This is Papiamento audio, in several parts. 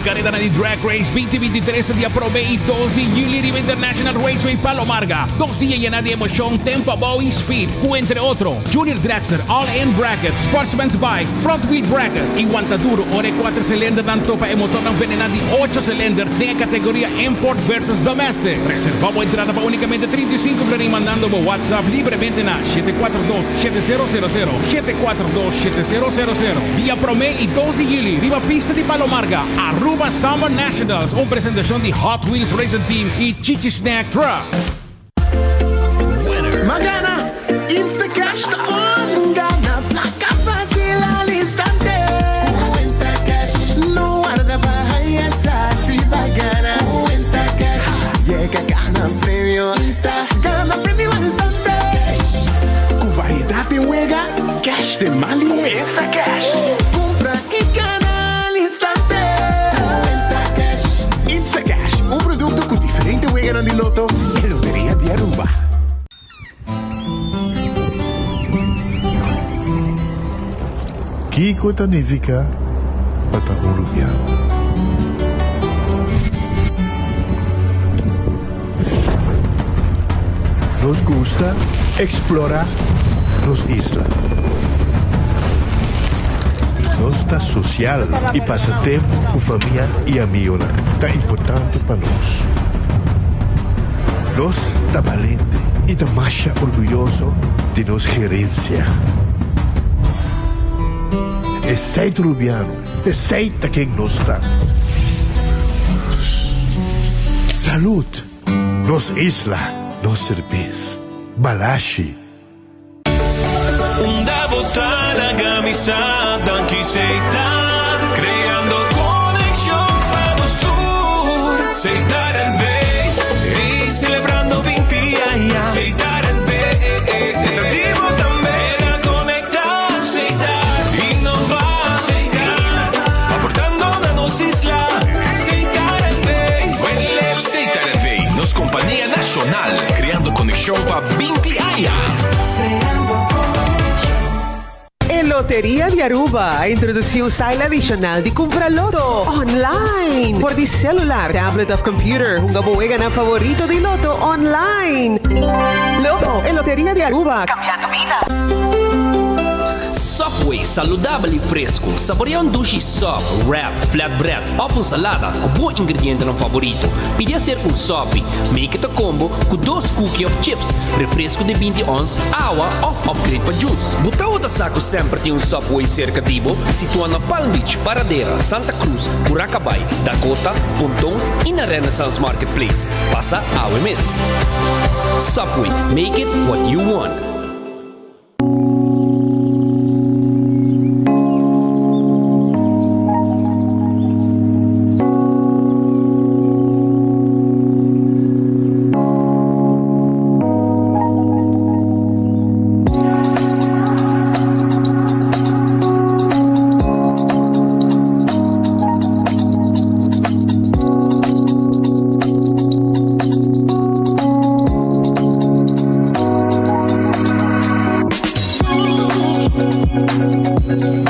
Careda di Drag Race 2023 dia prome y 2 di juli riba International Raceway Palo Marga. 2 dia yena di emocion, tempo abou y speed, cu entre otro Junior Dragster, All In Bracket, Sportsman's Bike, Front Wheel Bracket y wanta duro ora e cuater cilindernan topa e motornan venena di ocho cilinder den e categoria Import versus Domestic. Reserva bo entrada pa unicamente 35 florin mandando bo WhatsApp libremente na 742 7000, 742 7000. Dia prome y 2 di juli riba pista di Palo Marga, Aruba Summer Nationals, un presentacion di Hot Wheels Racing Team y Chichi Snack Truck. Ma gana! Instacash ta on! Gana placa facil al instante! Cu Instacash no warda pa haya sa si pa gana. Cu Instacash yega gana premio. Insta gana premio al instante! Cu variedad den wega, cash den man lihe. Instacash cumpra y gana al instante. Cu Instacash. Instacash, un producto cu diferente weganan di loto e Loteria di Aruba. Kiko ta nifiká pa ta un rubiano? Nos gusta eksplorá nos isla. Nos ta sosial i pasa tempu ku famia i amigonan ta importante pa nos. Nos ta balente i ta masha orguyoso di nos gerensia. Esei ta Rubiano, esei ta ken nos ta. Salud! Nos isla, nos serbes. Balashi. Unda bo ta laga mi sa danki Setar creando conexion pa nos tur Setar NV ey celebrando 20 aña Setar NV ta di bo tambe na conecta Setar innova Setar aportando na nos isla Setar NV Setar NV nos compania nacional creando conexion pa 20 aña. E Loteria di Aruba a introduci un style adicional di cumpra loto online por di celular, tablet of computer. Hunga bo weganan favorito di loto online. Lotto, e Loteria di Aruba, cambiando bida. Subway, saludabel y fresco. Saborea un dushi sub, wrap, flatbread of un salada cu bo ingredientenan favorito. Pidi hacer un sopi. Make it a combo cu dos cookie of chips, refresco di 20 ons, awa of upgrade pa juice. Bo tabata sa cu semper tin un Subway cerca di bo? Situa na Palm Beach, Paradera, Santa Cruz, Curacabai, Dakota, Ponton y na Renaissance Marketplace. Pasa awe mes. Subway, make it what you want.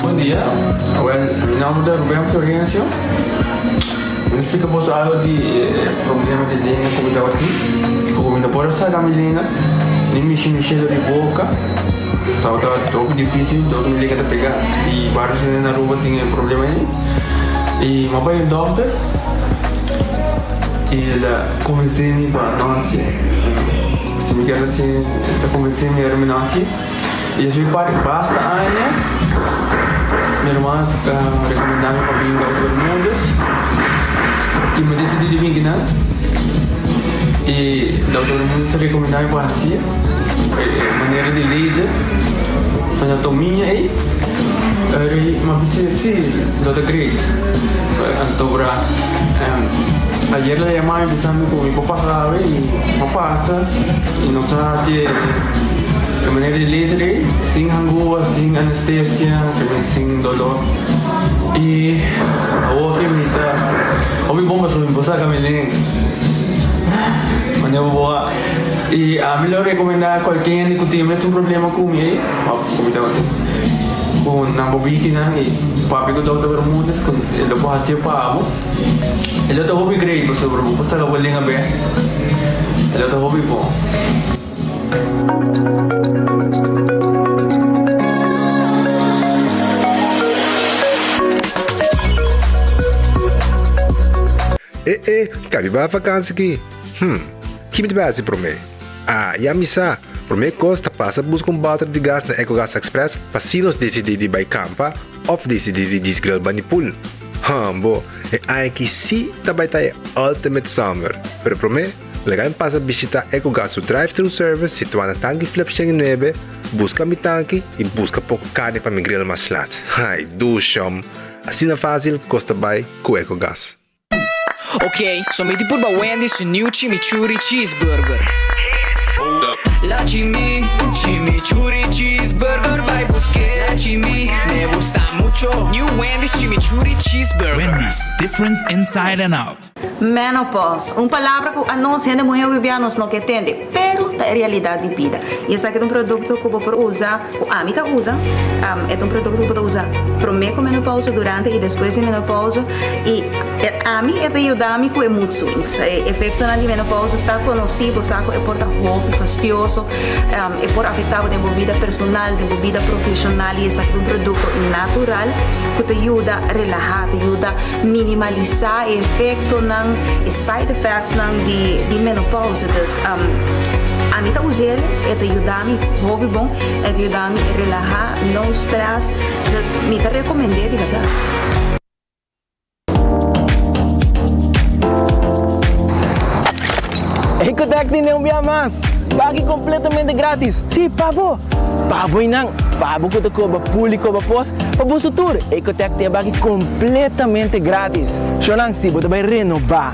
Bon dia, awel mi nomber ta Ruben Florencio. Mi ta splika boso algo di e problema di lenga ku mi tabatin. Ku mi no por a saka mi lenga, ni mishi mi shelo di boka. Tabata hopi dificil, dor mi lenga ta pega. I varios hende na Aruba tin e problema ei. I mi a bai un dokter i el a konvensé mi pa no hasié. Si mi kier hasié, el a konvensé mi ora mi no hasié. I esei pa basta aña mi hermano a rekomendá mi pa bin Dokter Bermudez i mi a disidí di bin kinan. I Dokter Bermudez a rekomendá mi pa hasié e manera di laser anatomia ei. Ora mi a bisa si lo ta great. Anto bra ayer el a yama mi bisa mi ku mi por pasa awe i mi a pasa i nos a hasi e manera di laser ei sin hangua, sin anestesia, sin dolor. I awor ke mi ta hopi bon pasobra mi por saka mi lenga manera bo a. I ami lo rekomendá kualke hende ku tin e mesun problema ku mi ei òf ku mi tabatin. Ku nan bo bitinan i papia ku Dòkter Bermudez ku e lo por hasié pa bo. E lo ta hopi great pasobra bo por saka bo lenga bek. E lo ta hopi bon. E e, kabi bai vakansi ki? Hm, ki mi ta bai hasi promé? Ah, ya mi sa! Promé kos ta pasa buska un bòter di gas na Ecogas Express pa si nos disidí di bai kampa òf disidí di djis grill bani pool. Hambo, e aña aki sí ta bai ta e ultimate summer! Pero promé, laga mi pasa bishitá Ecogas su drive-thru service situá na Tanki Flip 109, buska mi tanki i buska poko karni pa mi grill mas lat. Ai, dushom! Asina fásil kos ta bai ku Ecogas. Ok, so mi di purba Wendy's su new chimichurri cheeseburger. La chimi, chimichurri cheeseburger bai busk'é. La chimi, me gusta mucho. New Wendy's chimichurri cheeseburger. Wendy's, different inside and out. Menopause, un palabra ku anos hende muhé hopi nos no ke tende, pero ta e realidat di bida. I esaki ta un produkto ku bo por usa, ku ami ta usa, e ta un produkto ku bo ta usa promé ku menopause, durante i despues di menopause. I ami e ta yuda mi ku e mood swings. E efektonan di menopause ta konosí, bo sa ku e por ta hopi fastioso, e por afektá bo den bo bida personal, den bo bida profeshonal i esaki ta un produkto natural ku ta yuda relahá, ta yuda minimalisá e efektonan, e side effectsnan di menopause. Dus ami ta us'el, e ta yuda mi hopi bon, e ta yuda mi relahá, no stress, dus mi ta rekomend'é di bèrdat. Ecotec tene un bia mas! Baki completamente gratis! Si, pa bo! Pa bo y nan! Pa bo cu ta coba pul y coba pos, pa boso tur! Ecotec tin e baki completamente gratis! Shownan, si bo ta bay renoba,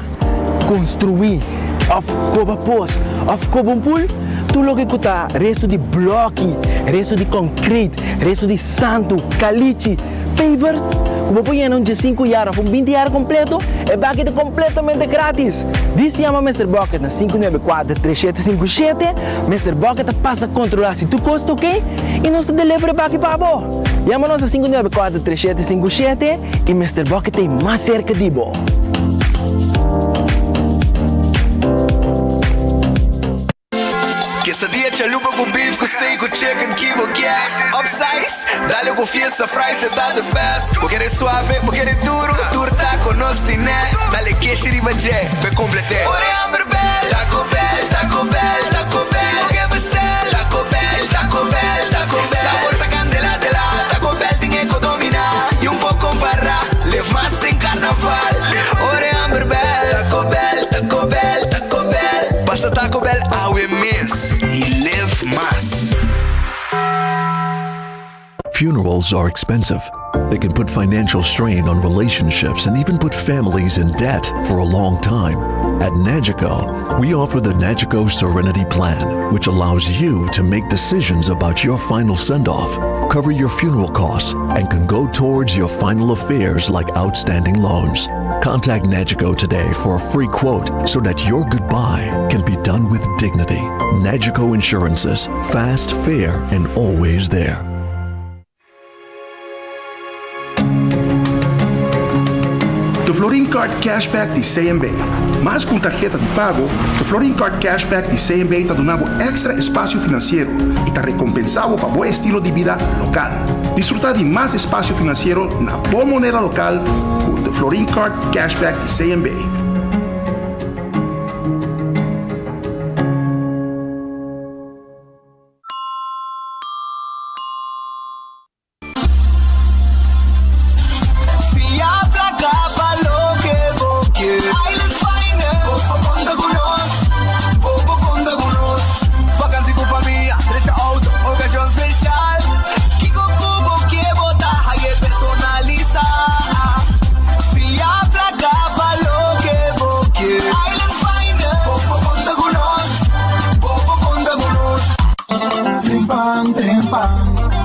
construi, of coba pos, of coba un pul, tur loke cu ta resto di bloki, resto di concrete, resto di santu, kalichi, pavers, ku bo por yena un diesinku yar òf un binti yar kompleto, e baki ta kompletamente gratis! Dis yama Mister Bucket na 594 3757, Mister Bucket ta pasa kontrolá si tur kos ta oke i nos ta deliver e baki pa bo! Yama nos na 594 3757 i Mister Bucket ta ei mas serka di bo! Quesadilla chalupa cu beef cu steak cu chicken ki bo kier Upsize, dale cu fiesta fries e ta the best Bo kere suave, bo kere duro, tur taco nos tine Dale keshi riba dje, p'e complete Ora e hamber bel, Taco Bell, Taco Bell, Taco Bell Bo ke bestel, Taco Bell, Taco Bell, Taco Bell Sabor ta candela de la, Taco Bell tin e co domina Y un por compara, live mas den carnaval Ora e hamber bel, Taco Bell, Taco Bell, Taco Bell Pasa Taco Bell awe mes y live mas. Funerals are expensive. They can put financial strain on relationships and even put families in debt for a long time. At Nagico, we offer the Nagico Serenity Plan, which allows you to make decisions about your final send off, cover your funeral costs, and can go towards your final affairs like outstanding loans. Contact Nagico today for a free quote so that your goodbye can be done with dignity. Nagico Insurances, fast, fair, and always there. De Florin Card Cashback di CMB. Mas ku un tarheta di pago, de Florin Card Cashback di CMB ta duna bo èkstra espasio finansiero i ta rekompensá bo pa bo estilo di bida lokal. Disfrutá di mas espasio finansiero na bo moneda lokal ku de Florin Card Cashback di CMB. Fia placa pa loke bo ke. Island Finance, bo por conta cu nos, bo por conta cu nos. Vakantie cu famia, drecha auto, ocasion special. Kico cu bo ke bo ta haye personalisa. Fia placa pa loke bo ke. Island Finance, bo por conta cu nos, bo por conta cu nos. Trempan, trempan,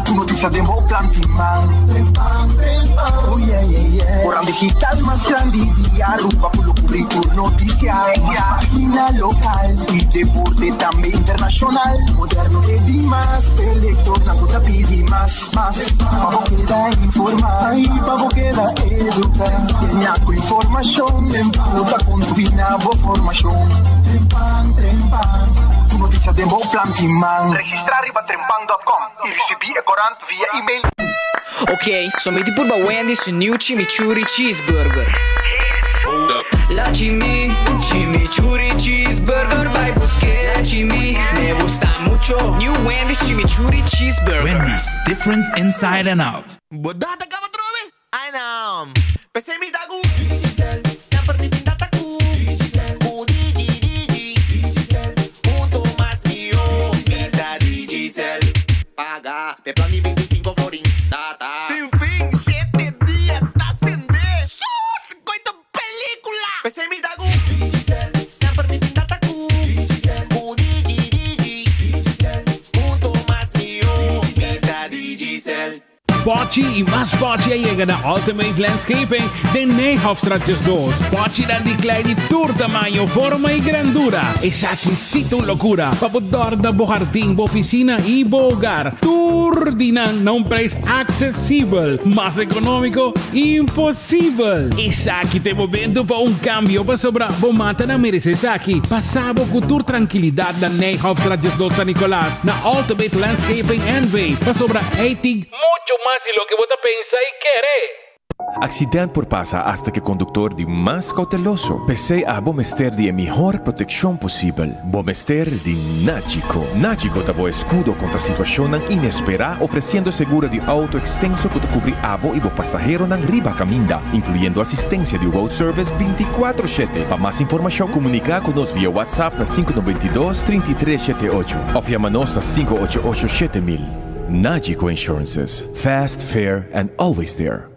tur notisia den bo plan tin man. Trempan, trempan, oh yeah, yeah, yeah. Digital mas grandi di Aruba cu lo cubri tur noticia, mas pagina local y deporte tambe internacional. Moderno e di mas p'e lectornan cu ta pidi mas, mas. Pa bo keda informa y pa bo keda educa. Genia cu informacion den cu ta contribui na bo formacion. Trempan, trempan, tur noticia den bo plan tin man. Registra riba trempan dot com y ricibi e corant via email. Ok, so mi tin purba Wendy's su new chimichurri cheeseburger. La chimi, chimichurri cheeseburger bai busk'e. La chimi, me gusta mucho. New Wendy's chimichurri cheeseburger. Wendy's, different inside and out. Bo data kaba trobe? Ai nan. P'esei mi ta ku Digicel. Semper mi tin data ku Digicel. Ku Digi Digi. Digicel. Hunto mas mihó. Mi ta Digicel. Paga p'e plan di 25 florin. Data. Sin fin, shete dia ta sende. Sus! Koe ta pelicula! P'esei mi ta ku Digicel. Semper mi tin data ku Digicel. Ku Digi Digi. Digicel. Hunto mas mihó. Mi ta Digicel. Bochi y mas bochi a yega na Ultimate Landscaping den Nijhofstraat 12. Bochinan di klei di tur tamaño, forma y grandura. Esaki sí ta un locura pa bo dorna bo hardin, bo oficina y bo hogar. Tur di nan na un prijs accesibel. Mas economico, imposibel! Esaki ta e momento pa un cambio pasobra bo matanan merece esaki. Pasa bo cu tur trankilidad na Nijhofstraat 12 San Nicolas na Ultimate Landscaping NV pasobra ei tin mucho mas di loke bo ta pensa y kere. Accident por pasa hasta cu e conductor di mas cauteloso. P'esey abo mester di e mihor proteccion posibel. Bo mester di Nagico. Nagico ta bo escudo contra situacionnan inespera, ofreciendo seguro di auto extenso cu ta cubri abo y bo pasaheronan riba caminda, incluyendo asistencia di road service binticuatro shete. Pa mas informacion, comunica cu nos via WhatsApp na sinku 92 33 shete ocho of yama nos na 588 7000. Nagico Insurances, fast, fair and always there.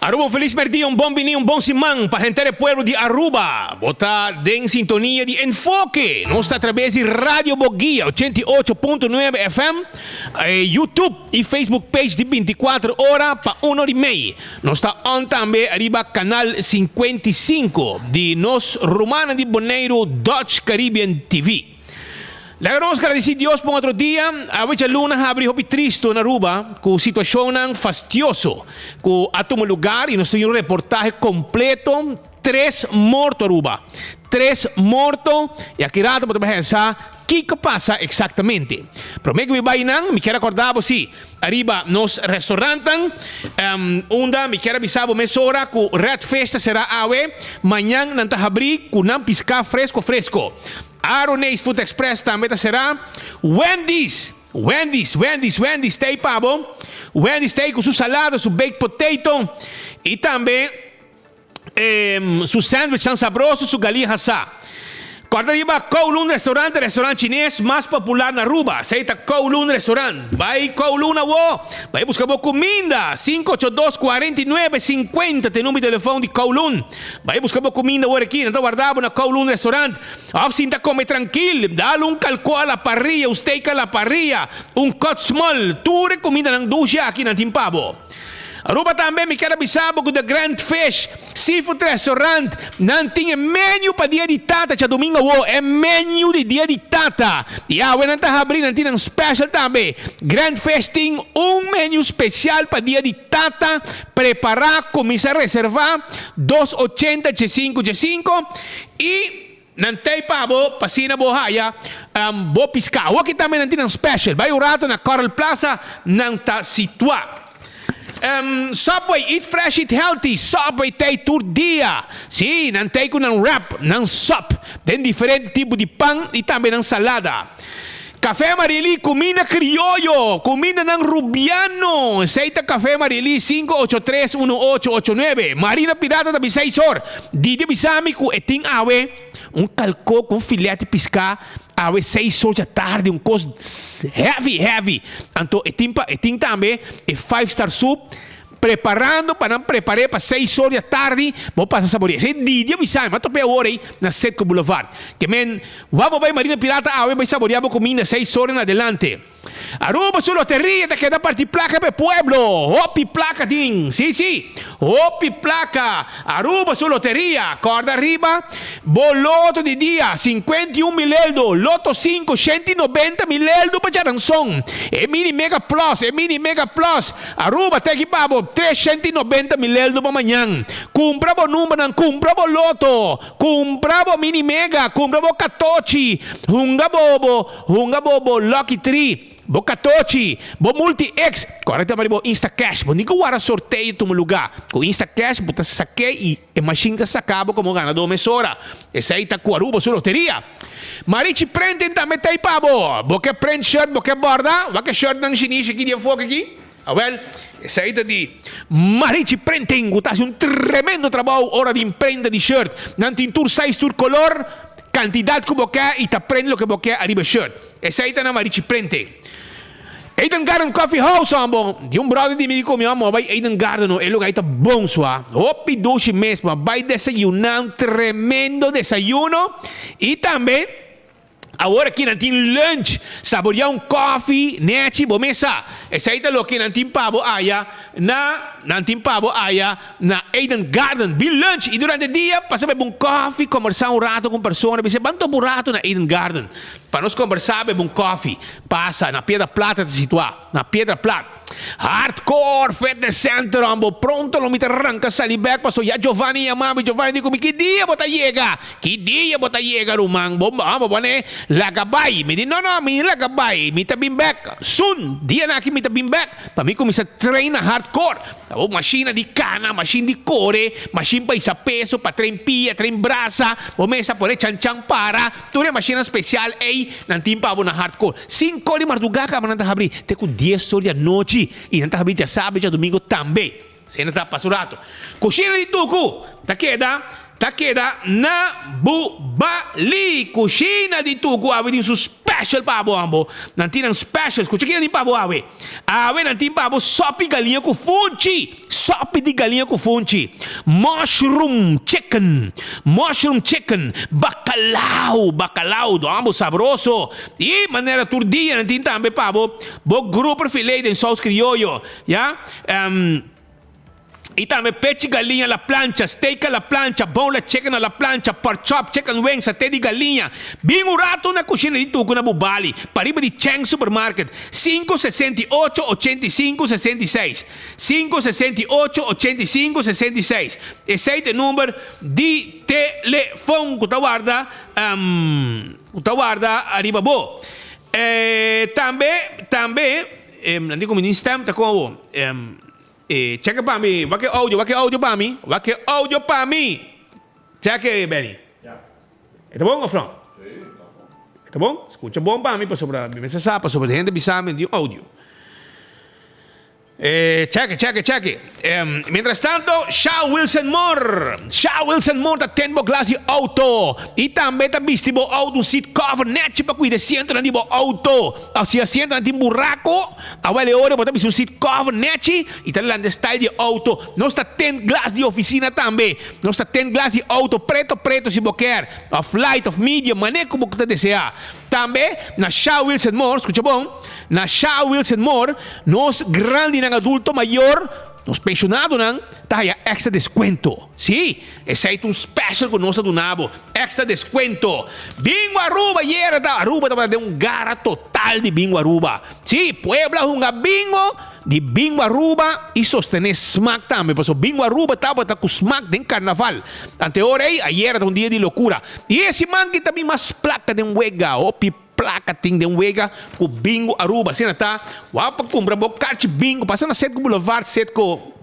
Aruba un felis merdia, un bon bini, un bon siman pa henter e pueblo di Aruba. Bo ta den sintonia di Enfoke. Nos ta atrabes di Radio Boguia 88.9 FM, YouTube y Facebook page di 24 ora pa uno di mei. Nos ta on tambe riba canal 55 di nos rumannan di Boneiru Dutch Caribbean TV. Laga nos gradeci Dios pa un otro dia. Awe djaluna habri hopi tristo na Aruba cu situacionnan fastioso cu a tuma lugar y nos tin un reportahe completo. Tres morto Aruba. Tres morto y aki rato bo ta bay sa kico pasa exactamente. Prome cu mi bay nan mi kier a corda bo si ariba nos restaurantnan unda mi kier a bisa bo mesora cu Red Fish ta cera awe, mañan nan ta habri cu nan pisca fresco fresco. Aroneis Food Express tambe ta cera. Wendy's, Wendy's, Wendy's, Wendy's ta ey pa bo. Wendy's ta ey cu su salada, su baked potato y tambe. Su sandwichnan sabroso, su galia hasá. Kòrda riba Kowloon Restaurant, e restaurant chines mas popular na Aruba. Esei ta Kowloon Restaurant. Bai Kowloon awo! Bai buska bo kuminda! 582 49 50 ta e number di telefòn di Kowloon. Bai buska bo kuminda awor aki. Nan ta warda bo na Kowloon Restaurant. Òf sinta kome trankil. Dal un kalkó a la parrilla, un steak a la parrilla, un kòt small. Tur e kumindanan dushi aki nan tin pa bo. Aruba tambe mi kier a bisa bo ku The Grand Fish Seafood Restaurant nan tin e menu pa dia di tata djadumingu awo e menu di dia di tata i awe nan ta habri nan tin nan special tambe Grand Fish tin un menu special pa dia di tata prepara kuminsa reserva dos ochenta djesinku djesinku i Nan tei pa bo pa asina bo haya bo piská. Awor ki tambe nan tin nan special. Bai un rato na Coral Plaza nan ta situá. Subway, eat fresh, eat healthy. Subway tei tur dia. Sí, nan tei ku nan wrap, nan sub, den diferente tipo di pan i tambe nan salada. Café Marily, cuminda crioyo, cumindanan rubiano. Esey ta Café Marily, 5831889. Marina Pirata ta bisa seis or. Didi a bisa mi cu e tin awe un calco cu un filet di pisca awe seis or djatardi, un cos heavy, heavy. Anto e tin pa, e tin tambe e five star soup. preparando pa nan prepar'é pa seis or di atardi, bo pasa sabore'é. Esei di dia bisa mi, m'a top'é awor ei na Citgo Boulevard. Ke men, wak bo bai Marina Pirata awe bai saboreá bo kuminda seis or en adelante. Aruba su loteria ta keda parti placa pa e pueblo. Hopi placa tin. Si, si. Hopi placa. Aruba su loteria. Corda riba bo loto di dia, 51 mil eldo. Loto 5, 190 mil eldo pa djaranson. E mini mega plus, e mini mega plus. Aruba ta ekipa bo 390 mil eldo pa mañan. Cumpra bo numbernan, cumpra bo loto. Cumpra bo mini mega, cumpra bo catochi. Hunga bo bo. Hunga bo bo Lucky Tree, bo Katochi, bo Multi X, kòrda ta mari bo Instacash. Bo ni ku wara sorteo tuma lugá. Ku Instacash bo ta sak'é i e mashin ta saka bo komo ganadó mesora. Esei ta ku Aruba su loteria. Marichi Printing tambe ta ei pa bo. Bo ke print shirt, bo ke bòrda? Wak e shirtnan shinishi aki di enfoke aki? Awèl, esei ta di Marichi Printing ku ta hasi un tremendo trabou ora di imprenta di shirt. Nan tin tur size, tur kolor. Kantidat ku bo ke i ta prende loke bo ke ariba e shirt. Esei ta na Marichi Printing. Eden Garden Coffee House hombo. Di un brother di mi di ku mi amo bai Eden Garden no. E lugar ei ta bon sua. Hopi dushi mes. Bo a bai desayuná un tremendo desayuno. I tambe awor aki nan tin lunch. Saboreá un kofi nechi bo mes sa. Esei ta loke nan tin pa bo aya na nan tin pa bo aya. Na Eden Garden, bin lunch y durante dia pasa bebe un koffie, combersa un rato cu un persona, bisa ban topa un rato na Eden Garden pa nos combersa bebe un koffie. Pasa na Piedra Plat ta situa, na Piedra Plat. Hardcore Fitness Center hombo, pronto lo mi ta ranca sali bek paso ya Giovanni yama mi, Giovanni di cu mi ki dia bo ta yega? Ki dia bo ta yega ruman? Bo hombo bo ne laga bay. Mi di no no mi ni laga bay, mi ta bin bek soon, dianan aki mi ta bin bek pa mi cuminsa train na Hardcore. Awor mashina di kana, mashin di kore, mashin pa hisa peso, pa train pia, train brasa, bo mester pone chanchan para, tur e mashinnan spesial ei nan tin pa bo na hardcore. Sinku di mardugá kaba nan ta habri te ku dies or di anochi i nan ta habri djasabra i djadumingu tambe. Esei nan ta pasa un rato. Kushina di tuku ta keda Ta keda na bu bali. Kushina di tuku awe tin su special pa bo ambo. Nan tin nan special. Skucha kina tin pa bo awe. Awe nan tin pa bo sopi galiña ku funchi. Sopi di galiña ku funchi. Mushroom chicken. Mushroom chicken. Bacalao. Bacalao do ambo sabroso. I manera tur dia nan tin tambe pa bo bo grouper filet den saus crioyo. Ya. I tambe pechi galiña a la plancha, steak a la plancha, boneless chicken a la plancha, pork chop, chicken wings, saté di galiña. Bin un rato na kushina di Tuku na Bubali, pariba di Cheng Supermarket, sinku 68 85 66, sinku 68 85 66. Esei ta e number di telefon ku ta warda ku ta warda ariba bo. Tambe, tambe, nan di ku mi tin stem ta kon awor. E cheke pa mi, wak e audio, wak e audio pa mi, wak e audio pa mi. Cheke, Benny. E ta bon of no? E ta bon? Scucha bon pa mi pasobra mi mester sa pasobra hende bisa mi di un audio. E cheke, cheke, cheke. Mientras tanto, Sha Wilson Moore. Sha Wilson Moore ta ten bo glas di auto y tambe ta bisti bo auto un seat cover nechi pa cuida e sientonan di bo auto. Of si asientonan tin buraco, awel e ora bo ta bisa un seat cover nechi y ta lanta e style di e auto. Nos ta tint glas di oficina tambe. Nos ta tint glas di auto preto preto si bo kier, of light of medium, mane cu bo ta desea. Tambe na Sha Wilson Moore, scucha bon, na Sha Wilson Moore nos grandinan adulto mayor, nos pensionadonan ta haya extra descuento. Sí, esei ta un special cu nos a duna bo. Extra descuento. Bingo Aruba yera ta Aruba tabata den un gara total di Bingo Aruba. Sí, pueblo a hunga bingo di Bingo Aruba y sostene Smaak tambe pasobra Bingo Aruba tabata cu Smaak den carnaval. Anteora ey, ayera ta un dia di locura. Y e siman ki ta bin mas placa den wega. Hopi placa tin den wega cu Bingo Aruba. Asina ta, wou pa cumpra bo carchi bingo pasa na Setco Boulevard, Setco.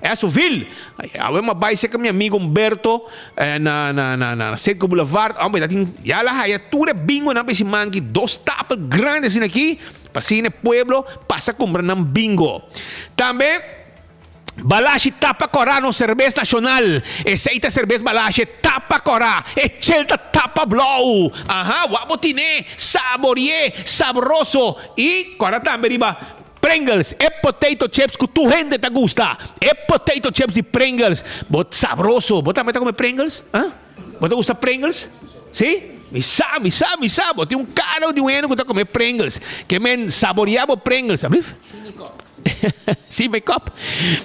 Esovil, awe m'a bai serka mi amigo Humberto na na na na Setco Boulevard, hombre ta tin ya la haya tur e bingonan pa e siman aki, dos stapel grandi asina aki, pa asina e pueblo pasa kumpra nan bingo. Tambe Balashi tapa kòrá nos serbes nashonal, esei ta serbes Balashi, e tapa kòrá, e chel ta tapa blou, aha, wak bo tine, sabori'é, sabroso, i kòrda tambe riba. Pringles, e potato chips ku tur hende ta gusta. E potato chips di Pringles. Bo sabroso. Bo tambe ta come Pringles? Ah? Bo ta gusta Pringles? Si? Mi sa, mi sa, mi sa. Bo tin un cara di un hende ku ta come Pringles. Ke men saborea bo Pringles. Ablief? Si mi kop.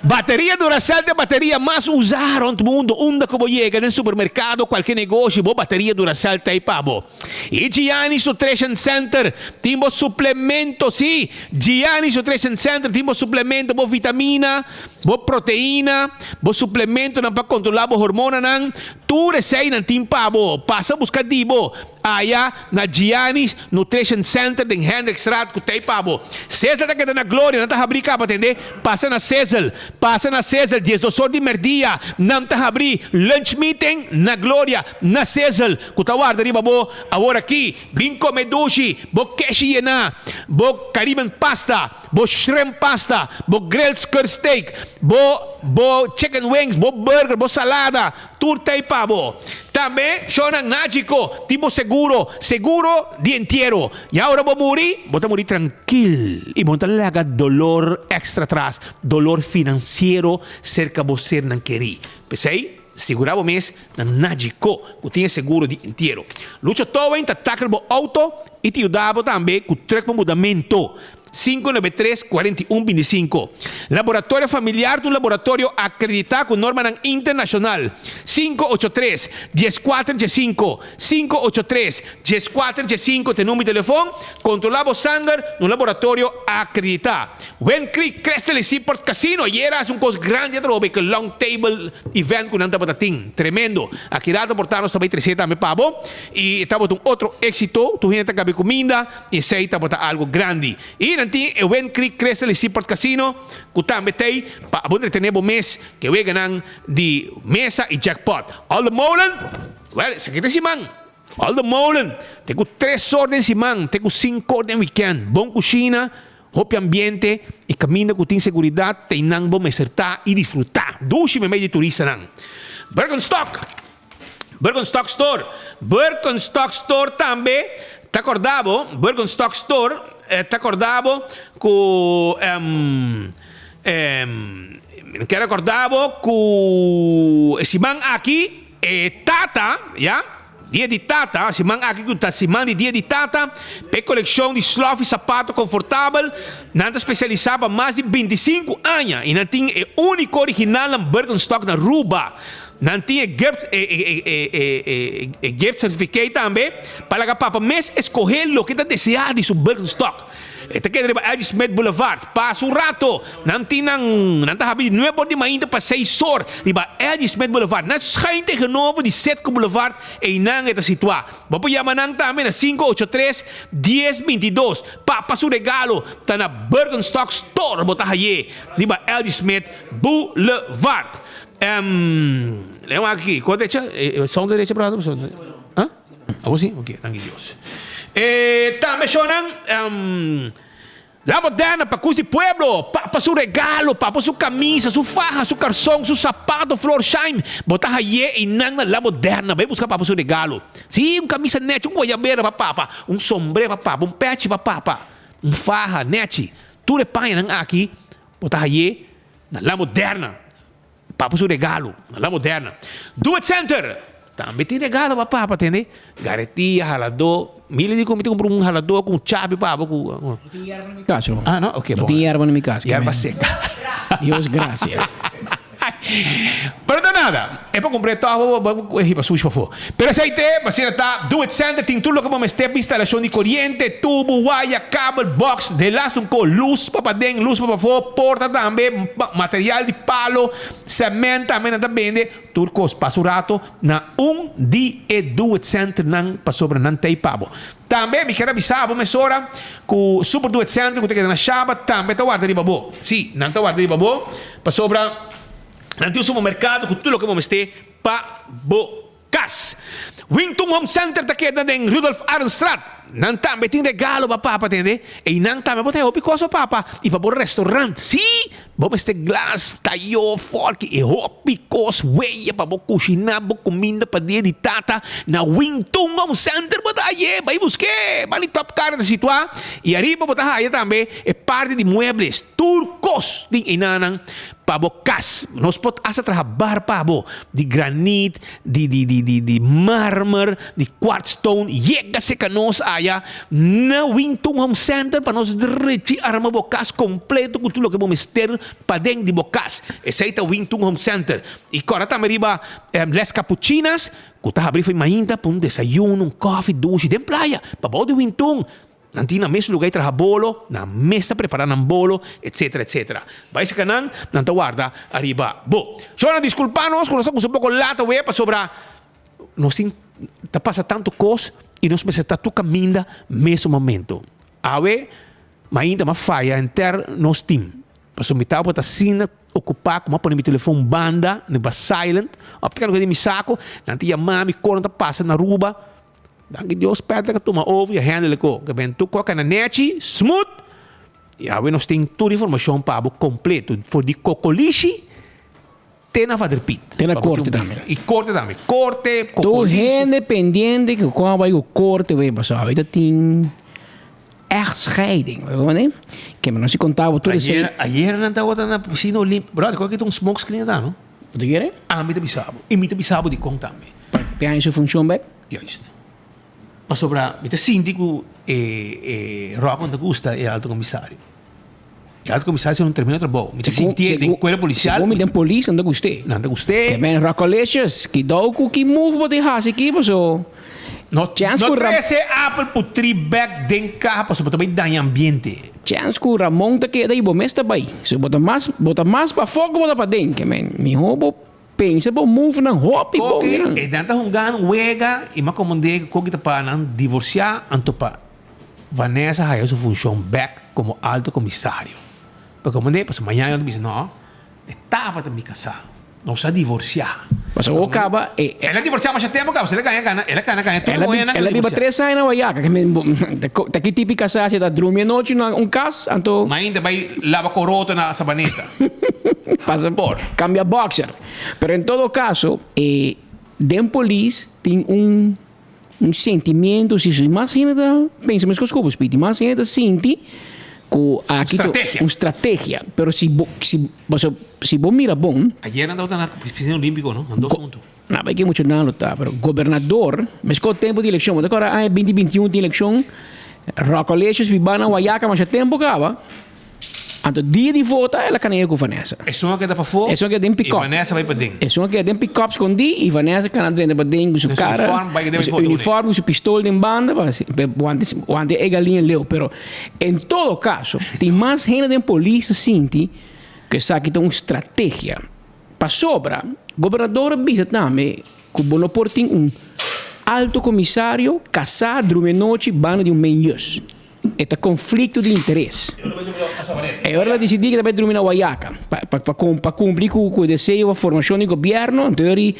Bateria Duracell ta e bateria mas usá rònt mundu. Unda ku bo yega den supermerkado, kualke negoshi, bo bateria Duracell ta ei pa bo. I Gianni's Nutrition Center tin bo suplemento, sí, Gianni's Nutrition Center tin bo suplemento, bo vitamina, bo proteina, bo suplementonan pa kontrolá bo hormonanan, tur eseinan tin pa bo. Pasa buska di bo aya na Gianni's Nutrition Center den Hendrikstraat ku ta ei pa bo. Cesar ta keda na Gloria, nan ta habrí kaba, tende? Pasa na Cesar, pasa na Cesar, diesdos or di merdia nan ta habrí lunch meeting na Gloria, na Cesar. Ku ta warda riba bo awor aki. Bin kome dushi, bo keshi yená, bo Caribbean pasta, bo shrimp pasta, bo grilled skirt steak, bo bo chicken wings, bo burger, bo salada, tur ta ei pa bo. Tambe shownan Nagico tin bo seguro, seguro di entiero. Ya ora bo muri, bo ta muri trankil i bo no ta laga dolor extra tras, dolor financiero serka bo sernan kerí. P'esei. Sigurá bo mes na Nagico ku tin e seguro di entiero. Lucha Towing ta tackle bo auto i ta yuda bo tambe ku truck pa mudamento. 593 41 25 Laboratorio Familiar ta un laboratorio akreditá ku normanan internashonal. 583 14 15 583 14 15 ta e number di telefon. Kontrolá bo sanger na un laboratorio akreditá. Wind Creek, Crystal y Seaport Casino ayer a haci un cos grandi atrobe cu long table event cu nan tabata tin. Tremendo. Aki rato por ta nos ta bay trece tambe pa bo y e tabata un otro exito. Tur hende ta gabi cuminda y esey tabata algo grandi. Y nan tin e Wind Creek, Crystal y Seaport Casino cu tambe t'ey pa bo entretene bo mes cu e weganan di mesa y jackpot. All the Molen, well esaki ta e siman. All the Molen, te cu tres or den siman, te cu cinco or den weekend. Bon cushina. Hopi ambiente y caminda cu tin seguridad ta eynan bo mester ta y disfruta dushi memey di turistanan. Birkenstock Birkenstock Store Birkenstock Store tambe ta corda bo Birkenstock Store ta corda bo cu Mi kier recorda bo cu e siman aki e tata ya. Dia di Tata, siman aki ku ta siman di Dia di Tata, pa e kolekshon di slòf i sapato konfortabel, nan ta spesialisá pa mas di bintisinku aña i nan tin e úniko originalnan Birkenstock na Ruba. Nan tin e gift e e e gift certificate tambe pa laga papa mes eskohé loke ta deseá di su Birkenstock. E ta keda riba L.G. Smith Boulevard. Pasa un rato, nan tin nan, nan ta habri di nuebe or di mainta pa seis or riba L.G. Smith Boulevard, net schuin tegenover di Citgo Boulevard, einan e ta situá. Bo por yama nan tambe na 583 10 22. Papa su regalo ta na Birkenstock Store, bo ta hay'é riba L.G. Smith Boulevard. Ehm, lei aki, kua derecha? E sound derecha brado? Huh? Abo si? Ok, danki Dios. E tambe shownan, um, La Moderna pa cus di pueblo, papa su regalo, papa su camisa, su faha, su carson, su sapato Florsheim, bo ta haye einan na La Moderna, bay busca papa su regalo. Si, un camisa nechi, un guayabera pa papa, un sombrero pa papa, un pechi pa papa, un faha nechi, tur e pañanan aki bo ta haye na La Moderna. Papa su regalo na La Moderna. Do It Center tambe tin regalo pa papa tende. Garetia, haladó. Mili di ku mi ta kumpra un haladó ku un chapi pa bo ku. No tin yerba na mi kas, Roman. Ah, no? Ok, No bon. tin yerba na mi kas. Yerba seka. Dios gracia. Pero no ta nada. E por kumpra e tòg bo bo hiba sushi pafó. Pero esei te, basina ta Do It Center tin tur loke bo mester pa instalashon di koriente, tubu, waya, kabel, box, delas un ko, lus pa paden, lus pa pafó, porta tambe, material di palo, sement tambe nan ta bende, tur kos. Pasa un rato na un di e Do It Centernan pasobra nan ta ei pa bo. Tambe mi kier a bisa bo mesora ku Super Do It Center ku ta keda na Shaba tambe ta warda riba bo. Si, nan ta warda riba bo pasobra nan tin un supermerkado ku tur loke bo mester pa bo kas. Wington Home Center ta keda den Rudolf Arendstraat. Nan tambe tin regalo pa papa, tende? Einan tambe bo ta hopi kos pa papa i pa bo restaurant. Sí! Bo mester glas, tayó, fòrki i hopi kos weya pa bo kushiná bo kuminda pa dia di tata na Wing Tun Home Center bo ta haye. Bai busk'é! Bali Top Car ta situá i ariba bo ta haya tambe e parti di muebles. Tur kos tin einanan pa bo kas. Nos por asta traha bar pa bo di granit, di di di di di marmer, di quartz stone. Yega serka nos aya na Wington Home Center pa nos drechi arma bo kas kompleto ku tur loke bo mester paden di bo kas. Esei ta Wington Home Center. I kòrda tambe riba Les Capuchinas ku ta habri for mainta pa un desayuno, un kòfi dushi den playa pabou di Wington. Nan tin nan mes luga di traha bolo, nan mes ta prepara nan bolo, etcetera, etcetera. Bai saka nan, nan ta warda ariba bo. Shona, disculpa nos cu nos a cusa un poco laat awe pasobra nos tin ta pasa tanto cos y nos mester ta tur caminda mesun momento. Awe mainta m'a faya henter nos team pasobra mi tabata asina ocupa cu m'a pone mi telefon banda, riba silent, of ta keda den mi saco, nan ta yama mi, cor nan ta pasa na Aruba. Danki Dios Patrick a tuma over y a handle ko. Ke ben tur koka na nechi, smooth. Y awe nos tin tur informacion pa bo completo. For di Cocolishi te na Vader Piet. Te na corte tambe. Y corte tambe. Corte, Tur Cocolishi. hende pendiente ku kon a bai ku corte wey pasobra awor ta tin echtscheiding. Bo wak Ke mi no si konta bo tur esei. Ayer, ayer nan tabata na piscina Olimpico. Brother, koe ki ta un smoke screen ata no? Bo ta kere? Ami ta bisa bo. Y mi ta bisa bo dikon tambe. Pa haña su funcion bek? Juist. Pasobra mi ta sinti ku e e Rocco no ta gusta e alto komisario. E alto komisario haciendo un tremendo trabou. Mi ta sintié den kuerpo polisial. Segun mi den polis nan ta gust'é. Nan ta gust'é. Ke men Roccolicious, kidou ku ki move bo tin hasi aki paso No chèns no ku Ram. trese apel putrí bèk den kaha pasobra bo ta bai daña ambiente. Chèns ku Ramon ta keda i bo mes ta bai. So bo ta mas bo ta mas pafó ku bo ta paden. Ke men mihó bo Pensa bo move nan hopi bon Koki nan. e nan ta hunga nan wega y m'a komand'é ku koki ta pa nan divorsiá anto pa Vanessa haya su funshon bèk komo alto komisario. Pa komand'é pasobra mañana nan ta bisa no e tabata mi kasá nos a divorsiá. Pasobra bo kaba e. El a divorsiá masha tempu kaba, el a gaña gana el a gana gaña tur muhénan El a biba tres aña na Wayaca ke men ta ki tipo di kasá si ta drumi anochi na un kas anto. Mainta bai laba koroto na Sabaneta. Pasa por. Cambia boxer. Pero en todo caso, e den polis tin un un sentimiento si si mas hende ta pensa mescos cu bo Speedy, mas hende ta sinti cu aki ta Strategia. un strategia. Pero si bo si paso si bo mira bon. Ayer nan tabata na piscina olimpico no, nan dos hunto. No bay ke mucho nan lo ta, pero gobernador, mescos tempo di eleccion, bo ta acorda aña binti binti un tin eleccion, Rockolicious biba na Guayaca masha tempo caba. Anto dia di vota el a kanea ku Vanessa. Esun a keda pafó Esun a keda den i pikòp. Vanessa bai paden. Esun a keda den pikòp skondí i Vanessa kana drenta paden ku su Den su kara, uniform bai ku su vota kuné. uniform ku su pistol den banda pa wanta wanta e galiña leu. Pero en todo kaso tin mas hende den polis ta sinti ku esaki ta un strategia. Pasobra gobernador a bisa tambe ku bo no por tin un alto komisario kasá drumi anochi banda di un menjus. E ta conflicto di interes. E ora el a dicidi cu ta bay drumi na Guayaca pa cumpli cu e deseo pa formacion di gobierno, anto ori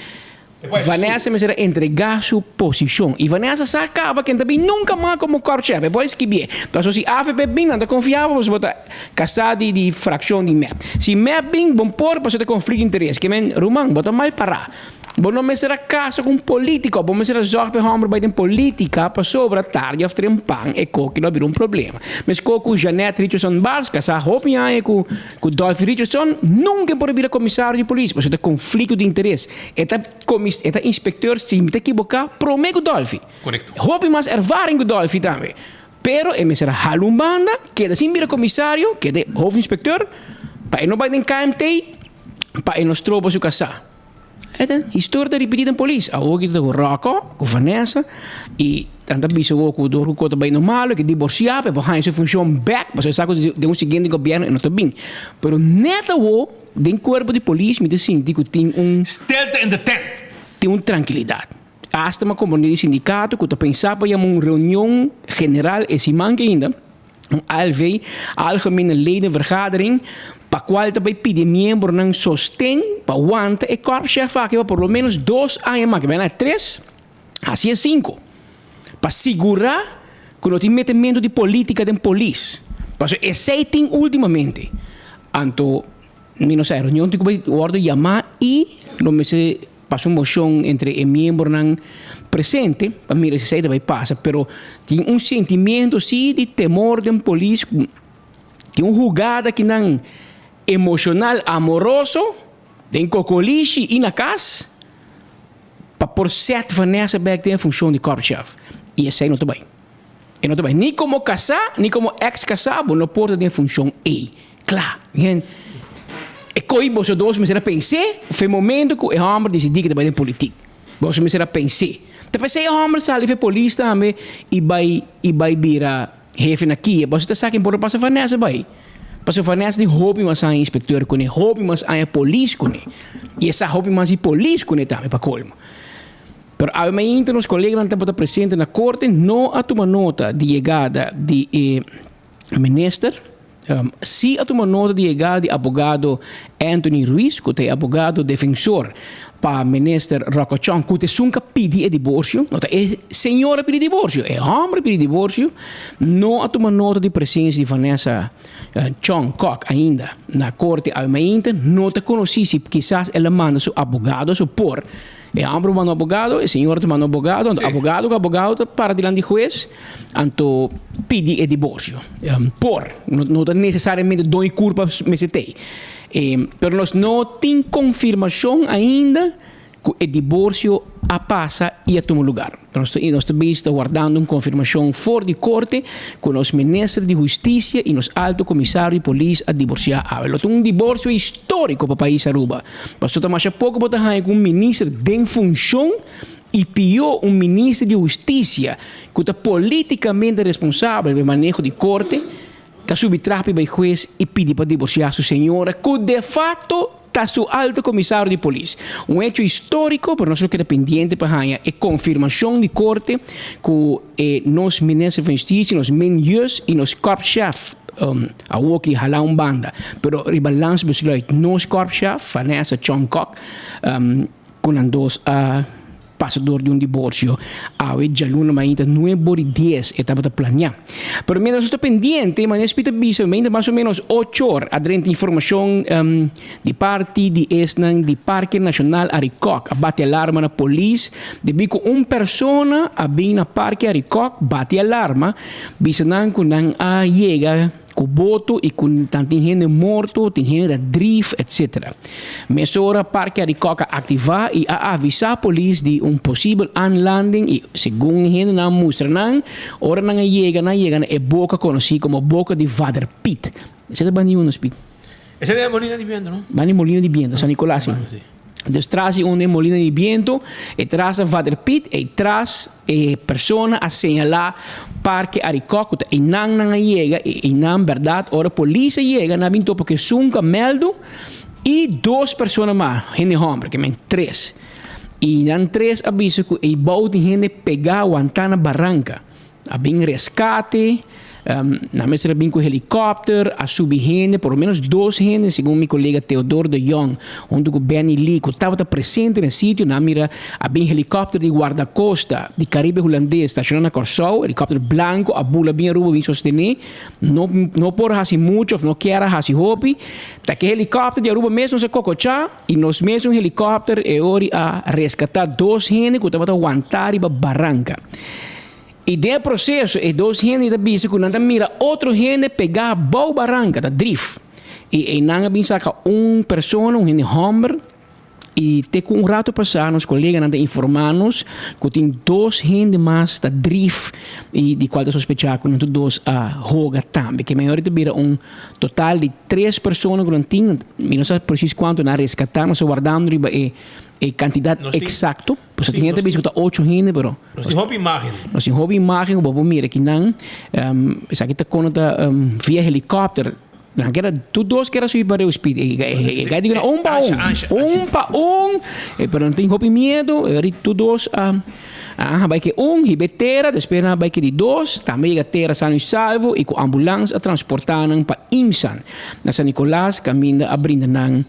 Vanessa mester a entrega su posicion. Y Vanessa sa caba cu e no ta bin nunca mas como korpschef. E por escribié. Pasobra si avp bin nan ta confia bo pasobra bo ta casa di fraccion di mep. Si mep bin bon por pasobra ta conflicto di interes. Ke men ruman bo ta mal para. Bo no mester a casa cu un politico, bo mester a zorg pa e homber bay den politica pasobra tardi of trempan e koki lo a bira un problema. Mesco cu Jeanette Richardson Bars casa hopi aña cu cu Dolphy Richardson, nunca e por a bira comisario di polis pasobra ta conflicto di interes. E ta comis e ta inspecteur si mi ta ekiboca prome cu Dolphy. Correcto. Hopi mas ervaring cu Dolphy tambe. Pero e mester a hala un banda, keda sin bira comisario, keda hoofdinspecteur, pa e no bay den KMT, pa e no stroba su casa. E ta historia ta ripití den polis. Awor ki ta ku Rocco, ku Vanessa, i nan ta bisa awor ku dor ku kos ta bai no malo, ke diborsiá pa e por haña su funshon bèk, pasobra e sa ku den un siguiente gobièrnu e no ta bin. Pero nèt awor den kuerpo di polis mi ta sinti ku tin un. Stilte in de tent. Tin un trankilidat. Asta mi a komprondé di sindikato ku ta pensá pa yama un reunion general e siman ke ainda. Un ALV, Algemene Ledenvergadering, pa cual ta bay pidi e miembronan sosten pa wanta e korpschef aki pa por lo menos dos aña mas, ke bay na tres, haci e cinco, pa sigura Ku no tin metementu di polítika den polis. Pasobra esei tin últimamente. Anto mi no sa, e reunion tin ku bai wòrdu yamá i lo mester pasa un moshon entre e miembronan presente pa mira si esei ta bai pasa. Pero tin un sentimiento si di temor den polis ku tin un hugada kinan emoshonal amoroso den kokolishi i na kas. Pa por set Vanessa bek den e funshon di korpschef. I esei no ta bai. E no ta bai. Ni komo kasá, ni komo eks kasá bo no por ta den e funshon ei. Kla. Gen. E koi boso dos mester a pens'é for e momento ku e hòmber disidí ku ta bai den politik. Boso mester a pens'é. Ta p'esei e hòmber sali for e polis tambe i bai i bai bira Hefe na kia, boso ta sa ken por a pasa Vanessa bai. Pasobra Vanessa tin hopi mas aña inspecteur kuné, hopi mas aña polis kuné. I e sa hopi mas di polis kuné tambe pa colmo. Pero awe mainta nos coleganan tabata presente na corte no a tuma nota di yegada di e minister. Si a tuma nota di yegada di abogado Anthony Ruiz cu ta e abogado defensor pa minister Rocco Chong cu ta esun cu a pidi e divorcio, no ta e señora a pidi divorcio, e homber a pidi divorcio, no a tuma nota di presencia di Vanessa Chong Kok ainda na corte awe mainta, no ta conoci si kisas el a manda su abogado su por. E homber a manda un abogado, e señora ta manda un abogado, anto abogado cu abogado ta para dilanti di huez, anto pidi e divorcio. Por, no ta necesariamente doño y curpa mester t'ey. Pero nos no tin confirmacion ainda cu e divorcio a pasa y a tuma lugar. Nos ta nos ta bezig ta wardando un confirmacion for di corte cu nos minister di husticia y nos alto comisario di polis a divorcia awe. Lo ta un divorcio historico pa pais Aruba. Pasobra ta masha poco bo ta haña cu un minister den funcion y pio un minister di husticia cu ta politicamente responsabel pa e maneho di corte ta subi trapi bay hues y pidi pa divorcia su señora cu de facto ta su alto comisario di polis. Un hecho historico pero nos lo keda pendiente pa haña e confirmacion di corte cu e nos minister van Justicia, nos Minjus y nos korpschef awoki hala un banda pero riba landsbesluit nos korpschef Vanessa Chong Kok cu nan dos a pasa dor di un diborsio awe djaluna mainta nuebe ora i dies e tabata planea. Pero mientras nos ta pendiente, manera Speed a bisa mainta mas o menos ocho or a drenta informacion di parti di esnan di Parke Nacional Arikok a bati alarma na polis debi cu un persona a bin na Parke Arikok bati alarma bisa nan cu nan a yega Ku boto i ku tan tin hende morto, tin hende ta drif, etc. Mesora Parke Arikok a aktivá i a avisá polis di un posibel aanlanding i segun e hendenan a mustra nan, ora nan a yega nan a yega na e boka konosí komo Boka di Vader Piet. Esei ta banda di unda, Piet? Esei ta Molina di Biento, no? Banda di Molina di Biento, San Nicolas, si. Dus tras di unda e molina di biento, e tras a Vader Piet, e tras e persona a señalá Parke Arikok ku ta einan nan a yega, i einan bèrdat ora polis a yega nan a bin topa ku esun ku a mèldu i dos persona mas, hende hòmber, ke men tres. I nan tres a bisa ku eibou tin hende pegá wantá na baranka. A bin rescate, nan mester a bin cu helicopter, a subi hende, por lo menos dos hende, segun mi colega Theodor de Jong, hunto cu Benny Lee, cu tabata presente na e sitio, nan a mira a bin helicopter di guardacosta di Caribe Hulandes staciona na Corsou, helicopter blanco a bula bin Aruba bin sostene, no no por haci mucho of no kier a haci hopi, ta ke helicopter di Aruba mes nos a cococha y nos mesun helicopter e ori a rescata dos hende cu tabata wanta riba baranca. I den e proseso e dos hende ta bisa ku nan ta mira otro hende pegá bou baranka, ta drif. I einan a bin saka un persona, un hende hòmber, i te ku un ratu pasá nos koleganan ta informá nos ku tin dos hende mas ta drif i di kual ta sospechá ku nan tur dos a hoga tambe. Ke mehor ta bira un total di tres persona ku nan tin, mi no sa presis kuantu nan a reskatá, nos ta wardando riba e kantidat eksakto. Pasobra tin hende ta bisa ku ta ocho hende, pero. Nos tin hopi imágen. Nos tin hopi imágen ku bo por mira kinan. Esaki ta kono ta via helikòpter. Nan keda tur dos keda subi pa riba speed. E gai di ku nan un pa un. Un pa un. Pero nan tin hopi miedu. E ori tur dos a. Nan a bai ke un, hib'é tera, despues nan a bai ke di dos, tambe yega tera sano i salvo i ku ambulans a transportá nan pa Imsan, na San Nicolas, kaminda a brinda nan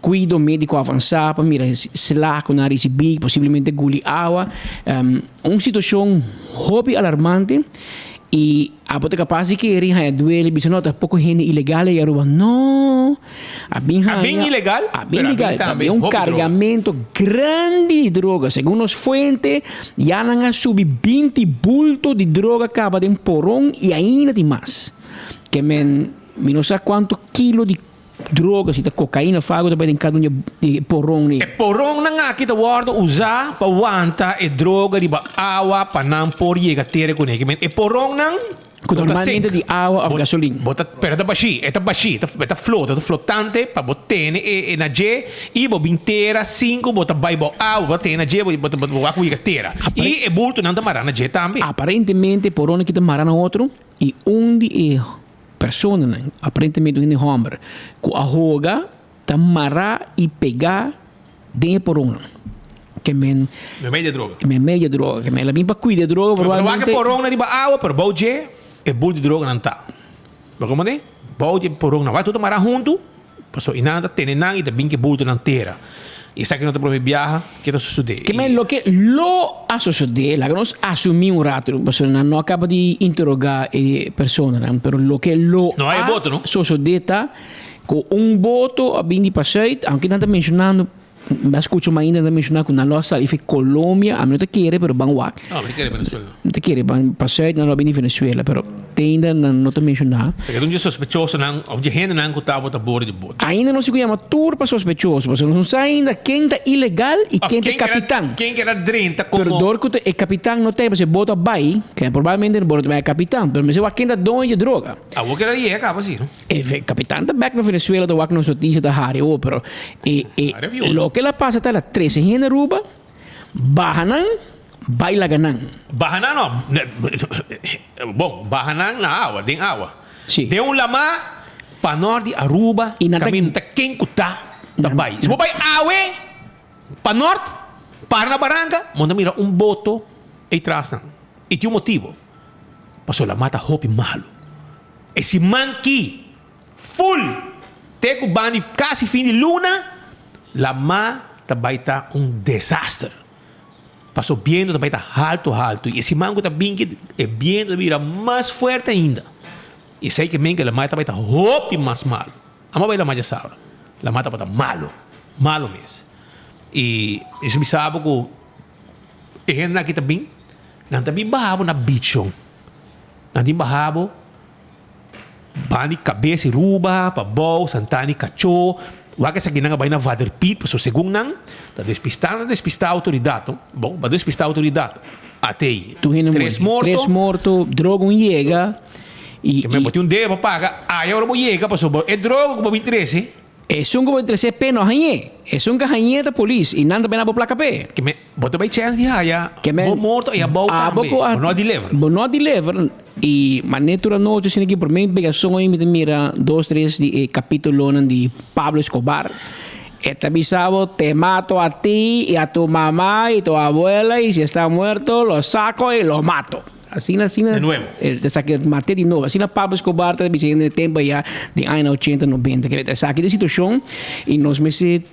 kuido médiko avansá pa mira sla ku nan a risibí, posiblemente guli awa. Un situashon hopi alarmante i abo ta kapas di kere haña duele bisa no ta poko hende ilegal ei Aruba. No! A bin A bin haña ilegal, a bin pero a bin ilegal. tambe Un hopi droga. kargamento grandi di droga. Segun nos fuente ya nan a subi 20 bulto di droga kaba den poron i ainda tin mas. Ke men mi no sa kuantu kilo di droga, si ta kokaina of algu ta bai den kada un di e poron ni. E poronnan aki ta wòrdu usá pa wanta e droga riba awa pa nan por yega tera kuné. Ke men e poronnan Ku no ta normalmente sink. di awa of gasolin. Bo ta, pero e ta bashí, e ta bashí, e ta flota, e ta flotante pa bo tene e na dje i bo bin tera sin ku bo ta bai bou awa, bo ta tene na dje, bo bo bo wak ku yega tera. I e bultonan ta mará na dje tambe. Aparentemente e poronnan ki ta mará na otro i un di e Personanan, aparentemente un hende hòmber, ku a hoga ta mará i pegá den e poronnan. Ke men. Meimei di e droga. Meimei di e droga. Ke men el a bin pa kuida e droga probablemente. Pero wak e poronnan riba awa, pero bou dje e bul di droganan ta. Bo komprende? Bou di e poronnan. Wak tur ta mará huntu, pasobra i nan ta tene nan i ta bin ku e bultonan tera. I esaki no ta prome biaha ke ta sosodé. Ke men loke lo a sosodé, laga nos asumí un rato, pasobra nan no a kaba di interogá e personanan, pero loke lo No hay a boto, no? sosodé ta ku un boto a bin di pasuit, aunke nan ta menshonando, mi a skucha mainda nan ta menshoná ku nan lo a sali fi Colombia, ami no ta kere, pero ban wak. No, mi ta kere Venezuela. Mi ta kere ban pasuit nan lo a bin di Venezuela, pero te ainda nan no ta menshoná. Esaki ta un dje sospechosonan òf dje hendenan ku tabata bordo di boto. Ainda no si ku yama tur pa sospechoso, pasobra nos no sa ainda ken ta ilegal i ken ta e kapitan. Ken keda drenta komo. Pero dor ku ta e kapitan no ta ei, pasobra e boto a bai, ke probablemente no bo no ta bai e kapitan, pero mester wak ken ta doño di e droga. Awor keda yega kaba si, no? E kapitan ta bek na Venezuela ta wak nos notisia ta hari awor, pero e e loke el a pasa ta el a trese hende Aruba, baha nan, bai laga nan. Baha nan no, bon, baha nan na awa, den awa. Sí. Den un lamá pa nort di Aruba I nan ta- kaminda ta ken ku ta ta bai. Si bo bai awe pa nort, para na baranka, bo ta mira un boto ei tras nan. I tin un motibu, pasobra lamá ta hopi malu. E siman ki full te ku bandi kasi fin di luna, lamá ta bai ta un desaster. Paso biento ta bai ta haltu haltu i e siman ku ta bin ki e biento ta bira mas fuerte ainda. I esei ke men ke lamai ta bai ta hopi mas malu. Amo bai lamai djasabra. Lamai tabata malu, malu mes. I mi bisa bo ku e hendenan aki ta bin, nan ta bin baha bo na bichon. Nan tin baha bo Bani kabes i Ruba, Pabou, Santana i Kachó. Wak esakinan a bai na Vader Piet pasobra segun nan ta despistá nan ta despistá outoridat no. Bon, ba despistá outoridat. Atei. Tur hende Tres muri. morto. Tres morto, droga un yega i. Ke men bo tin un debe pa paga, aya ora bo yega pasobra e droga ku bo bin trese. Esun ku bo trese p'e no hañ'é. Esun ku hañ'é ta polis i nan ta bena bo plaka p'e. Ke men, bo ta bai chèns di haya Ke men, bo morto i abou abo tambe. ku a Bo no a deliver. Bo no a deliver i manera tur anochi asina ki promé pega soño mi ta mira dos tres di e kapitulonan di Pablo Escobar. E ta bisa bo te mato a ti i a tu mama i tu abuela i si esta muerto lo sako i lo mato. Asina asina De nuevo. El ta saki mate di nobo. Asina Pablo Escobar ta bisa hende den tempo ya den añanan ochenta, nobenta. Ke ta saki di situashon i nos mester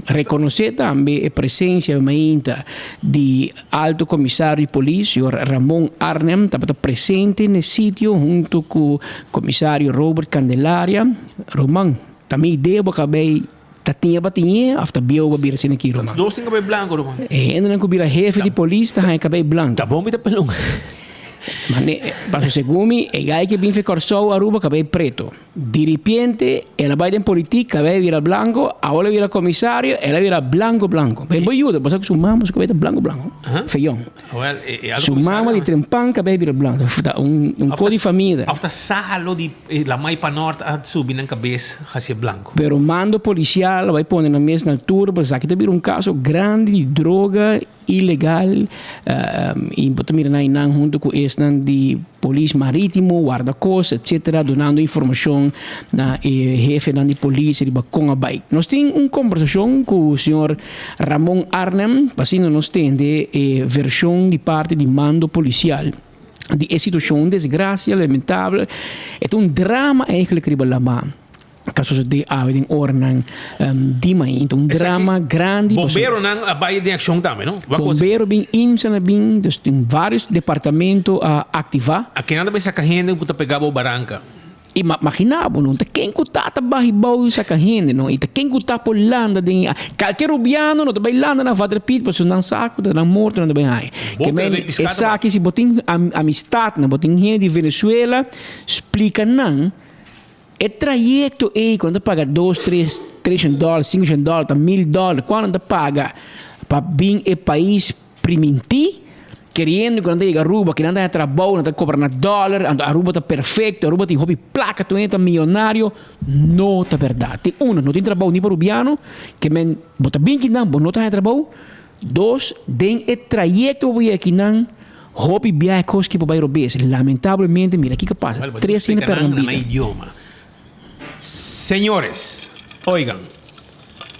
rekonosé tambe e presensia mainta di Alto Komisario di Polis, señor Ramon Arnhem, tabata presente na e sitio hunto ku Komisario Robert Candelaria. Roman, ta mi idea bo kabei Ta tiña pa tiñ'é òf ta bieu pa bira asina aki, ruman? Dos tin kabei blanku, ruman. E hendenan ku bira hefe di polis ta haña kabei blanku. Ta bon mi ta pelon. Ma ne, paso segun mi, e gai ke bin fe Kòrsou, Aruba, kabei preto. Diripiente, el a bai den politik, kabei a bira blanku, awor el a bira komisario, el a bira blanku blanku. Ben bo yuda, bo sa ku su mama su kabei ta blanku blanku, feyon. Well, e, e alto Su mama di trempan kabei bira blanku, ta un, un Of ko ta di famia. Of ta salo di e lamai pa nort a subi nan kabes hacia blanku. Pero mando policial a bai pone nan mes na altura, pasobra esaki ta bira un caso grandi di droga. ilegal y bo ta mira nan einan hunto cu esnan di polis maritimo, guardacosta etc. Dunando informacion na e hefenan di polis riba con a bay. Nos tin un combersacion cu señor Ramon Arnhem pa asina nos tende e version di parti di mando policial di e situacion. Un desgracia lamentable, e ta un drama eigenlijk riba lama. Ka sosodé awe den oranan di mainta. Un drama grandi. Bomberonan a bai den akshon tambe, no? Bombero bin, IMSA a bin, dus tin vários departamento a aktivá. Akinan ta bai saka hende ku ta pegá bou baranka. I maginá bo, no ta ken ku ta ta bahi bou i saka hende, no. I ta ken ku ta por landa den e. Kalke rubiano no ta bai landa na Vaderpiet pasobra nan sa ku ta nan morto nan ta bai haña. Ke men esaki si bo tin amistatnan, bo tin hende di Venezuela, splika nan. E trayecto ey cu nan ta paga dos, tres, treshen dollar, cincoshen dollar, ta mil dollar, cuando nan ta paga pa bin e pais priminti, keriendo cu nan ta yega Aruba, cu nan ta haya trabou, nan ta cobra na dollar, anto Aruba ta perfecto, Aruba tin hopi placa, tur hende ta miyonario, no ta berdad. Tin uno, no tin trabou ni pa Rubiano, ke men bo ta bin kinan, bo no ta haya trabou, Dos, den e trayecto pa bo yega akinan, hopi biahe cos ki por bay robes. Lamentablemente, mira kiko pasa, tres hende perde nan bida. Idioma. Señores, oigan,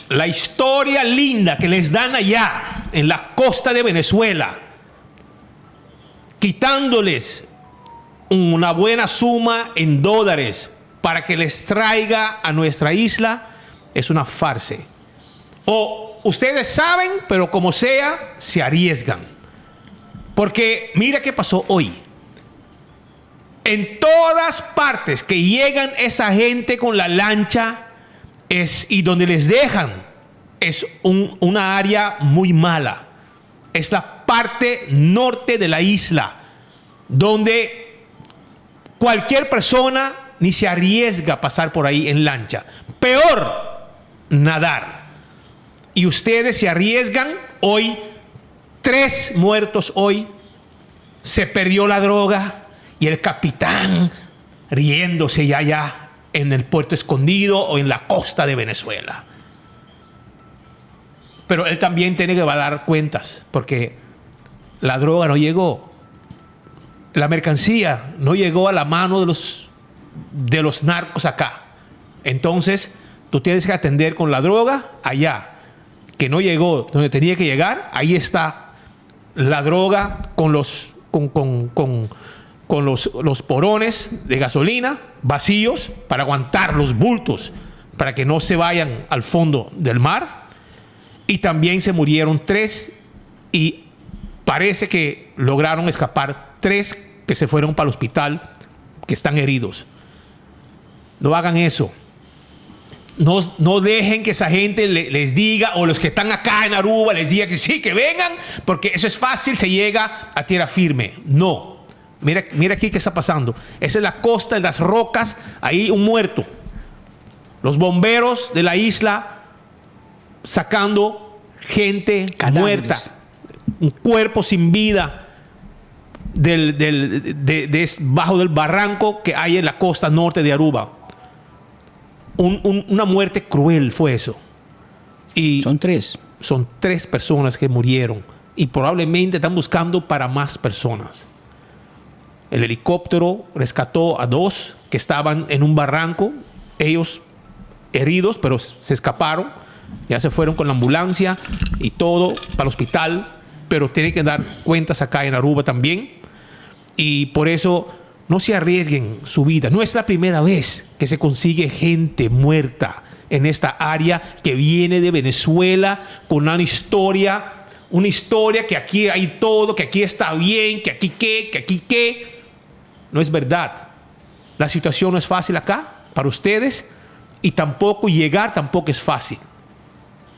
la historia linda que les dan allá en la costa de Venezuela, quitándoles una buena suma en dólares para que les traiga a nuestra isla, es una farse. O ustedes saben, pero como sea, se arriesgan. Porque mira qué pasó hoy. En todas partes que llegan esa gente con la lancha es, y donde les dejan es un, una área muy mala. Es la parte norte de la isla, donde cualquier persona ni se arriesga a pasar por ahí en lancha. Peor, nadar. Y ustedes se arriesgan hoy, tres muertos hoy, se perdió la droga y el capitán riéndose ya allá en el puerto escondido o en la costa de Venezuela. Pero él también tiene que va a dar cuentas porque la droga no llegó. La mercancía no llegó a la mano de los, de los narcos acá. Entonces, tú tienes que atender con la droga allá, que no llegó donde tenía que llegar. Ahí está la droga con los, con, con, con, con los, los porones de gasolina vacíos para aguantar los bultos, para que no se vayan al fondo del mar. Y también se murieron tres y parece que lograron escapar tres que se fueron para el hospital, que están heridos. No hagan eso. No, no dejen que esa gente les diga, o los que están acá en Aruba les diga que sí, que vengan, porque eso es fácil, se llega a tierra firme. No. Mira, mira aquí qué está pasando. Esa es la costa de las rocas, ahí un muerto. Los bomberos de la isla sacando gente muerta, un cuerpo sin vida del, del, de, bajo del barranco que hay en la costa norte de Aruba. una muerte cruel fue eso. Y son tres. Son tres personas que murieron y probablemente están buscando para más personas. El helicóptero rescató a dos que estaban en un barranco, ellos heridos, pero se escaparon. Ya se fueron con la ambulancia y todo para el hospital, pero tienen que dar cuentas acá en Aruba también. Y por eso no se arriesguen su vida. No es la primera vez que se consigue gente muerta en esta área que viene de Venezuela con una historia, una historia que aquí hay todo, que aquí está bien, que aquí qué, que aquí qué. No es verdad. La situación no es fácil acá para ustedes y tampoco llegar tampoco es fácil.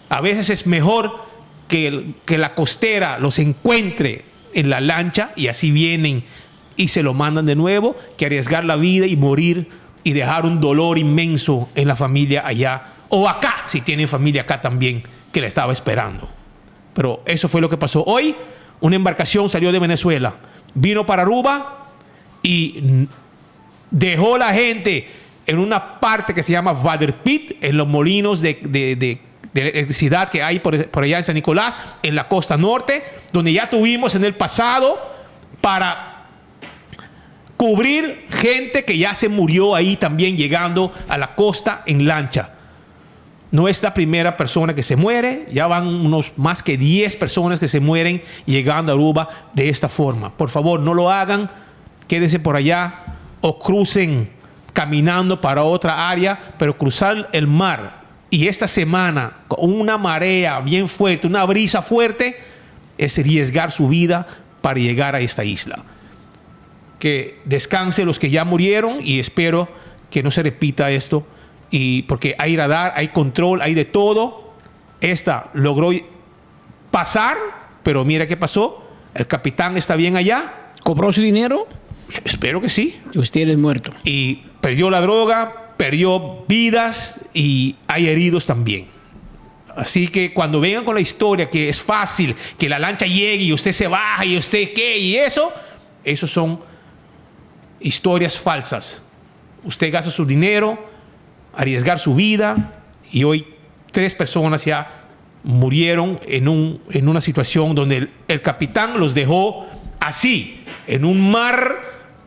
A veces es mejor que, que la costera los encuentre en la lancha y así vienen y se lo mandan de nuevo que arriesgar la vida y morir y dejar un dolor inmenso en la familia allá o acá, si tienen familia acá también que le estaba esperando. Pero eso fue lo que pasó hoy. Una embarcación salió de Venezuela, vino para Aruba y dejó la gente en una parte que se llama Vaderpit, en los molinos de, de, de la electricidad que hay por, por allá en San Nicolás, en la costa norte, donde ya tuvimos en el pasado para cubrir gente que ya se murió ahí también llegando a la costa en lancha. No es la primera persona que se muere, ya van unos más que 10 personas que se mueren llegando a Aruba de esta forma. Por favor, no lo hagan, quédense por allá o crucen caminando para otra área, pero cruzar el mar y esta semana con una marea bien fuerte, una brisa fuerte, es arriesgar su vida para llegar a esta isla. Que descanse los que ya murieron y espero que no se repita esto. Y porque hay radar, hay control, hay de todo. Esta logró pasar, pero mira qué pasó. El capitán está bien allá. ¿Cobró su dinero? Espero que sí. Usted es muerto. Y perdió la droga, perdió vidas y hay heridos también. Así que cuando vengan con la historia que es fácil, que la lancha llegue y usted se baja y usted qué y eso, eso son historias falsas. Usted gasta su dinero, arriesgar su vida y hoy tres personas ya murieron en, un, en una situación donde el, el capitán los dejó así, en un mar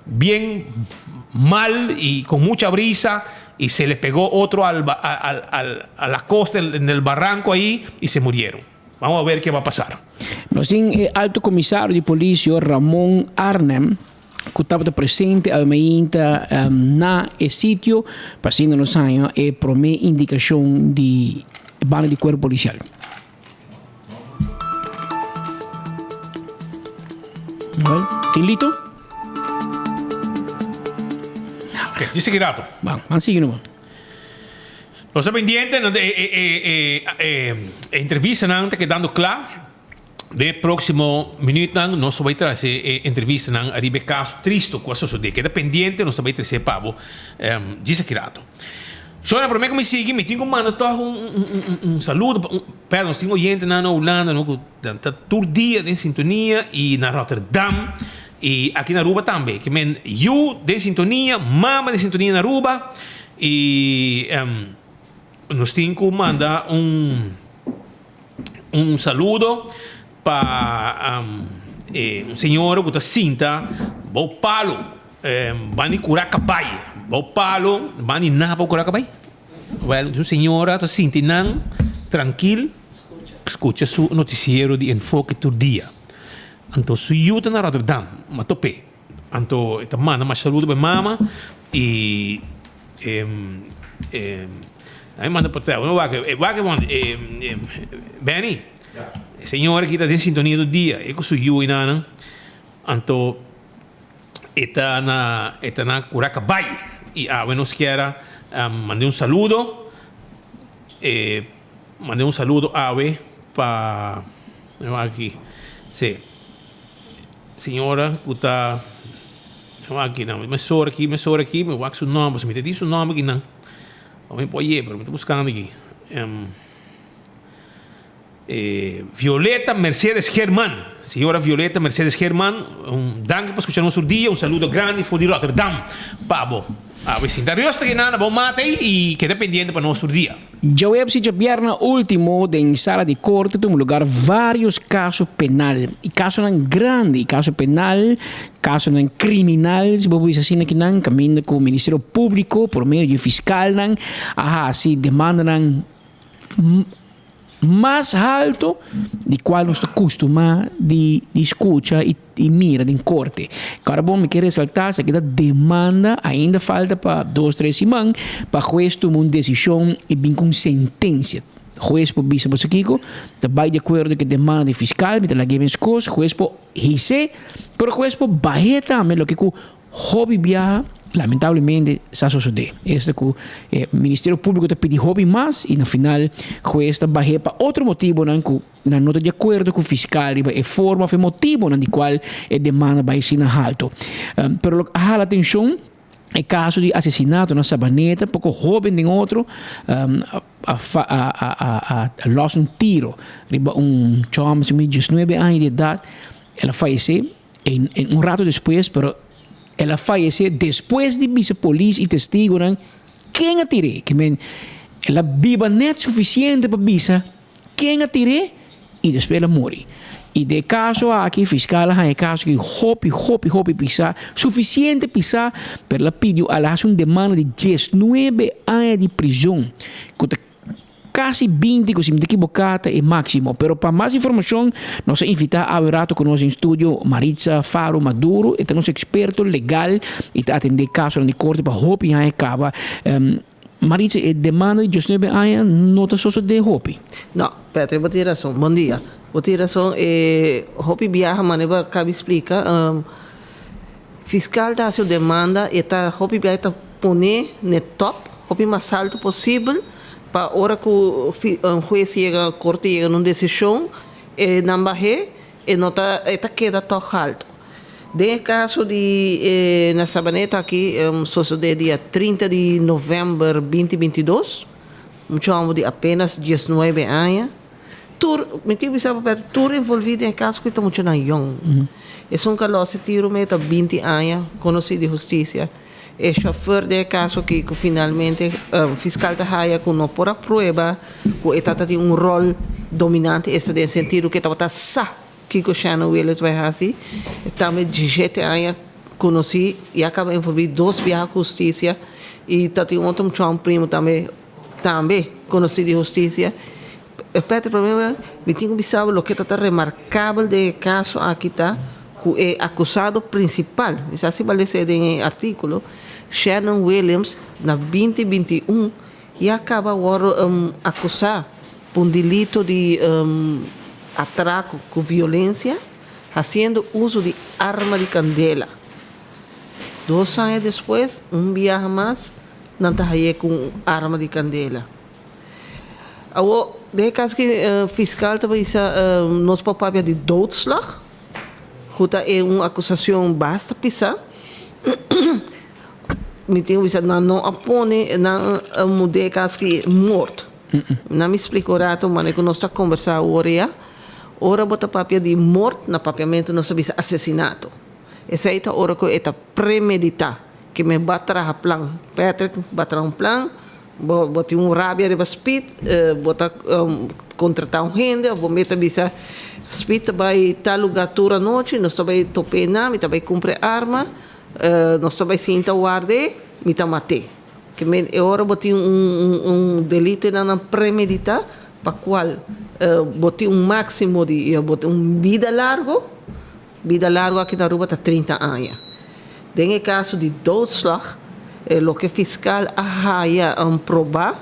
bien mal y con mucha brisa y se le pegó otro al, al, al, a la costa en el barranco ahí y se murieron. Vamos a ver qué va a pasar. Nos tin e alto comisario di polis Ramon Arnhem cu tabata presente almeinta um, na e sitio pa asina nos haña e prome indicacion di banda di cuerpo policial. Well, tin lito? Ok, dice que rato. Ban, ban sigui nomás. Nos ta pendiente, no, e, e, e, e, e entrevistanan ta kedando kla. Den e próksimo minütnan nos ta bai trese e entrevistanan ariba e kaso tristo ku a sosodé. Keda pendiente, nos ta bai trese pa bo djis aki rato. Shona, promé ku mi sigui, mi tin ku manda tòg un, un, un, un saludo pa un, pèrdon, nos tin oyentenan na Hulanda no ku ta tur dia den sintonia i na Rotterdam i aki na Aruba tambe. Ke men yu den sintonia, mama den sintonia na Aruba i nos tin ku manda un. Un saludo pa e un señora ku ta sinta bou palo ban di kura kabai bou palo ban di naba bou kura kabai wèl un señora ta sinti nan trankil skucha su notisiero di enfoke tur dia anto su yu ta na Rotterdam ma top'é anto e ta manda mas saludo pa e mama i. A mi manda pa tera. Wak, wak Benny. E señora aki ta den sintonia tur dia. E ku su yu i nan. Anto e ta na e ta na kura kabai. I awe nos kier a manda un saludo. E manda un saludo awe pa wak aki. Si. Señora ku ta. Aki nan, mi sor aki, mi sor aki, mi wak su nomber, si mi ta di su nomber aki nan, lo mi por ye, pero mi ta buscando aki. Violeta Mercedes German, señora Violeta Mercedes German, un danki pa scucha nos tur dia, un saludo grandi for di Rotterdam pa bo. Awe sinta rustig ei nan, bo mata ei y keda pendiente pa nos tur dia. Djaweps y djabièrnè último den sala di korte tuma lugar vários kaso penal y kasonan grandi, kaso penal, kasonan kriminal si bo por bisa asina kinan, kaminda ku Ministerio Públiko por medio di fiskalnan a hasi demandanan mas halto di cual nos ta custuma di di scucha y y mira den corte. Ahora bon mi kier resalta esaki ta demanda ainda falta pa dos tres siman pa huez tuma un decision y bin cu un sentencia. Huez por bisa boso kico ta bay di acuerdo cu e demanda di fiscal mi ta laga e mes cos huez por hise pero huez por bahe tambe loke cu Hopi biaha, lamentablemente, sa sosodé. Esta ku e Ministerio Públiko ta pidi hopi mas i na final hues ta bah'é pa otro motibonan ku nan no ta di akuerdo ku fiskal riba e forma òf e motibonan di kual e demanda bai asina haltu. Pero loke a hala atenshon e kaso di asesinato na Sabaneta, poko hóben den otro a a lòs un tiro riba un chòmber di diesnuebe aña di edat, el a fayesé. En un rato despues, pero el a fayece despues di bisa polis y testigonan ken a tir'é. Ke men, El a biba net sufisiente pa bisa ken a tir'é i despues el a muri. I den e kaso aki fiskal a haña e kaso aki hopi, hopi, hopi pisá, sufisiente pisá, pero el a pidi el a hasi un demanda di diesnuebe aña di prizon, ku ta kasi binti, ku si mi ta ekiboká ta e máksimo. Pero pa mas informashon nos a invitá awe rato ku nos den studio Maritza Faro Maduro, e ta nos eksperto legal i ta atendé kasonan di korte pa hopi aña kaba. Maritza, e demanda di diesnuebe aña no ta sosodé hopi. No, Patrick, bo tin rason. Bon dia. Bo tin rason. E hopi biaha manera bo a kabi splika, fiskal ta hasi un demanda, e ta hopi biaha e ta pone n'e top, hopi mas alto posibel, pa ora ku hues yega, korte yega na un desishon, e nan bah'é, e no ta, e ta keda tòg alto. Den e kaso di e na Sabaneta aki sosodé dia 30 di novèmber binti 22, mucha hòmber di apénas diesnuebe aña, tur, mi tin bisa bo Berto, tur envolví den e kaso ku ta muchanan yòn. Esun ku a lòs e tiro mei ta 20 aña, konosí di hustisia. E shofùr den e kaso aki ku finalmente fiskal ta haya ku no por a prueba ku e tabata tin un ròl dominante, esta den sentido ku e tabata sa Kiko Shannon Willis bai hasi? E tambe dishete aña konosí i a kaba envolví dos biaha ku hustisia i ta tin otro muchacho un primo tambe tambe konosí di hustisia. Patrick prome mi tin ku bisa bo loke ta ta remarkabel den e kaso aki ta ku e akusado prinsipal, mi sa si bo a lesa den e artíkulo, Shannon Williams na 20 21 ya kaba wòrdu akusá pa un delito di atraco cu violencia, haciendo uso di arma di candela. Dos aña despues, un biaha mas, nan ta haye cu un arma di candela. Awor, den e caso aki, fiscal ta bisa nos por papia di doodslag, cu ta e un acusacion basta pisa. Mi tin cu bisa nan no a pone nan den e caso aki moord. Na mi splika un rato manera ku nos ta kombersá awor ya. Ora bo ta papia di mort, na papiamentu nos ta bisa asesinato. Esei ta ora ku e ta premeditá, ke men ba traha plan. Patrick ba traha un plan, bo bo tin un rabia riba Speed, bo ta kontratá un hende òf bo mes ta bisa Speed ta bai tal lugá tur anochi, nos ta bai top'é nan, mi ta bai kumpra e arma, nos ta bai sinta ward'é, mi ta mat'é. Ke men e ora bo tin un un delito nan nan premedita pa cual bo tin un maximo di bo tin un bida largo, bida largo aki na Aruba ta 30 aña. Den e caso di doodslag loke fiscal a haya proba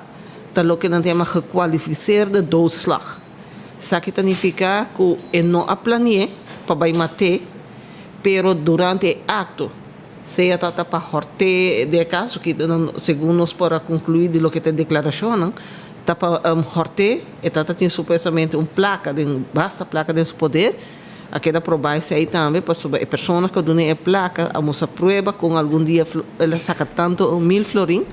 ta loke nan ta yama gekwalificeerde doodslag. Esaki ta nifica cu e no a planie pa bay mate pero durante e acto Sea ta ta pa hòrt'é, den e kaso ki segun nos por a konkluí di loke ta e deklarashonnan, ta pa hòrt'é, e tata tin supuestamente un plaka den, basta plaka den su poder, a keda probá esei tambe pasobra e persona ku a dun'é e plaka a mustra prueba kon algun dia el a saka tantu mil florin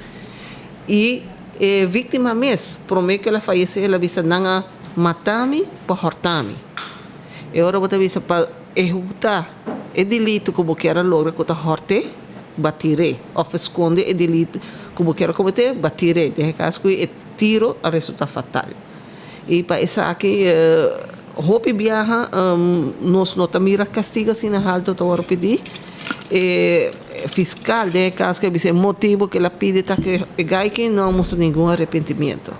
i e víktima mes promé ku el a fayesé el a bisa nan a mata mi pa hòrta mi. E ora bo ta bisa pa ehekutá e delito ku bo kier a logra ku ta hòrt'é, batir'é. Òf skonde e delito ku bo kier a kometé, batir'é. Den e kaso ku e tiro a resultá fatal. I pa esaki hopi biaha nos no ta mira kastigo asina haltu ta wòrdu pidí. E fiskal den e kaso ku a bisa e motibu ku el a pidi ta ku e gai aki no a mustra ningun arepentimiento.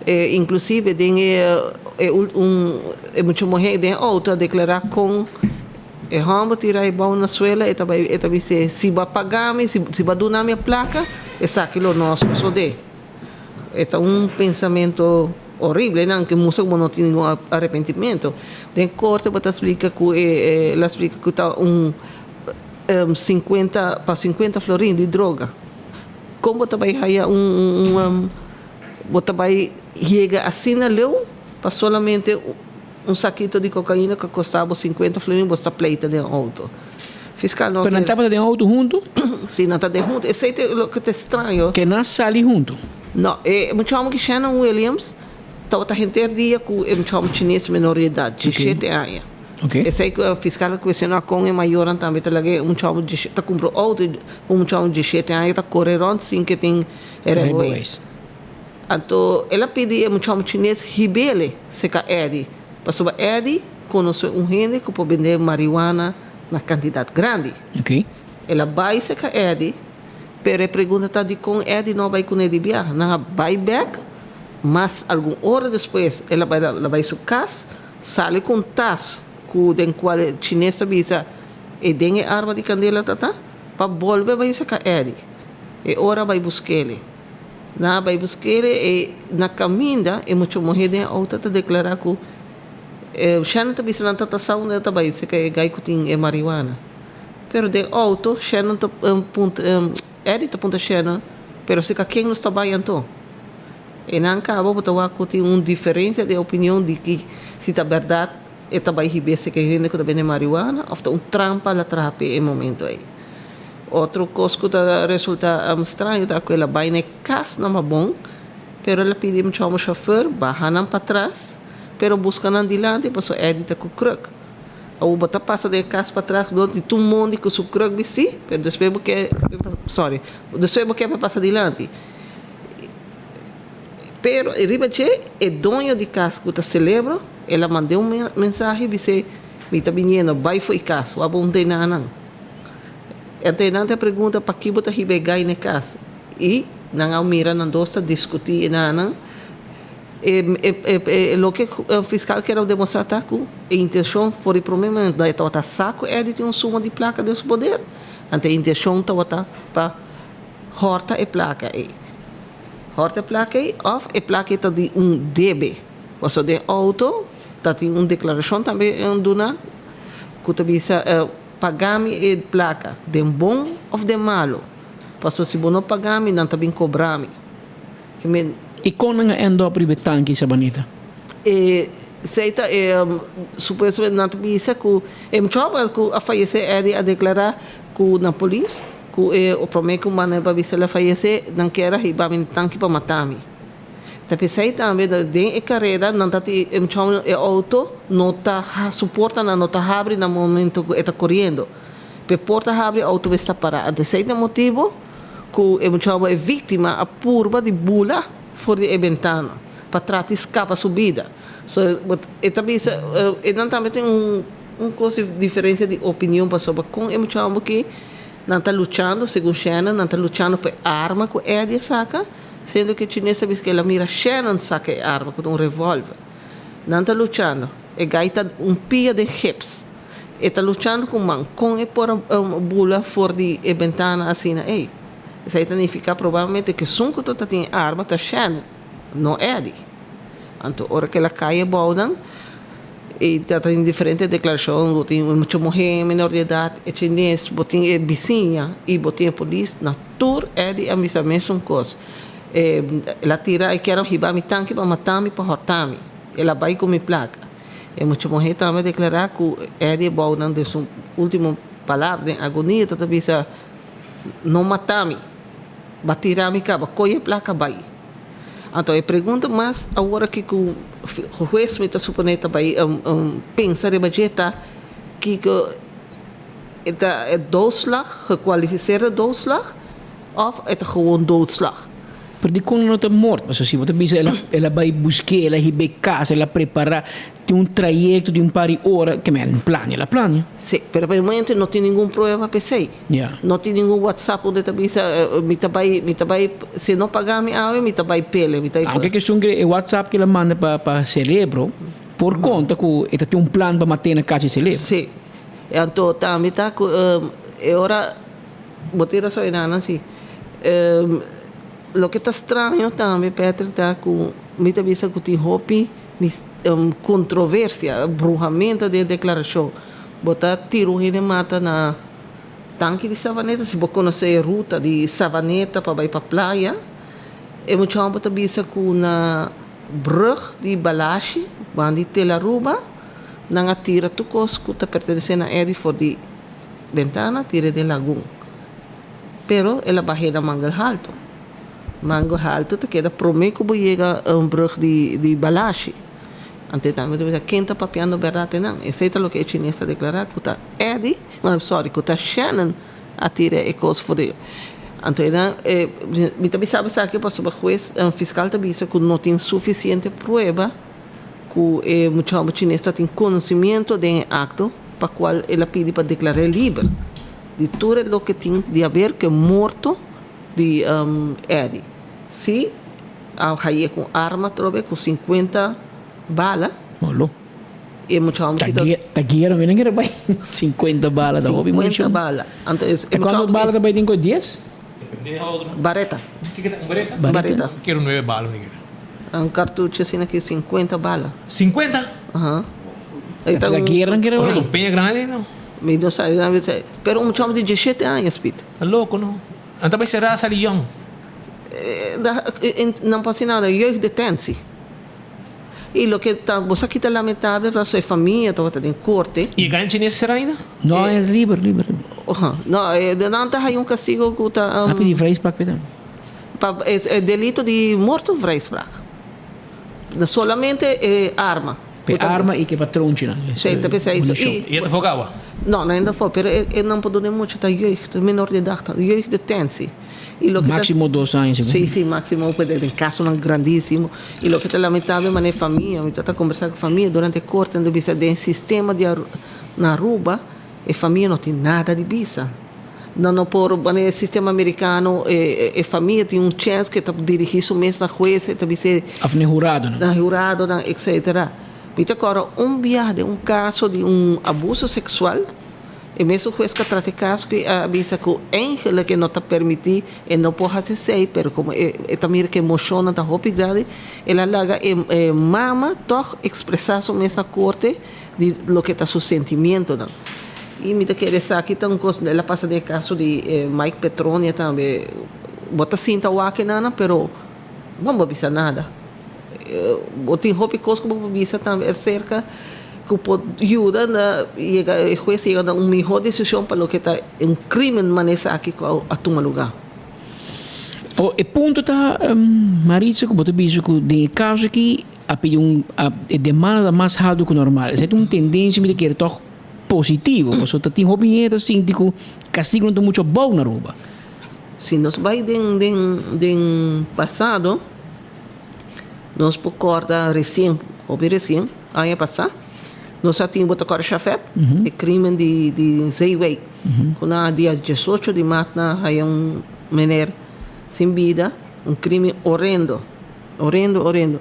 Inclusive den e un e mucha muher den e auto a declara con e homber tira e bou na suela e ta bay e ta bis'é si bo a paga mi si bo a duna mi e placa esaki lo no a sosode. E ta un pensamento horrible nan ke mustra ku bo no tin ningun arepentimiento. Den corte bo ta splica ku e el a splica ku ta un cincuenta pa cincuenta florin di droga con bo ta bay haya un un. Bo ta bai yega asina leu pa solamente un sakito di kokaina ku a kosta bo sinkuenta florin bo sta pleita den outo. Fiskal no Pero nan tabata den outo huntu? Si, nan ta den huntu. Esei ta loke ta straño. Ke nan sali huntu? No, e mucha hòmber ki Shannon Williams tabata henter dia ku e mucha hòmber chines menor di edat, diesshete aña. Esei ku fiskal a kuestioná kon e mayornan tambe ta laga e mucha hòmber ta kumpra outo un mucha hòmber diesshete aña ta kore rònt sin ke tin E rijbewijs. Anto el a pidi e mucha chines hib'ele serka Eddie, pasobra Eddie konosé un hende ku por bende marihuana na kantidat grandi. El a bai serka Eddie, pero e pregunta ta dikon Eddie no a bai kuné di biaha. Nan a bai bèk, mas algun ora despues el a bai el a bai su kas, sali ku un tas ku den kual e chines ta bisa e den e arma di kandela ta ta, pa bolbe bai serka Eddie. E ora a bai busk'ele. Nan a bai busk'ele e na kaminda e mucha muhé den e outo ta deklará ku e Shannon ta bisa nan ta ta sa unda e ta bai serka e gai ku tin e marihuana. Pero den outo Shannon ta puntra Eddie ta puntra Shannon pero serka ken nos ta bai anto? E nan kaba bo ta wak ku tin un diferensia di opinion di ki si ta bèrdat e ta bai hib'é serka e hende ku ta bende marihuana òf ta un trampa la traha p'e e momento ei. Otro kos ku ta resultá straño ta ku el a bai na e kas na Mabon, pero el a pidi mucha hòmber shofèr baha nan patras, pero buska nan dilanti pasobra Eddie ta ku krùk. Awor bo ta pasa den e kas patras dor di tur mondi ku su krùk bistí, pero despues bo ke, sorry, despues bo ke pa pasa dilanti. Pero riba dje e doño di kas ku ta Celebro, el a mand'é un mensahe bis'é, Mi ta biniendo, bai for e kas, wak bo un tena nan. Anto e nan ta pregunta paki bo ta hiba e gai na e kas i nan a mira nan dos ta diskuti e nan e loke fiskal kier a demostra ta ku e intenshon for di prome momento e tabata sa ku Eddy tin un suma di plaka den su poder anto e intenshon tabata pa hòrta e plaka ei hòrta e plaka ei òf e plaka ei ta di un debe pasobra den outo ta tin un deklarashon tambe duna ku ta bisa. Paga mi e plaka, den bon of den malo, paso si bo no paga mi, nan ta bin kobra mi. Ke men. I kon nan a end up riba e tanki, Sabanita? E sei ta e supuestamente nan ta bisa ku e muchacho ku a fayesé Eddie a deklará ku na polis ku e promé ku manda pa bisa el a fayesé nan kier a hiba mi na tanki pa mata mi. Ta p'esei tambe den e kareda nan ta tin e muchacho e outo no ta su portanan no ta habri na momento ku e ta koriendo. P'e porta habri e outo mester ta pará. Anto esei ta e motibu ku e muchacho e víktima a purba di bula for di e bentana pa trata di skapa su bida. So e ta bisa e nan tambe tin un un kos di diferensia di opinion pasobra kon e muchacho aki nan ta luchando segun Shannon nan ta luchando pa e arma ku Eddie a saka. Siendo ku e chines a bisa ku el a mira Shannon saka e arma ku ta un revolver. Nan ta luchando. E gai ta un pia den gips. E ta luchando ku man. Kon e por a bula for di e bentana asina ei? Esei ta nifiká probablemente ku esun ku ta tin e arma ta Shannon, no Eddie. Anto ora ku el a kai abou nan, e ta tin diferente deklarashon, bo tin mucha muhé menor di edat, e chines, bo tin e bisiña i bo tin e polis. Na Tur Eddie a bisa mesun kos. El a tira e kier a hiba mi tanki pa mata mi pa horta mi. El a bai ku mi plaka. E mucha muhé tambe a deklará ku Eddie a bou nan den su ultimo palabra den agonia ta ta bisa, No mata mi. Ba tira mi kaba. Koye e plaka bai. Anto e pregunta mas awor aki ku hues mi ta suponé ta bai pensa riba dje ta kiko. E ta e doodslag, gekwalifiseerde doodslag, of e ta gewoon doodslag? Pero dikon no ta mort? Pasobra si bo ta bisa el a bai busk'é, el a hib'é kas, el a prepará, tin un trayekto di un par di ora, ke men plania, el a plania. Sí, pero pa e momento no tin ningun prueba pa esei. Ya. No tin ningun whatsapp unda e ta bisa mi ta bai, mi ta bai, si e no paga mi awe mi ta bai pele, mi ta. Aunke ke esun ke e whatsapp ke el a manda pa pa Celebro por konta ku e ta tin un plan pa mat'é na kas di Celebro. Sí. E anto tambe ta ku e ora bo tin rason einan si. Loke ta straño tambe Patrick ta ku mi ta bisa ku tin hopi kontroversia, bruhamento den e deklarashon. Bo ta tira un hende mata na tanki di Savaneta, si bo konosé e ruta di Savaneta pa bai pa playa, e mucha hòmber ta bisa ku na brùg di Balashi, banda di Tel Aruba, Nan a tira tur kos ku ta pertenesé na Eddie for di bentana, tir'é den lagun. Pero el a bah'é na Mangel Haltu. Mangel Haltu ta keda promé ku bo yega brùg di di Balashi. Anto e tambe ta bisa, ken ta papiando bèrdat einan? Esei ta loke e chines a deklará, ku ta Eddie, no, sorry, ku ta Shannon a tira e kos for di. Anto e nan, e, mi ta bisa bo esaki pasobra hues, fiscal ta bisa cu no tin suficiente prueba cu e mucha homber chines ta tin conocimiento den e acto pa cual el a pidi pa declar'é liber di tur e loke tin di haber cu e morto di Eddy. Si, a haye cu un arma atrobe cu 50 bala. Olo. E mucha homber ki ta. Ta guera mi no kere bai 50 bala ta hopi municion. 50 bala. Anto es e mucha homber. Cuanto bala ta bai tin cu 10? Bareta. Un bareta? Bareta. Kero 9 bala mi kere. Un cartucho asina ki 50 bala. 50? Aha. Ta guera no kere bai. Un peña grandi no. Mi no sa, pero un mucha homber di 17 aña spit. Ta loco no. Nan ta bai sera sali yong. Nan por haci nada, jeugddetentie. Y loke ta bo sa kita lamentable pasobra e famia tabata den corte. Y e gana chines sera ainda? No, e liber, liber. No, nan ta haya un castigo cu ta. A pidi vrijspraak pe tambe. Pa e delito di morto vrijspraak. Solamente e arma. Pe arma y ke patronchinan. Sí, ta p'esei. Y e ta for caba? No, no e ta for, pero e nan por duna mucha, ta jeugd, ta menor di edad, ta jeugddetentie. Y loke ta. Maximo dos aña segun. Sí, sí, maximo, pero den casonan grandisimo. Y loke ta lamentable manera e famia, mi ta combersa cu famia durante e corte, nan ta bisa den sistema di na Aruba e famia no tin nada di bisa. Nan no por, manera e sistema americano e famia tin un chens cu e ta dirigi su mes na hues, e ta bisa. Of na e huradonan. Na e huradonan, etcetera. Mi ta corda un biaha den un caso di un abuso sexual, e mesun hues cu a trata e caso cu a bisa cu eigenlijk e no ta permiti, e no por haci esey, pero como e ta mira cu e emocionnan ta hopi grandi, el a laga e mama toch expresa su mes na corte di loke ta su sentimientonan. Y mi ta kere esaki ta un cos, el a pasa den e caso di Mike Petronia tambe, bo ta sinta wak e nana, pero bo no por bisa nada. Bo tin hopi cos cu bo por bisa tambe acerca cu por yuda na yega e hues yega na un miho decision pa loke ta un crimen manera esaki cu a tuma lugar. O e punto ta Maritza cu bo ta bisa cu den e caso aki a pidi un e demanda ta mas halto cu normal. Esaki ta un tendencia mi ta kere toch positivo pasobra ta tin hopi hende ta sinti cu castigo no ta mucho abou na Aruba. Si nos bay den den den pasado. Nos por corda recien, hopi recien, aña pasa, nos a tin bo ta corda Shafet, e crimen di di Zeewijk, cu na dia diesocho di maart nan a haya un meneer sin bida, un crimen horendo, horendo, horendo.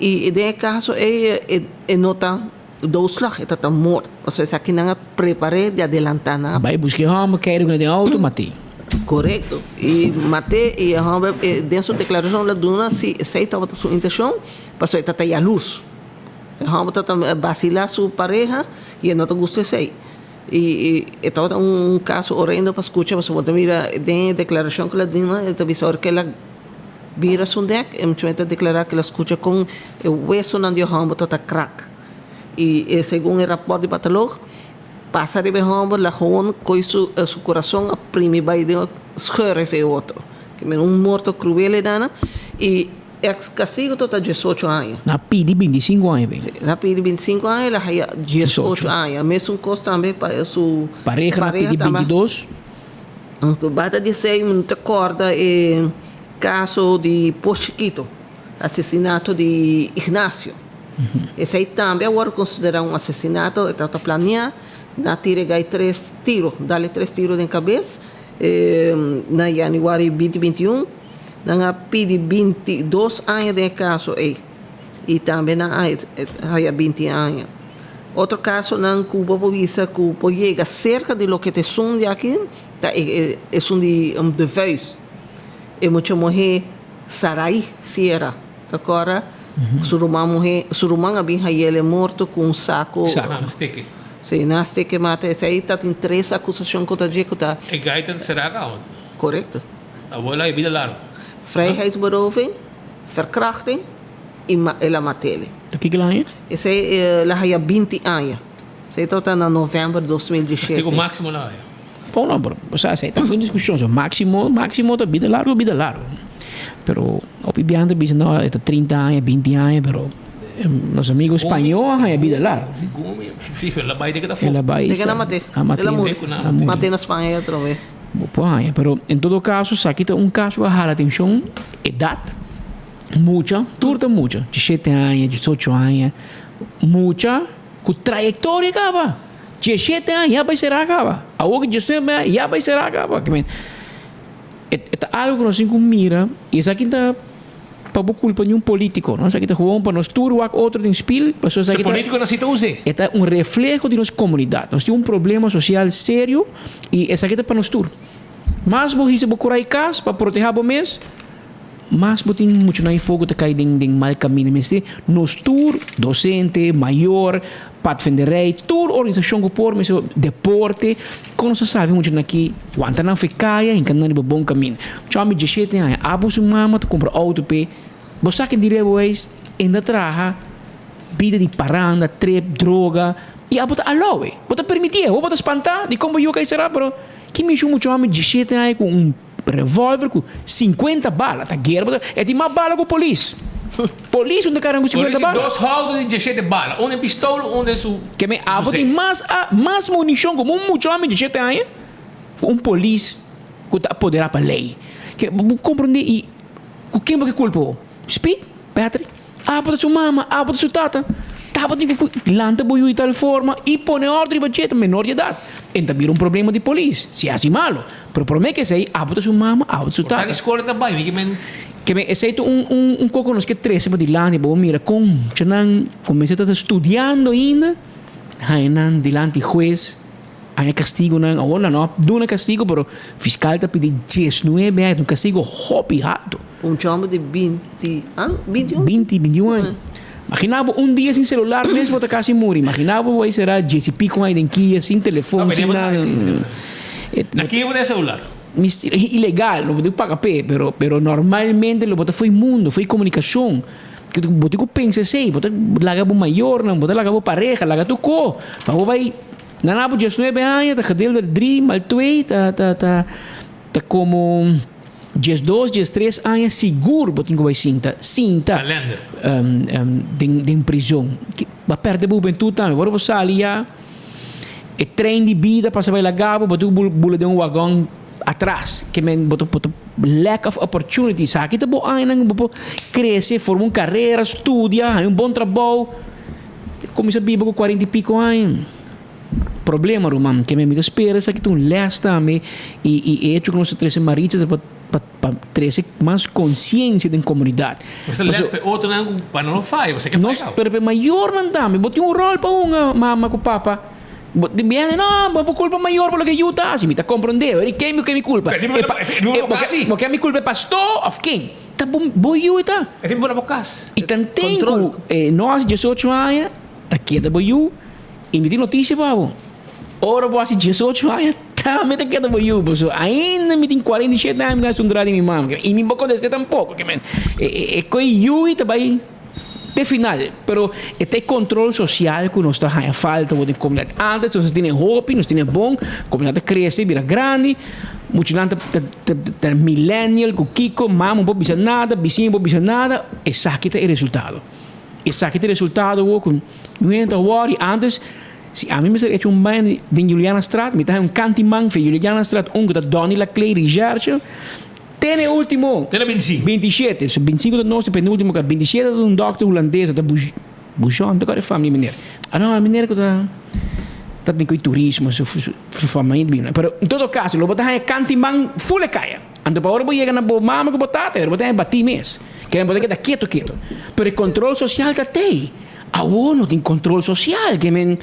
Y den e caso ey e no ta doodslag, e ta ta moord, pasobra esaki nan a prepar'é di adelantá nan a. Bai busca e homber, kere cu na den auto, mat'é. Korekto. I mat'é i e hòmber den su deklarashon la duna si esei tabata su intenshon, pasobra e ta ta yalurs. E hòmber tabata basilá su pareha i e no ta gusta esei. I e tabata un kaso orendo pa skucha pasobra bo ta mira den e deklarashon ku el a duna e ta bisa ora ku el a bira su nek e muchacho ta deklará ku el a skucha kon e wesonan di e hòmber tabata krak. I segun e rapòrt di patolog. Pasa riba e homber la gewoon koe su su corazon a primi bai den scheur efe e otro. Ke men un morto cruel e dana y ex castigo tot a diesocho aña. Na pidi bintisinco aña ben. Si, na pidi bintisinco aña el a haya diesocho aña. Mesun cos tambe pa su pareha na pidi bintidos. Anto bata di esey mi ta corda e caso di Pos Chiquito, asesinato di Ignacio. Esei tambe a wòrdu konsiderá un asesinato, e tabata planeá, nan a tira e gai tres tiro, dal e tres tiro den kabes, na yanüari binti 21, nan a pidi 22 aña den e kaso ei, i tambe nan a haya 20 aña. Otro kasonan ku bo por bisa ku por yega serka di loke ta esun di aki ta esun di De Vuijs, e mucha muhé Sarai Sierra. Ta kòrda su ruman muhé, su ruman a bin hay'el morto ku un sako. Sako. Nan steke. Sí, nan steke mata. Esei ta tin tres akusashon kontra dje ku ta. E gaita ta será kaba. Korekto. Abuela e bida largu. Vrijheidsberoving, verkrachting i el a mat'el. Ta kiko el a haña? Esei el a haya 20 aña. Esei tabata na novèmber 2017. Kastigo máksimo el a haya. Bon no, pero osea esei ta un diskushon. So máksimo, máksimo ta bida largu, bida largu. Pero hopi biaha ta bisa no e ta 30 aña, 20 aña, pero nos amigo spañó a haña bida largu. Segun mi, si, el a bai de ke ta El a bai De ke nan mat'é. A mat'é. El a muri. A muri. Mat'é na Spaña e otro be. Bo por haña, pero en todo caso esaki ta un caso cu a hala atencion, edad, mucha, tur ta mucha, diesshete aña, diesocho aña, mucha cu trayectoria caba, diesshete aña ya bay cera caba, awor cu diesnuebe aña ya bay cera caba, e ta algo cu nos tin cu mira y esaki ta pa bo culpa ni un politico, no? Esaki ta gewoon pa nos tur wak otro den spiel, pasobra esaki ta. Politico no si ta use. E ta un refleho di nos comunidad. Nos tin un problema social serio y esaki ta pa nos tur. Mas bo hisa bo curai cas pa proteha bo mes, mas bo tin muchanan afo cu ta cay den den mal camino. Mester nos tur, docente, mayor, padvinderij, tur organisacion cu por mester deporte, Kon nos a sabi muchanan aki wanta nan fe kaya hinka nan riba bon kaminda? Chòmi diesshete aña, abo su mama ta kumpra outo p'e, bo sa ken di rebewes, e ta traha bida di paranda, trip, droga, i abo ta alou e, bo ta permitié, bo ta spantá dikon bo yu a kai será, pero ki mishi un muchòmi diesshete aña ku un revolver ku sinkuenta bala, ta guera bo ta, e tin mas bala ku polis, polis un ta kara ku sinkuenta bala. Dos houto di diesshete bala, un den pistola, un den su. Ke men abo tin mas a mas munishon komo un mucha homi di shete aña ku un polis ku ta apoderá pa lei. Ke bo komprondé i ku ken bo ke kulpa bo? Speed, Patrick, abo ta su mama, abo ta su tata. Tabatin ku lanta bo yu di tal forma i pone òrdu riba dje, ta menor di edat. En ta bira un problema di polis si hasi malo. Pero promé ke esei, abo ta su mama, abo ta su tata. Por ta di skola ta bai, mi ke men. Ke men esei ta un un un koko nos ke trese pa dilanti, bo mira kon muchanan kuminsá ta studiando ainda, haña nan dilanti hues, haña kastigonan. Awor nan no a duna kastigo, pero fiskal ta pidi diesnuebe aña, ta un kastigo hopi haltu. Un chomber di binti an? Binti un? Binti, binti un aña. Imagina bo un dia sin celular mes bo ta casi muri. Imagina bo bay sera dies y pico aña den kia sin telefon, sin nada. Na kia bo ta e celular? Ilegal, lo bo tin ku paga p'e, pero pero normalmente lo bo ta fo'i mundo, fo'i comunicacion. Bo tin ku pensa esey, bo ta laga bo mayornan, bo ta laga bo pareha, laga tur ko pa bo bay na na bo diesnuebe aña ta gedeeld door drie maal twee ta ta ta ta como. 12, 13 aña sigur bo tin ku bai sinta, sinta den den prizon. Bo a pèrdè bo hubentut tambe. Ora bo sali ya e trein di bida pasa bai laga bo, bo tin ku bula den un wagon atras. Ke men bo ta bo ta lack of opportunity. Esaki ta bo añanan ku bo por krese, forma un karera, studia, haña un bon trabou. Kuminsá biba ku kuarenta i piko aña. Problema ruman, ke mi ta spera esaki ta un les tambe i i e hecho ku nos ta trese Maritza ta pa pa pa trese mas konsiensia den komunidat. Nos ta les pa e otronan ku pa nan no faya, pasobra ke faya kaba. Pero pa e mayornan tambe, bo tin un ròl pa hunga mama ku papa. Bo tin biaha no, bo por kulpa mayor pa loke yu ta hasi, mi ta komprondé, ora ken mi ke mi kulpa? E pa e bo ke mi kulpa e pastor òf ken? Ta bo bo yu e ta. E tin bo na bo kas. I tanten ku e no hasi diesocho aña ta keda bo yu. I mi tin notisia pa bo, ora bo hasi diesocho aña tambe ta keda bo yu, pasobra ainda mi tin 47 aña mi ta asundra di mi mama, i mi bo kontest'é tampoko, ke men e koe yui ta bai te final, pero e ta e kontrol sosial ku nos ta haña falta bo den komunidat. Antes nos a tene hopi, nos tene bon, komunidat a krese bira grandi, muchanan ta ta millennial ku kiko, mama no por bisa nada, bisiña no por bisa nada, esaki ta e resultado. Esaki ta e resultado bo ku. Un hende ta wòri antes, si ami mester echa un baña den Julianastraat, mi ta haña un kantiman fe Julianastraat un ku ta Donny Laclay Recherche, te na e ultimo. Te na 25. 27, so 25 ta nos, e penultimo ka 27 ta un dòkter hulandes, ta Bujon, ta kòrda e fam di e meneer. Ah no, e meneer ku ta ta den ku e turismo, su su fama ainda bini. Pero en todo caso, lo bo ta haña kantiman ful e kaya. Anto pa ora bo yega na bo mama ku bo tata, bo ta haña batí mes. Ke bo ta keda ketu ketu. Pero e kontrol sosial ta tei. Awor no tin control social, ke men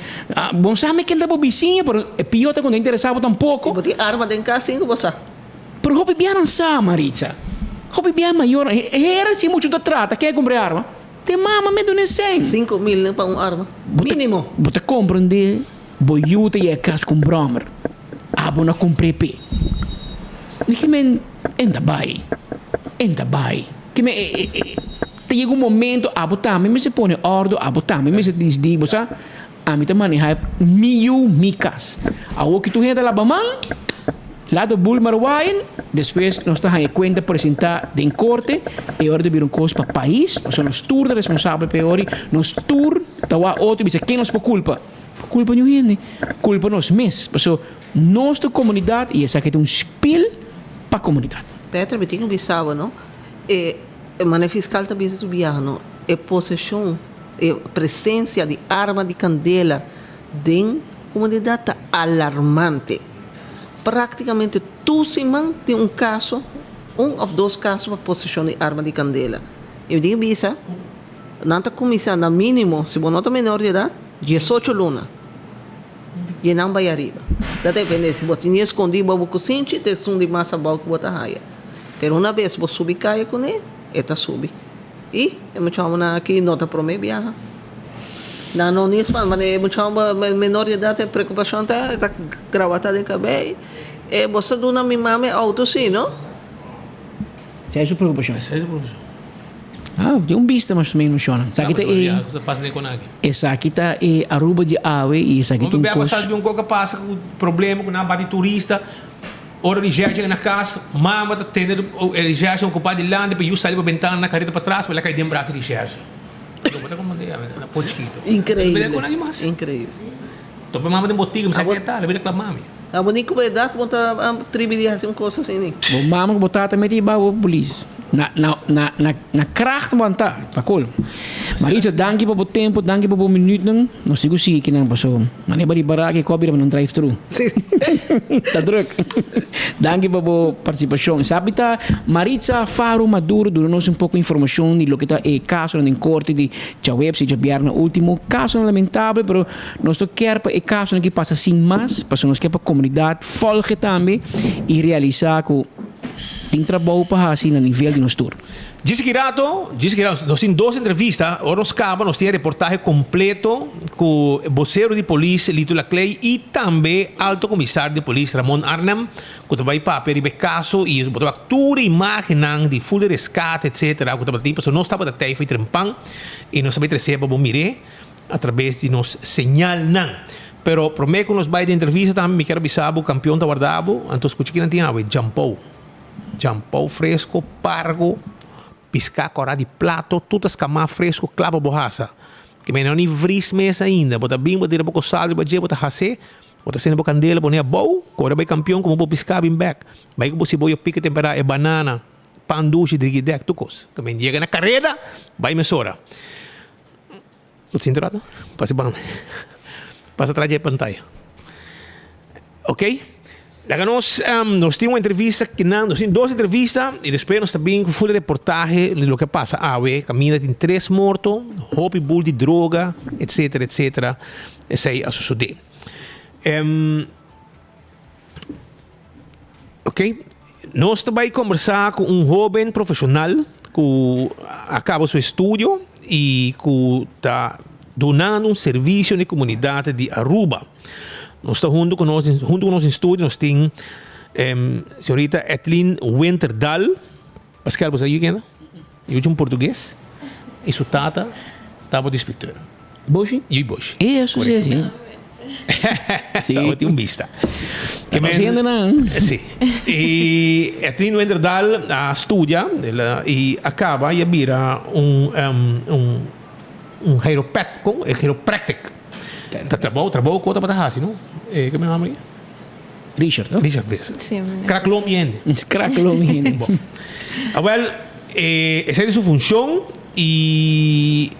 bon sa mi ken ta bo bisiña, pero e pio ta ku no interesa bo tampoco. I bo tin arma den cas sin ku bo sa. Pero hopi bia nan sa, Maritza. Hopi bia mayornan, e hera si muchu ta trata, ken a cumpra e arma? Te mama me duna e sen. 5000 pa un arma, minimo. Bo ta comprende bo yu ta yega cas cu un brommer, abo no a cumpr'e p'e. Mi ke men, en ta bai, en ta bai. Ke men e. Ta yega un momento abo tambe mester pone ordo, abo tambe mester disdi, bo sa, ami ta maneha mi yu, mi kas. Awor ki tur hende ta laba man, Laat de boel maar waaien, despues nos ta haña cuenta presenta den corte, e ora ta bira un cos pa pais, pasobra nos tur ta responsabel pa e ora, nos tur ta wak otro y bisa ken nos por culpa? Culpa niun hende, culpa nos mes, pasobra nos ta comunidad y esaki ta un spiel pa comunidad. Petra, mi tin cu bisa bo no, e mane fiscal ta bisa su biaha no, e posesion, e presencia di arma di candela den comunidad ta alarmante. Práktikamente tur siman tin un kaso, un òf dos kaso pa poseshon di arma di kandela. I mi tin ke bisa, nan ta kuminsá na mínimo, si bo no ta menor di edat, diesocho luna. I nan bai ariba. Ta depende, si bo tin e skondí bo bo kusinchi, ta esun di mas abou ku bo ta haya. Pero una bes bo subi kaya kuné, e ta subi. I e mucha hòmbernan aki no ta promé biaha. Nan no ni span, manera e mucha hòmber menor di edat e preokupashon ta, e ta grawatá den kabei, e bo sa duna mi mama e outo si, no? Esei su preokupashon. Esei su preokupashon. Ah, tin un bista mas o menos shona. Esaki ta e. Esaki ta e Aruba di awe i esaki ta un kos. Bia un kos a pasa ku problema ku nan bati turista. Ora di Jersey na cas, mama ta tende e di Jersey ocupa dilanti pa yu sali pa bentana na careta patras pa el a cay den brasa di Jersey. Lo bo ta comprende ya na po chikito. Increíble. Increíble. Tope mama den botica mi sa ke ta, el a bira clama mi. Abo ni cu edad bo ta tribi di haci un cos asina ni. Bo mama cu bo tata meti bao polis. Na na na na na kracht bo anta pa colmo. Maritza danki pa bo tempo, danki pa bo minuutnan. Nos tin cu sigui kinan paso. Mane ba di baraka e kopi riba nan drive thru. Ta druk. Danki pa bo partisipashon. Esaki ta Maritza Faro Maduro duna nos un poko informashon di loke ta e kasonan den korte di djaweps i djabièrnè ultimo. Kasonan lamentabel pero nos no kier pa e kasonan aki pasa sin mas pasobra nos kier pa komunidat folge tambe i realisá ku tin trabou pa hasi na nivel di nos tur. Djis aki rato, djis aki rato, nos tin dos entrevista, ora nos caba nos tin e reportahe completo cu vocero di polis Lito Laclay y tambe alto comisario di polis Ramon Arnhem cu ta bay papia riba e caso y bo ta wak tur e imagennan di full di rescate etcetera cu tabata tin pasobra nos tabata tey for trempan y nos ta bay trece pa bo mire a traves di nos señalnan. Pero prome cu nos bay den entrevista tambe mi kier a bisa bo campeon ta warda bo anto scucha kinan tin awe, Jampou. Champou fresco, pargo, piská kòrá di plato, tur ta skamá fresco kla pa bo hasa. Ke mei no ni vris mes ainda. Bo ta bin, bo tira poko sal riba dje, bo ta has'é, bo ta sende bo kandela pone abou, kore bai kampion komo bo piská bin bèk. Bai ku bo siboyo pika temperá, e banana, pan dushi, drigidèk, tur kos. Ke mei yega na kareda, bai mesora. Bo ta sinti rato? Pasa e banda. Pasa tras di e pantaya. Ok. Laga nos, nos tin un entrevista kinan, nos tin dos entrevista y despues nos ta bin cu full reportahe di loke a pasa awe. Caminda tin tres morto, hopi bul di droga, etcetera, etcetera. Esey a sosode. Ok, nos ta bai kombersá ku un hóben profeshonal ku a kaba su estudio i ku ta dunando un servisio na e komunidat di Aruba. Nos ta huntu ku nos, huntu ku nos den studio nos tin señorita Etlin Winterdal. Pascal, bo sa yu kenda? Yu un portugues i su tata tabata inspecteur. Boshi? Yu Boshi. E eso si si. Si. Tabata un bista. Ke men, nan. Si. I Etlin Wenderdal a studia i a kaba i a bira un un un chiropec, kon? E chiropractic. Ta trabou, trabou ku tabata hasi no? E ke men hama ei? Richard, no? Richard Visser. Sí, meneer. Krak lom hende. Krak lom hende. Bon. Awel, eh, esei ta su funcion y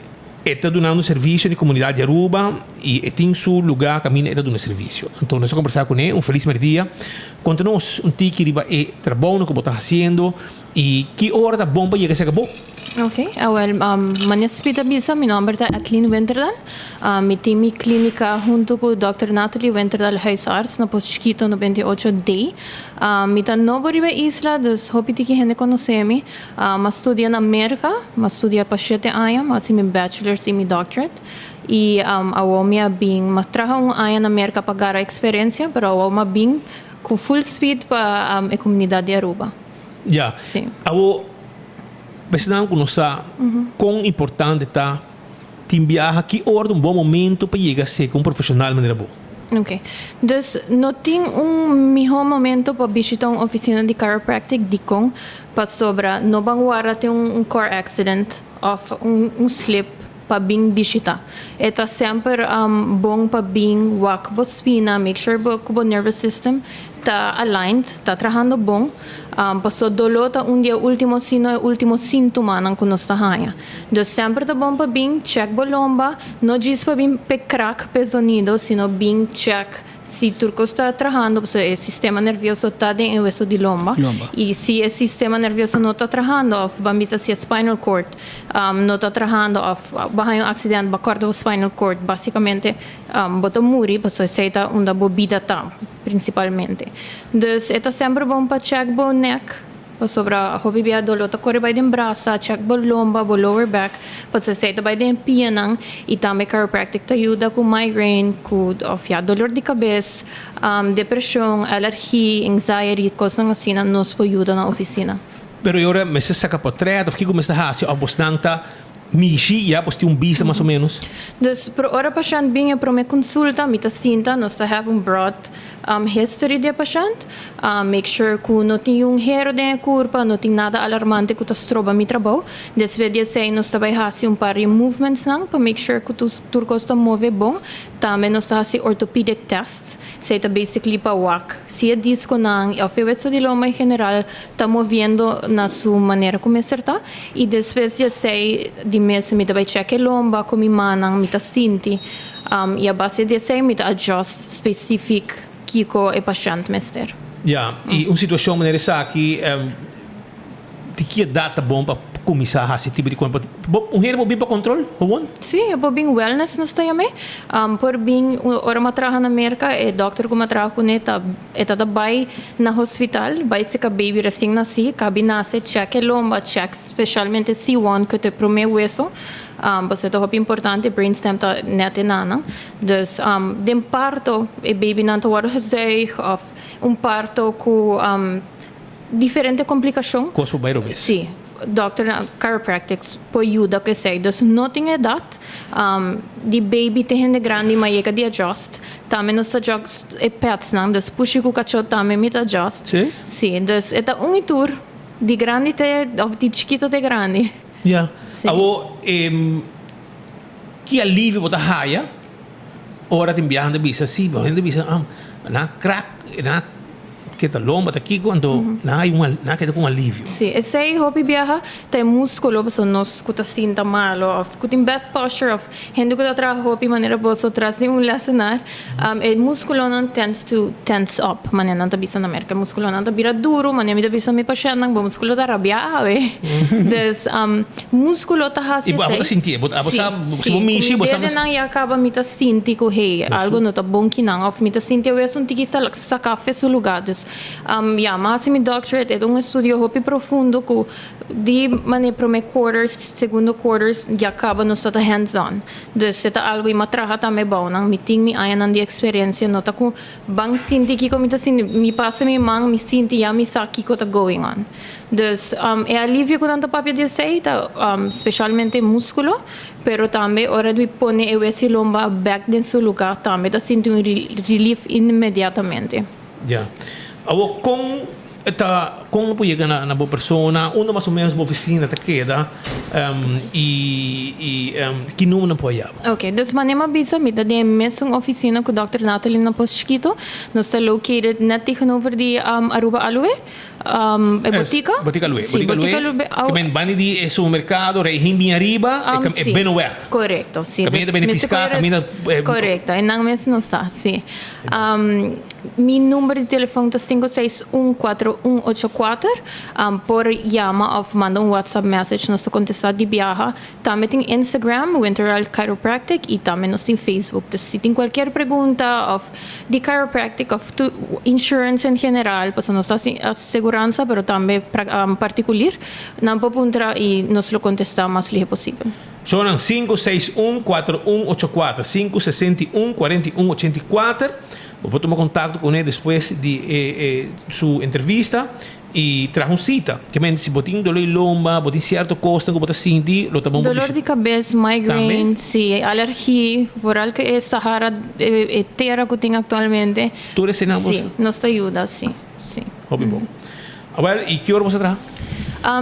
e ta dunando servicio na e comunidad di Aruba y e tin su lugar caminda e ta duna servicio. Anto nos a conversa cune, un feliz merdia. Conta nos un tiki riba e trabounan cu bo ta haciendo y ki ora ta bon pa yega cerca bo. Ok, awel, manera Speed a bisa, mi nomber ta Adeline Winterdal. Mi tin mi clínica hunto cu Dòkter Natalie Winterdal, huisarts, na Pos Chiquito 98 D. Mi ta nobo riba e isla, dus hopi tiki hende conoce mi. M'a studia na Merca, m'a studia pa shete aña, m'a haci mi bachelors y mi doctorate. Y awor mi a bin, m'a traha un aña na Merca pa gara experiencia, pero awor m'a bin cu full speed pa e comunidad di Aruba. Ya. Sí. Awor, Esnan ku no sa kon importante ta tin biaha, ki ora ta un bon momento pa yega serka un profeshonal manera bo? Ok. Dus no tin un miho momento pa bishita un oficina di chiropractic dicon pasobra no ban warda tin un car accident of un slip pa bin bishita. E ta semper bon pa bin wak bo spina, make sure bo cu bo nervous system ta aligned, ta trahando bon, paso dolo ta un di e ultimo si no e ultimo sintomanan cu nos ta haña. Dus semper ta bon pa bin check bo lomba, no djis pa bin p'e krak, p'e zonido, sino bin check si tur cos ta trahando, pasobra e sistema nervioso ta den e weso di lomba. Y si e sistema nervioso no ta trahando of ban bisa si e spinal cord no ta trahando of bo haña un accident bo a corta bo spinal cord, basicamente bo ta muri pasobra esey ta unda bo bida ta principalmente. Dus e ta semper bon pa check bo nek. Pasobra hopi bia doló ta kore bai den brasa, check bo lomba, bo lower back, pasobra esei ta bai den e pianan y tambe chiropractic ta yuda cu migraine, cu of ya dolor di cabes, depresion, alergie, anxiety, cosnan asina nos por yuda na oficina. Pero e ora mester saca potret of kico mester haci of bosnan ta mishi ya bos tin un bista mas o menos? Dus por ora pashent bin e prome consulta mi ta sinta nos ta have un broad History di e pashent, Make sure ku no tin yun hero den e kurpa, no tin nada alarmante ku ta stroba mi trabou. Despues di esei nos ta bai hasi un par di movementsnan pa make sure ku tur kos ta move bon. Tambe nos ta hasi orthopedic tests, esei ta basically pa wak si e diskonan òf e wetso di lomba en general ta moviendo na su manera ku mester ta. I despues di esei di mes mi ta bai check e lomba ku mi mannan, mi ta sinti. I a base di esei mi ta adjust specific kiko e pashent mester. Ya, i un situacion manera esaki, di ki edad ta bon pa cuminsa haci tipo di con? Un hende por bin pa control gewoon? Si, e por bin wellness nos ta yam'e. Por bin, ora mi a traha na Merca e dokter cu mi a traha cune ta e ta ta bay na hospital, bay seca baby recien naci, cabi nace, check e lomba, check specialmente C1 cu ta e prome hueso. Pasobra ta hopi importante, brainstem ta net e nanan. Dus den parto e babynan ta wòrdu gezuig òf un parto ku diferente komplikashon. Kos por bai robes. Sí, dòkternan chiropractics por yuda ku esei. Dus no tin edat di baby te hende grandi ma yega di adjust. Tambe nos ta adjust e petsnan, dus pushi ku kachó tambe mi ta adjust. Sí? Sí, dus e ta un i tur, di grandi te òf di chikito te grandi. Ya. Awo, ki alivio bo ta haya ora tin biaha nan ta bisa si, bo hende bisa ah nan a krak, nan a keda lomba ta kiko, anto nan hay un nan a keda ku un alivio. Si, esei hopi biaha ta e muskulo pasobra nos ku ta sinta malo òf ku tin bad posture òf hende ku ta traha hopi manera boso tras di un lesenar, e muskulonan tends to tense up, manera nan ta bisa na Merka. E muskulonan ta bira duru, manera mi ta bisa mi pashentnan, bo muskulo ta rabiá awe. Dus, muskulo ta hasi I bo esei. ta sintié, bo abo sa, si bo mishi, bo sa. Ku mi dedenan ya kaba mi ta sinti ku hey, algu no ta bon kinan, òf mi ta sinti awes un tiki saká fe su lugá. Dus, ya, mi a hasi mi doctorate, e ta un estudio hopi profundo ku Di manera prome quarters, segundo quarters ya caba nos ta ta hands on. Dus e ta algo y m'a traha tambe bou nan. Mi tin mi añanan di experiencia, no ta cu ban sinti kico mi ta sinti, mi pasa mi man, mi sinti ya mi sa kico ta going on. Dus e alivio cu nan ta papia di esey ta specialmente musculo, pero tambe ora di pone e wesi lomba bek den su lugar tambe ta sinti un relief inmediatamente. Ya. Awor con Ta kon bo por yega na bo persona? Unda mas o menos bo oficina ta keda? Y ki number nan por haya bo? Ok, dus manera mi a bisa, mi ta den e mesun oficina cu Dòkter Nathalie na Pos Chiquito. Nos ta located net tegenover di Aruba Aloe, e botica. Botica Aloe. Si, botica Aloe. Ke men banda di e supermercado, Rehin bin ariba, e Benoweg. Korekto, si. Kaminda ta bini piská, kaminda. Korekto, e nan mes nos ta, si. Mi number di telefon ta 5614184. Por yama òf manda un WhatsApp message, nos ta kontestá di biaha. Tambe tin Instagram, Winterald Chiropractic, i tambe nos tin Facebook. Dus si tin kualkier pregunta òf di chiropractic òf insurance en general, pasobra nos ta hasi aseguransa, pero tambe partikulir, nan por puntra i nos lo kontestá mas lihe posibel. Shownan 561 4184, 561 4184. Bo por tuma kontakto kuné despues di e su entrevista i traha un sita. Ke men si bo tin dolor di lomba, bo tin sierto kosnan ku bo ta sinti, lo ta bon pa Dolor di kabes, migraine, si, alergi, vooral ku e Sahara, e tera ku tin aktualmente. Tur eseinan bo. Si, nos ta yuda, si, si. Hopi bon. Awel, i ki ora bo sa traha?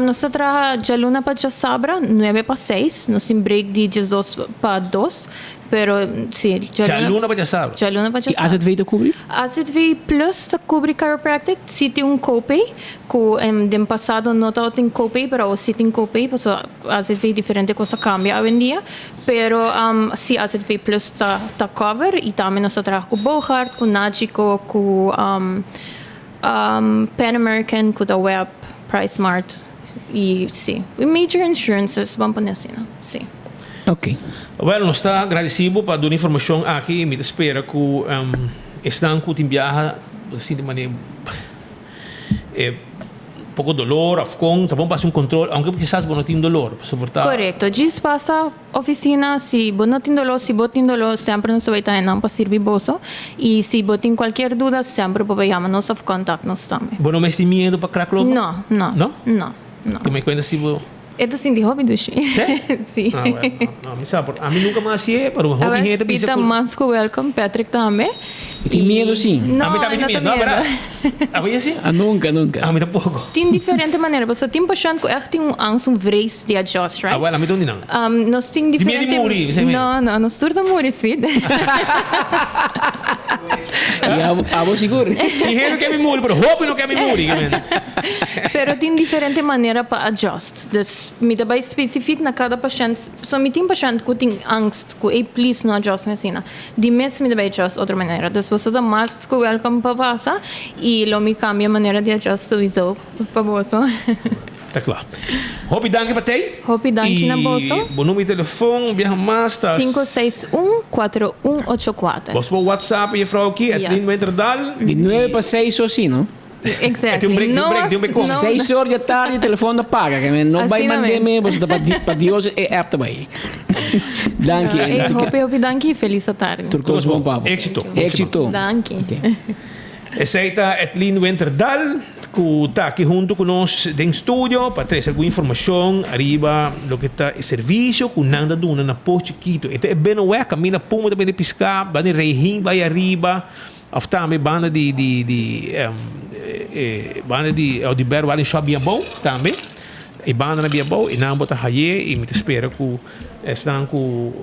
Nos ta traha djaluna pa djasabra, nuebe pa seis. Nos tin break di diesdos pa dos. Pero, si, djaluna pa djasabra. Djaluna pa I djasabra. AZV ta kubri? AZV Plus ta kubri chiropractic. Si tin un copay, ku den pasado no tabatin copay, pero awo si tin copay, pasobra AZV diferente kos a kambia awendia. Pero si AZV Plus ta ta cover i tambe nos ta traha ku Boogaard, ku Nagico, ku. Pan American ku ta web, Price Mart i si. I major insurances, ban pone asina, si. Ok. Well, nos ta gradisí bo pa duna informashon aki. Mi ta spera ku esnan ku tin biaha bo ta sinti manera e poko dolor òf kon, ta bon pa hasi un kontrol, aunke kisas bo no tin dolor, pasobra ta. Korekto. Djis pasa Oficina, si bo no tin doló, si bo tin doló, semper nos ta bay ta hennan pa sirbi boso. Y si bo tin cualkier duda, semper bo bay yama nos of contact nos tambe. Bo no mester miedo pa krak lobo? No, no. No? No, no. Ke mi cuenta si bo. E ta sinti hopi dushi. Sí? Sí. Ah, bueno, no, no, mi sa, por, ami nunca mas hacié, pero hopi hende ta bisa Awel, cu. ta mas cu welcome, Patrick tambe. Mi tin miedo sí. No, Ami tambe e tin no ta miedo, no, miedo. verdad? Abo ya sí? Ah, nunca, nunca. Ami tampoco. Tin diferente manera, pasobra tin pashent cu echt tin un angst, un vrees di adjust, right? Ah, bueno, ami ta un di nan. Um, nos tin Di miedo diferente... di muri, esei meen. No, no, nos tur ta muri, sweet. Y abo, abo sigur. Tin hende ke mi muri, pero hopi no ke mi muri, ke men. Pero tin diferente manera pa adjust. Dus mi ta bai specifiek na cada pashent. So mi tin pashent cu tin angst, cu ey please no adjust mi asina. Di mes mi ta bai adjust otro manera. Dus boso ta mas cu welcome pa pasa y lo mi cambia manera di adjust sowiso pa boso. Ta cla. Hopi danki pa tey. Hopi danki na boso. Y bo numero di telefon biaha mas ta. 561 4184. Boso por WhatsApp e juffrouw aki, Edlin Winterdal. Di nuebe pa seis o si no? Exactly. Tin un break, tin un break, tin un break. No, Seis or di atardi telefon ta paga. Ke men no bai Asina mande mes. me, boso ta pa, di, pa Dios e app ta bai. Danki. Ey, hopi hopi danki y feliz atardi. Tur kos bon pa bo. Éxito. Éxito. Danki. Esei ta Edlin Winterdal ku ta aki huntu ku nos den studio pa trese algun informashon ariba loke ta e servisio ku nan ta duna na Pos Chikito. E ta e Benoweg kaminda Pumba ta bende piská, banda di Rehin bai ariba. Of tambe banda di di di e banda di Audibert Welding Shop bien abou tambe. E banda na bien abou e nan bo ta haye y mi ta spera cu esnan cu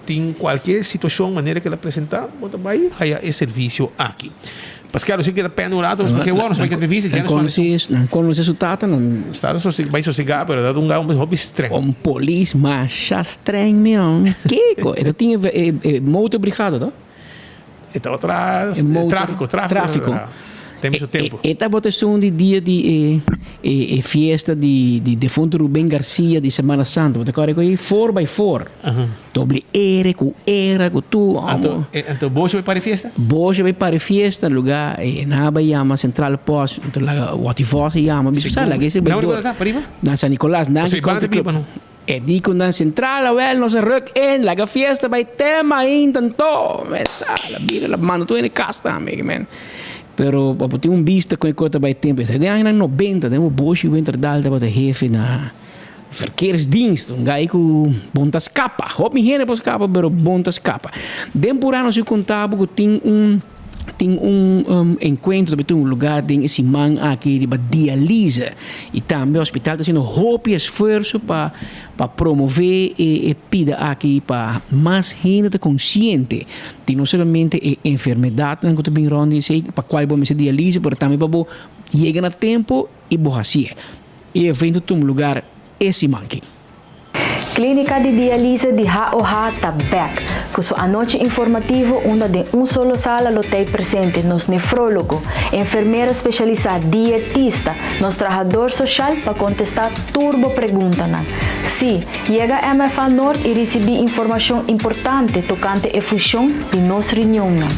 tin cualkier situacion manera cu el a presenta bo ta bay haya e servicio aki. Pascal nos keda pende un rato nos pasa awor nos bay entrevista Nan conoce nan conoce su tata nan. Su tata bay sosega pero ta un homber hopi streng. Un polis masha streng mion. Kiko? E ta tin e motorbrigada to? E tabata E motor- tráfiko, tráfiko. Tráfiko. Tem su tempo. E tabata esun di dia di e, e, e fiesta di, di defunto Ruben Garcia di Semana Santa. Bo ta kòrda ku ei? Four by four. Doble R ku era ku tu. Anto, e, anto Boshi bai para e fiesta? Boshi bai para e fiesta lugá e nan bai yama Central Post, anto laga Watty Vos a yama. Mi sa laga ese bai Nan dor. unda ta? Pariba? Na San Nicolas, nan Pasobra e banda ta biba no? E di ku nan sentral awel nos a ruk in laga fiesta bai tema ainda anto me sa la bira la manda tur hende kas tambe ke men pero bo por tin un bista kon e kos ta bai tempo esei den añanan nobenta den bo Boshi Winterdal tabata hefe na verkeersdienst un gai ku bon ta skapa hopi hende por skapa pero bon ta skapa den pura nos a konta bo ku tin un Tin un encuentro ta tuma lugar den e siman aki riba dialyse y tambe hospital ta haciendo hopi esfuerzo pa pa promove e pida aki pa mas hende ta consciente di no solamente e enfermedadnan cu ta bin rond di esey pa cual bo mester dialyse pero tambe pa bo yega na tempo y bo haci'e. E evento tuma lugar e siman aki. Klínika di Dialyse di HOH ta bèk ku su anochi informativo unda den un solo sala lo tei presente nos nefrólogo, enfermera spesialisá, dietista, nos trahador soshal pa kontestá tur bo preguntanan. Sí, yega MFA Noord i risibí informashon importante tokante e fushon di nos riñonnan.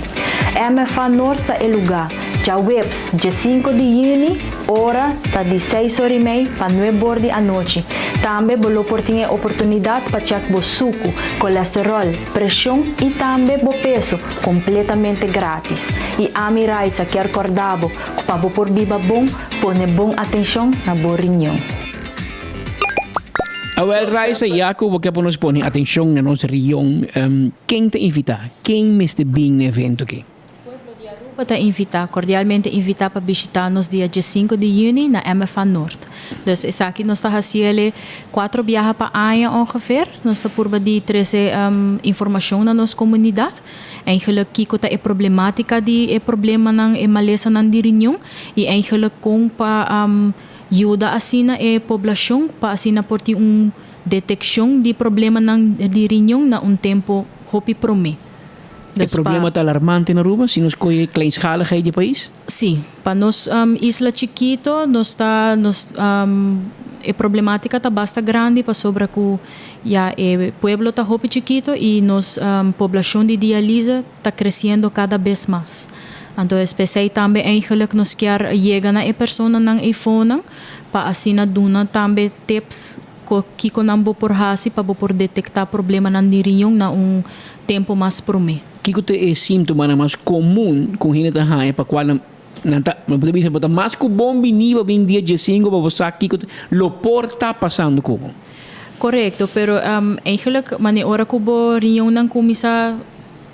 MFA Noord ta e lugá. Djaweps, djesinku di yüni, ora ta di seis or i mei pa nueb'or di anochi. Tambe bo lo por tin e oportunidat pa chèk bo suku, kolesteròl, preshon i tambe bo peso kompletamente grátis. I ami Raisa kier kòrda bo ku pa bo por biba bon, pone bon atenshon na bo riñon. Awel Raisa, ya ku bo ke pa nos pone atenshon na nos rion, ken ta invitá? Ken mester bin na evento aki? Pueblo di Aruba ta invitá, kordialmente invitá pa bishitá nos dia diesinku di yüni na MFA Noord. Dus esaki nos ta hasi el kuatro biaha pa aña ongeveer. Nos ta purba di trese informashon na nos komunidat. Eigenlijk kiko ta e problematika di e problemanan, e malesanan di riñon i eigenlijk kon pa Yuda asina e poblashon pa asina por tin un detekshon di problemanan di riñon na un tempo hopi promé. E problema ta alarmante na Aruba si nos kohe kleinschaligheid di e pais? Sí, pa nos isla chikito nos ta nos e problematica ta basta grandi pasobra cu ya e pueblo ta hopi chikito y nos poblacion di dialise ta creciendo cada bes mas. Anto es p'esei tambe eigenlijk nos kier yega na e personanan eifonan pa asina duna tambe tips ko kiko nan bo por hasi pa bo por detektá problemanan di riñon na un tempo mas promé. Kiko ta e síntomanan mas komun ku un hende ta haña pa kual nan nan ta nan por bisa bo ta mas ku bon biní pa bin dia diesinko pa bo sa kiko lo por ta pasando ku bo? Korekto, pero eigenlijk manera ora ku bo riñonnan kuminsá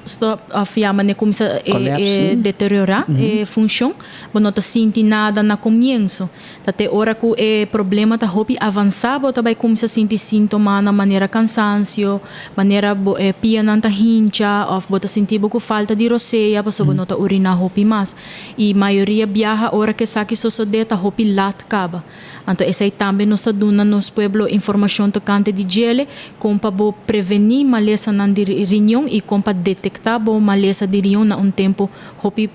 Stop of ya mane cuminsa e deteriora e funcion, bo no ta sinti nada na comienso. Ta te ora cu e problema ta hopi avansa bo ta bay cuminsa sinti sintomanan manera cansancio, manera bo e pianan ta hincha of bo ta sinti bo cu falta di rosea pasobra bo no ta urina hopi mas. Y mayoria biaha ora cu esaki sosode ta hopi lat caba. Anto esei tambe nos ta duna nos pueblo informashon tokante di djele, kon pa bo prevení malesanan di riñon i kon pa detektá bo malesa di riñon na un tempu hopi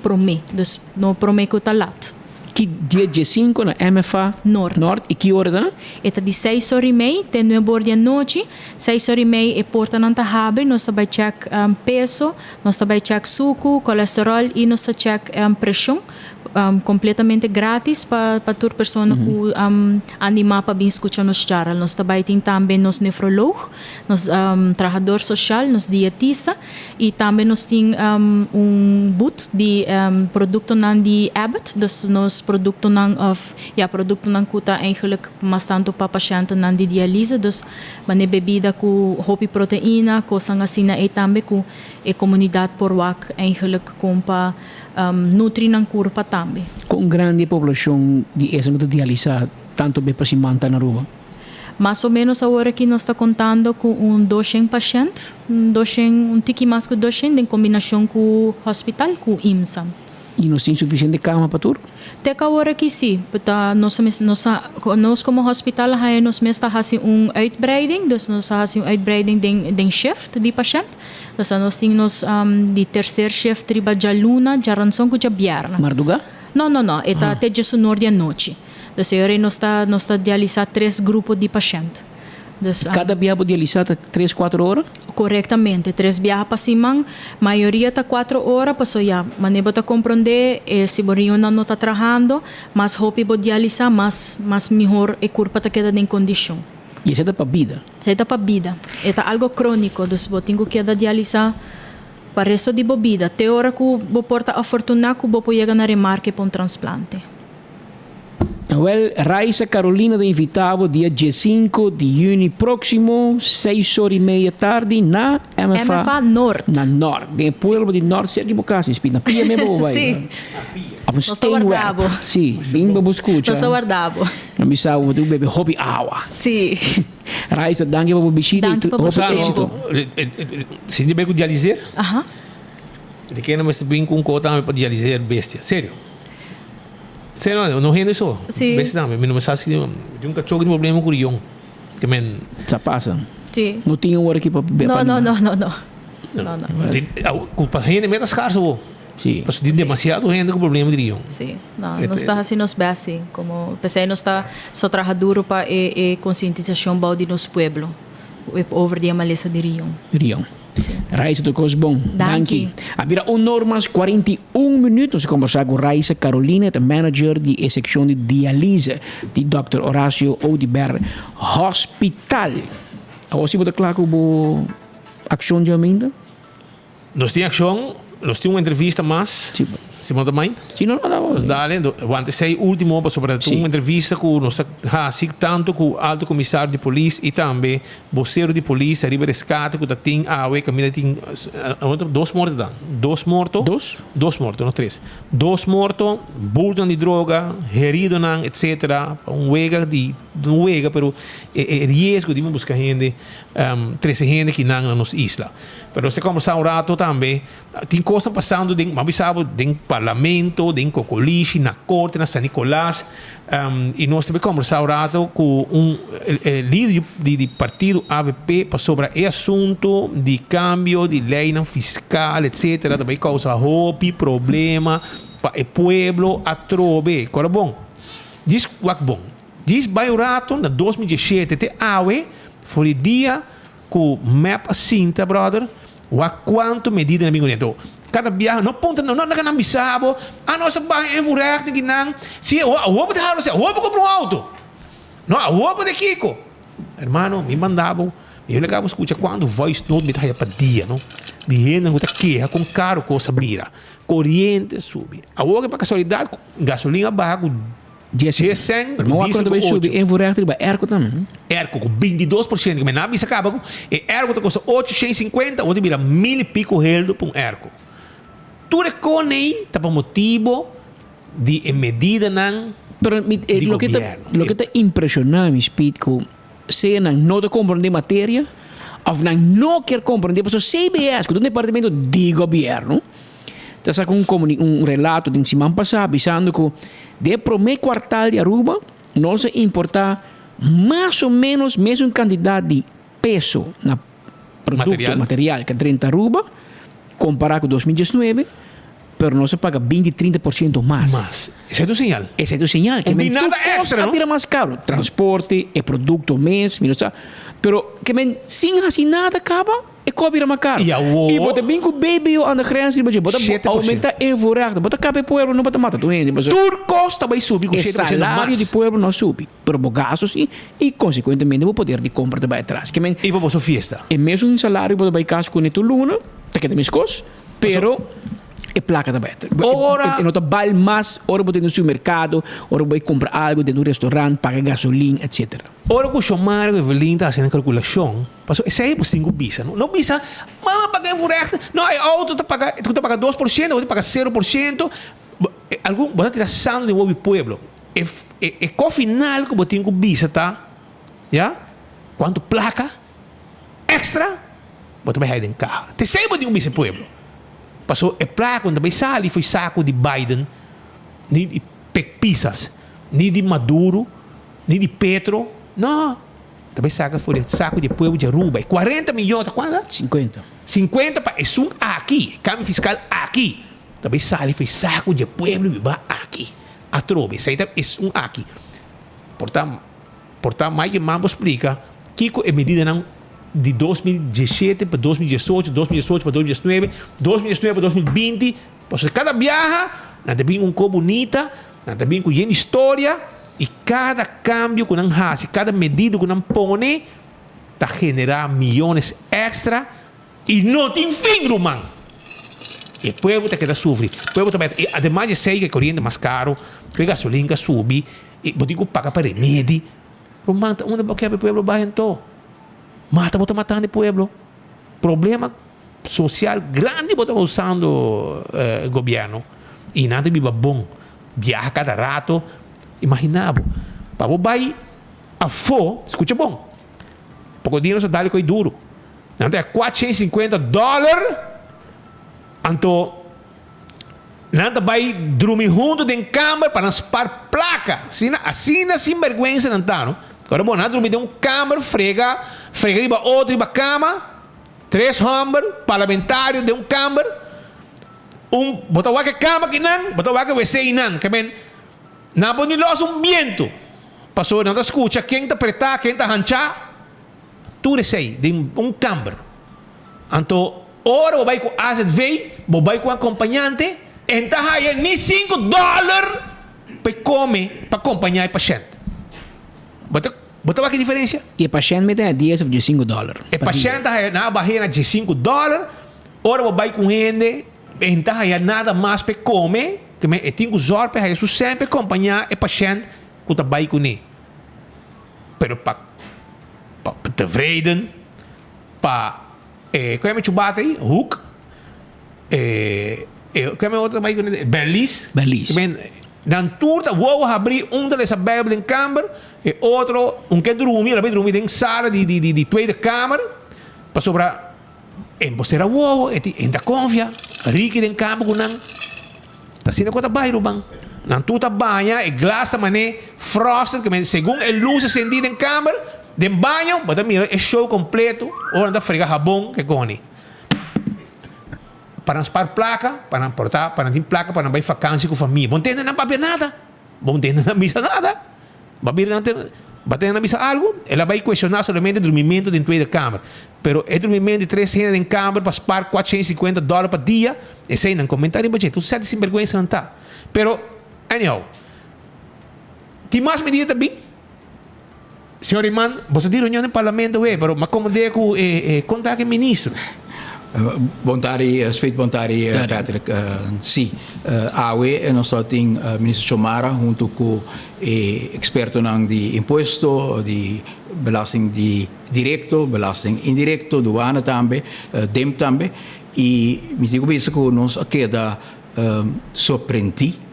promé, dus no promé ku ta lat. Ki dia diesinku na MFA Noord. Noord i ki ora ta? E ta di seis or i mei te nuebe or di anochi. Seis or i mei e portanan ta habri, nos ta bai chèk peso, nos ta bai chèk suku, kolesteròl i nos ta chèk preshon. Completamente gratis pa pa tur persona cu anima pa bin scucha nos charla. Nos ta bay tin tambe nos nefroloog, nos trahador social, nos dietista y tambe nos tin un booth di productonan di Abbott, dus nos productonan of ya productonan cu ta eigenlijk mas tanto pa pacientenan di dialyse, dus mane bebida cu hopi proteina, cosnan asina ey tambe cu e comunidad por wak eigenlijk con pa Nutri nan kurpa tambe. Kon grandi e poblashon di esnan ku ta dialisá tantu be pa siman ta na Aruba? Mas o ménos awor aki nos ta kontando ku un doshen pashènt, un doshen, un tiki mas ku doshen den kombinashon ku hospital ku IMSA. I nos tin sufisiente kama pa tur? Te ku awor aki sí. Ta nos mes nos a nos komo hospital a haña nos mes ta hasi un uitbreiding, dus nos a hasi un uitbreiding den den shift di pashènt. Nos nos tin nos di tercer shift riba djaluna, djaranson ku djabièrnè. Mardugá? No, no, no. E ta te djesunor di anochi. Dus e ora ei nos ta nos ta dialisá tres grupo di pashènt. Dus. Kada biaha bo dialisá ta tres, kuater ora? Korektamente. Tres biaha pa siman. Mayoria ta kuater ora paso ya manera bo ta komprondé e si bo riñonnan no ta trahando, mas hopi bo dialisá mas mas mihor e kurpa ta keda den kondishon. I esei ta pa bida? Esei ta pa bida. E ta algo króniko, dus bo tin ku keda dialisá pa resto di bo bida, te ora ku bo por ta afortuná ku bo por yega na remarke pa un transplante. Awel, Raisa Carolina ta invitá bo dia diesinko di yüni próksimo, seis or i meia tardi na MFA. MFA Noord. Na Noord, den e pueblo di Noord, serka di bo kas, mi spit. Na pia mes bo bai. Sí. Op un Nos ta steenwerp. warda bo. Sí, bin pa bo skucha. Nos ta warda bo. Mi a bisa bo, bo tin ku bebe hopi awa. Sí. Raisa, danki pa bo bishita y Danki pa bo hopi tempo. éxito. Sinti bay ku dialiseer? Aha. Di kende mester bin ku un kos tambe pa dialiseer bestia. Serio. Serio, no hende so. Sí. Bestia tambe. Mi no sa si tin un kachó ku tin problema ku rion. Ke men. Sa pasa. Sí. No tin awor aki pa No, pa no, animal. no, no, no. No, no. Ku pa hende meta skarso bo. Sí. Pasobra tin demasiado hende ku problema di rion. Sí. No, nos ta hasi nos best, sí. Como p'esei nos ta so traha duro pa e e konsientisashon bou di nos pueblo over di e malesa di rion. Rion. Raisa tur kos bon. Danki. Danki. A bira un or mas 41 minuut. minuut nos a kombersá ku Raisa Carolina, e ta manager di e sekshon di dialyse di Dòkter Horacio Oduber Hospital. Awor si bo ta kla ku bo akshon djaminda? Nos tin akshon, nos tin un entrevista mas. Si bo no ta mind? Si, no, no, no. Nos dale, wante esei ultimo pasobra ta un entrevista ku nos ta hasi tantu ku Alto Komisario di Polis i tambe bosero di polis ariba reskate ku ta tin awe kaminda tin dos morto ta? Dos morto. Dos? Dos morto, no tres. Dos morto, bultonan di droga, heridonan etcetera. Un wega di, no wega pero e riesgo di buska hende, trese hende kinan na nos isla. Pero nos ta kombersá un rato tambe. Tin kosnan pasando den, bo a bisa bo, den parlamento, den Kokolishi, na korte, na San Nicolas. I nos ta bai kombersá un rato ku un lider di di partido avp pasobra e asuntu di kambio di leinan fiskal etcetera ta bai kousa hopi problema pa e pueblo atrobe. Kora bon, djis wak bon, djis bai un rato na 2017 te awe for di dia Ku mep a sinta brother, wak kuantu medida nan bin kuné. Anto kada biaha no puntra no no nan bisa bo, ah nos a baha invoerrecht di nan, si awor bo ta hal awor bo kumpra un auto. No awor bo ta kiko. Hermano mi manda bo, mi laga bo skucha kuantu voice note mi ta haya pa dia no, di hende ku ta keha kon karo kos a bira, koriente a subi. Awor pa kasualidat gasolin a baha ku. Dies cent, Pero diesel ku ku subi ocho. invoerrecht riba airco tambe. Airco ku 22%, ku mi na bisa kaba ku e airco ta kosta 850, awor ta bira mil i piko heldo pa un airco. Tur e kon ei ta pa motibo di e medidanan Pero mi, eh, di loke ta, gobierno. loke ta impresiona mi, Speed, ku sea nan no ta komprende materia of nan no kier komprende, pasobra CBS, ku ta un departamento di gobierno, Ta saka un comuni un relato den siman pasa bisando cu den e prome cuartal di Aruba nos a importa mas o menos mesun cantidad di peso na producto Material. material cu a drenta Aruba compara cu 2019 pero nos a paga binti 30% mas. Mas. Esei ta un señal. Esei ta un señal. Un di nada extra, a no? bira mas caro. Transporte, e producto mes, mi no sa. Pero ke men sin haci nada caba. E kos bira mas karo. I awor? I bo ta bin ku BBO aan de grens riba dje. Bo ta 7%. aumenta invoerrechten. Bo ta kapa e pueblo, no bo ta mata tur hende. Pasobra Tur kos ta bai subi ku e 7% mas. salario di pueblo no a subi, pero bo gasto si i konsekuentemente bo poder di kompra ta bai atras. Ke men I pa boso fiesta. e mesun salario bo ta bai kas kuné tur luna, ta keda meskos, pero e plaka ta bai atras. Ora. E no ta bal mas ora bo ta den un supermerkado, ora bo bai kumpra algu den un restaurant, paga gasolin, etcetera. Ora ku Xiomara ku Evelyn ta hasi nan kalkulashon, Pasobra esei bo tin ku bisa. No bisa, mama paga invoerrecht. No, e auto ta paga, ku ta paga 2%, bo ta paga 0%. Algun, bo ta tira santo den wowo di pueblo. E, e, e ko final ku bo tin ku bisa ta, ya, kuantu plaka extra bo ta bai haya den kaha. Ta esei bo tin ku bisa e pueblo. Pasobra e plaka ku nan ta bai sali for e saku di Biden, ni di Pek Pisas, ni di Maduro, ni di Petro, no. Ta bay saca for di saco di e pueblo di Aruba. E 40 miyon ta cuanto? 50. 50 pa esun aki, e cambio fiscal aki. Ta bay sali for e saco di e pueblo biba aki. Atrobe, esey ta esun aki. Por ta, por ta Mike Eman por splica kico e medidanan di 2017 pa 2018, 2018 pa 2019, 2019 pa 2020, pasobra cada biaha nan ta bin un co bunita, Nan ta bin ku yen historia i kada kambio ku nan hasi, kada medida ku nan pone ta generá miyones èkstra i no tin fin, ruman. E pueblo ta keda sufri. Pueblo ta bai i ademas di esei ku e koriente mas karu, ku e gasolin ka subi i bo tin ku paga pa remedi. Ruman, ta unda bo ke pa e pueblo bai anto? Mata bo ta matando e pueblo. Problema Social grandi bo ta usando gobierno y nan ta biba bon, biaha cada rato, imagina bo pa bo bay afo, scucha bon, poco dia nos a dal e coy duro, nan ta 450 dollar, anto nan ta bay drumi hunto den camber pa nan spar placa, asina asina sinberguensa nan ta no, ora bo nan a drumi den un camber frega frega riba otro riba cama. Tres hòmber parlamentario den un kamber, un bo ta wak e kama kinan, bo ta wak e wc einan, ke men nan por ni los un bientu, pasobra nan ta skucha ken ta pretá, ken ta hanchá, tur esei den un kamber. Anto ora bo bai ku azv, bo bai ku akompañante. E n'ta haya ni sinku dòler pa e kome pa kompañá e pashènt. Bo ta bo ta wak e diferensia? I e pashènt mester haya dies òf diesinku dòler E pa dia. pashènt ta haya, nan a bah'é na diesinku dòler, ora bo bai ku un hende e n'ta haya nada mas pa e kome, ke men e tin ku zòrg pa e haya su sèn pa e kompañá e pashènt ku ta bai kuné. Pero pa pa tevreden, pa e ku yama e chubata ei? Hoek. E e ku yama e otro bai kuné? Berlis. Berlis. Ke men nan tur ta wowo habrí, un ta lesa Bijbel den kamber, e otro un ke drumi, el a bai drumi den sala di di di tweede kamer, pasobra e por sera wowo, e tin e ta konfia Ricky den kamber ku nan. Ta asina ku ta bai ruman. Nan tur ta baña, e glas ta man'é frosted, ke men segun e lus a sendí den kamber, den baño, bo ta mira e show kompleto, ora nan ta frega habon ke koni. Pa nan spar plaka, pa nan porta, pa nan tin plaka pa nan bai fakansi ku famia. Bo no tende nan papia nada, bo no tende nan bisa nada. Bo a bira nan ten, bo a tende nan bisa algu? El a bai kuestioná solamente drumimentu den tweede kamer. Pero e drumimentu di tres hende den kamer pa spar 450 dòler pa dia, esei nan komentá riba dje. Tur sèt di sinbergwensa nan ta. Pero, anyhow, tin mas medida ta bin. Señor Eman, boso tin reunion den parlamento awe, pero m'a komand'é ku e kontak e ministro. Bon tardi Speed, bon tardi Patrick. Sí, awe nos ta tin Minister Xiomara hunto ku e ekspertonan di impuesto, di belasting di direkto, belasting indirekto, duana tambe, DIMP tambe. I mi tin ku bisa ku nos a keda sorprendí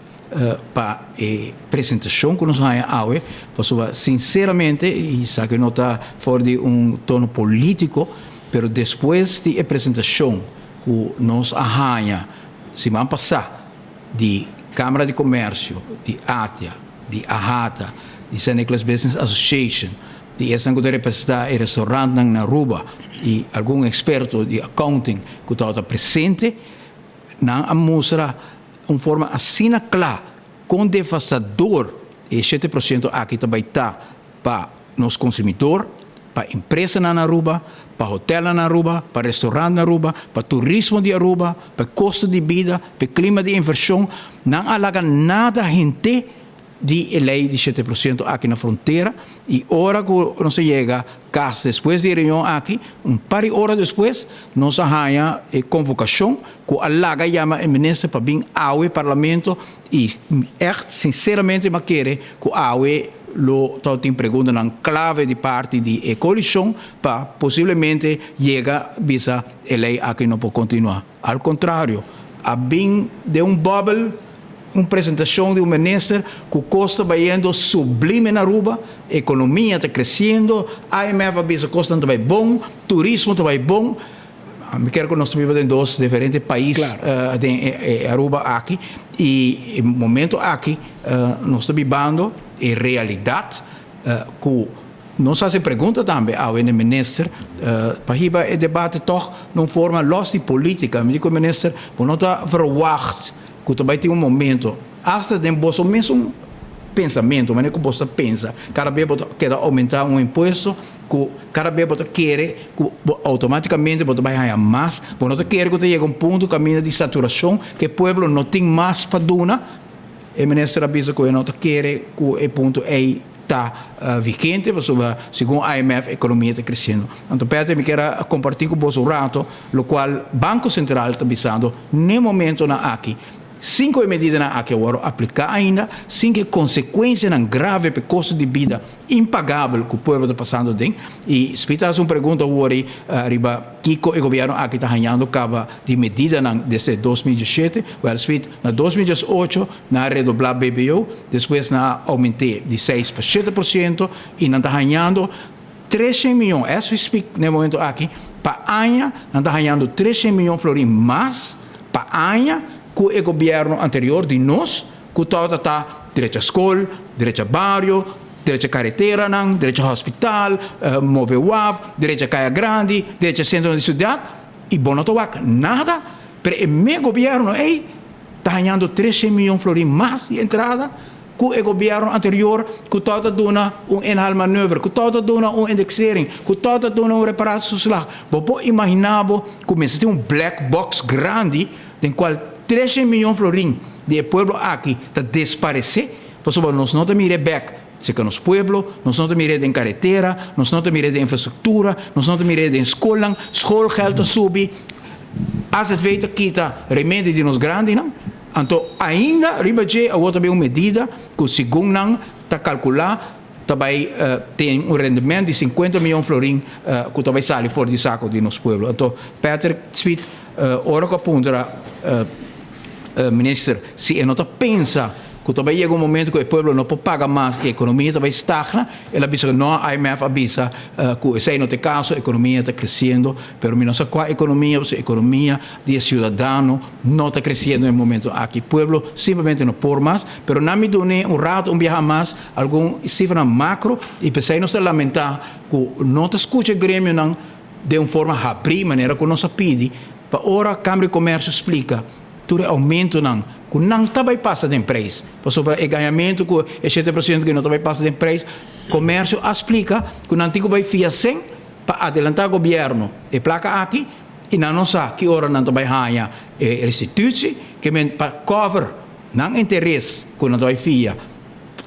pa e presentashon ku nos haña awe, pasobra sinseramente, i esaki no ta for di un tono polítiko, pero despues di e presentashon ku nos a haña siman pasá di Kámara di Komèrsio, di ATIA, di AHATA, di San Nicolas Business Association, di esnan ku ta representá e restaurantnan na Aruba i algun eksperto di accounting ku tabata presente, nan a mustra Un forma asina kla kon devastador e 7% aki ta bai ta pa nos konsumidor, pa empresanan na Aruba, pa hotelnan na Aruba, pa restaurantnan na Aruba, pa turismo di Aruba, pa e kosto di bida, pa e klima di invershon. Nan a laga nada hente di e lei di 7% aki na frontera i ora ku nos a yega kas despues di e reunion aki, un par di ora despues, nos a haña e konvokashon ku a laga yama e minister pa bin awe parlamento i ègt sinseramente mi a kere ku awe lo tabatin preguntanan klave di parti di e koalishon pa posiblemente yega bisa e lei aki no por kontinuá. Al kontrario, a bin den un bòbel un presentashon di un minister ku kos ta bayendo sublime na Aruba, ekonomia ta kresiendo, IMF a bisa kosnan ta bai bon, turismo ta bai bon. Mi kere ku nos ta biba den dos diferente pais den e Aruba aki i e momento aki nos ta bibando e realidat ku nos hasi pregunta tambe awe na e minister pa hiba e debate tòg na un forma lòs di politika. Mi di ku e minister bo no ta verwagt ku ta bai tin un momento hasta den boso mesun pensamentu manera ku boso ta pensa kada bes bo ta keda oumentá un impuesto ku kada bes bo ta kere ku bo outomátikamente bo ta bai haña mas bo no ta kere ku ta yega un punto kaminda di saturashon ku e pueblo no tin mas pa duna e minister a bisa ku e no ta kere ku e punto ei ta vigente pasobra segun IMF ekonomia ta kresiendo anto Patrick mi kier a kompartí ku boso un rato lokual Banko Sentral ta bisando n'e momentonan aki sin ku e medidanan aki a wòrdu apliká ainda, sin ku e konsekuensianan grave pa e kosto di bida impagabel ku pueblo ta pasando aden. I Smith a hasi un pregunta awor riba kiko e gobièrnu aki ta hañando kaba di medidanan desde 2017. Wèl Smith, na 2018 nan a redoblá BBO, despues nan a oument'é di seis pa 7% i nan ta hañando 300 mion, as we speak na e momento aki, pa aña nan ta hañando 300 mion florin mas pa aña ku e gobièrnu anterior di nos ku tabata ta drecha skol, drecha bario, drecha kareteranan, drecha hospital, move waf, drecha kaya grandi, drecha sentronan di siudat i bo no ta wak nada, pero e mes gobièrnu ei ta hañando 300 mion florin mas di entrada ku e gobièrnu anterior ku tabata duna un inhaalmanoeuvre, ku tabata duna un indexering, ku tabata duna un reparatietoeslag. Bo por imaginá bo ku mester tin un black box grandi den kual. Treshen miyon florin di e pueblo aki ta desparesé pasobra nos no ta mir'é bèk serka nos pueblo, nos no ta mir'é den karetera, nos no ta mir'é den infrastruktura, nos no ta mir'é den skolnan, schoolgeld ta subi, azv ta kita remedi di nos grandinan. Anto ainda riba dje awor ta bin un medida ku segun nan ta kalkulá ta bai tin un rendement di sinkuenta miyon florin ku ta bai sali for di sako di nos pueblo. Anto Patrick Smit ora ku a puntra minister si e no ta pensa ku ta bai yega un momento ku e pueblo no por paga mas i ekonomia ta bai stagna, el a bisa ku no, IMF a bisa ku esei no ta e kaso, ekonomia ta kresiendo, pero mi no sa kua ekonomia, pasobra ekonomia di e siudadano no ta kresiendo e momento aki. Pueblo simplemente no por mas, pero nan mi dun'é un rato, un biaha mas, algun sifranan makro i p'esei nos ta lamentá ku no ta skucha e gremionan den un forma habrí manera ku nos a pidi pa ora Kambra di Komersio splika tur e oumentonan ku nan ta bai pasa den preis pasobra e gañamentu ku e shete por siento ku no ta bai pasa den preis komersio a splika ku nan tin ku bai fia sen pa adelantá gobièrnu e plaka aki i nan no sa ki ora nan ta bai haña e restitutie ke men pa cover nan interes ku nan ta bai fia.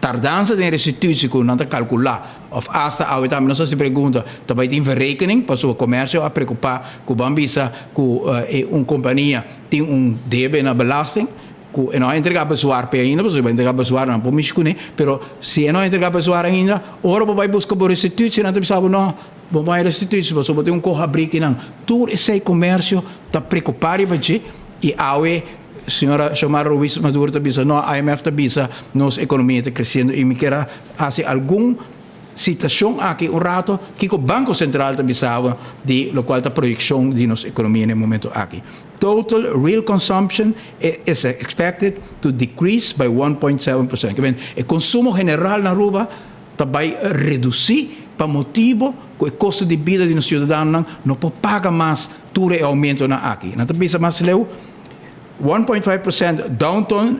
Tardansa den restitutie ku nan ta kalkulá òf asta awe tambe nos hasi pregunta ta bai tin verrekening pasobra komersio a preokupá ku ban bisa ku e un kompania tin un debe na belasting ku e no a entregá bezwaar p'e ainda pasobra si bo a entregá bezwaar nan por mishi kuné pero si e no a entregá bezwaar ainda ora bo bai buska bo restitutie nan ta bisa bo no bo bai restitutie pasobra bo tin un koho habrí kinan tur esei komersio ta preokupá riba dje i awe Señora Xiomara Ruiz Maduro ta bisa, no, IMF ta bisa nos economia ta creciendo y mi kier a haci algun citacion aki un rato kico Banco Central ta bisaba di locual ta proyeccion di nos economia na e momento aki. Total real consumption is expected to decrease by 1.7%. Ke men e consumo general na Aruba ta bay reduci pa motibo cu e costo di bida di nos ciudadanonan no por paga mas tur e aumentonan aki. Nan ta bisa mas leu. 1.5%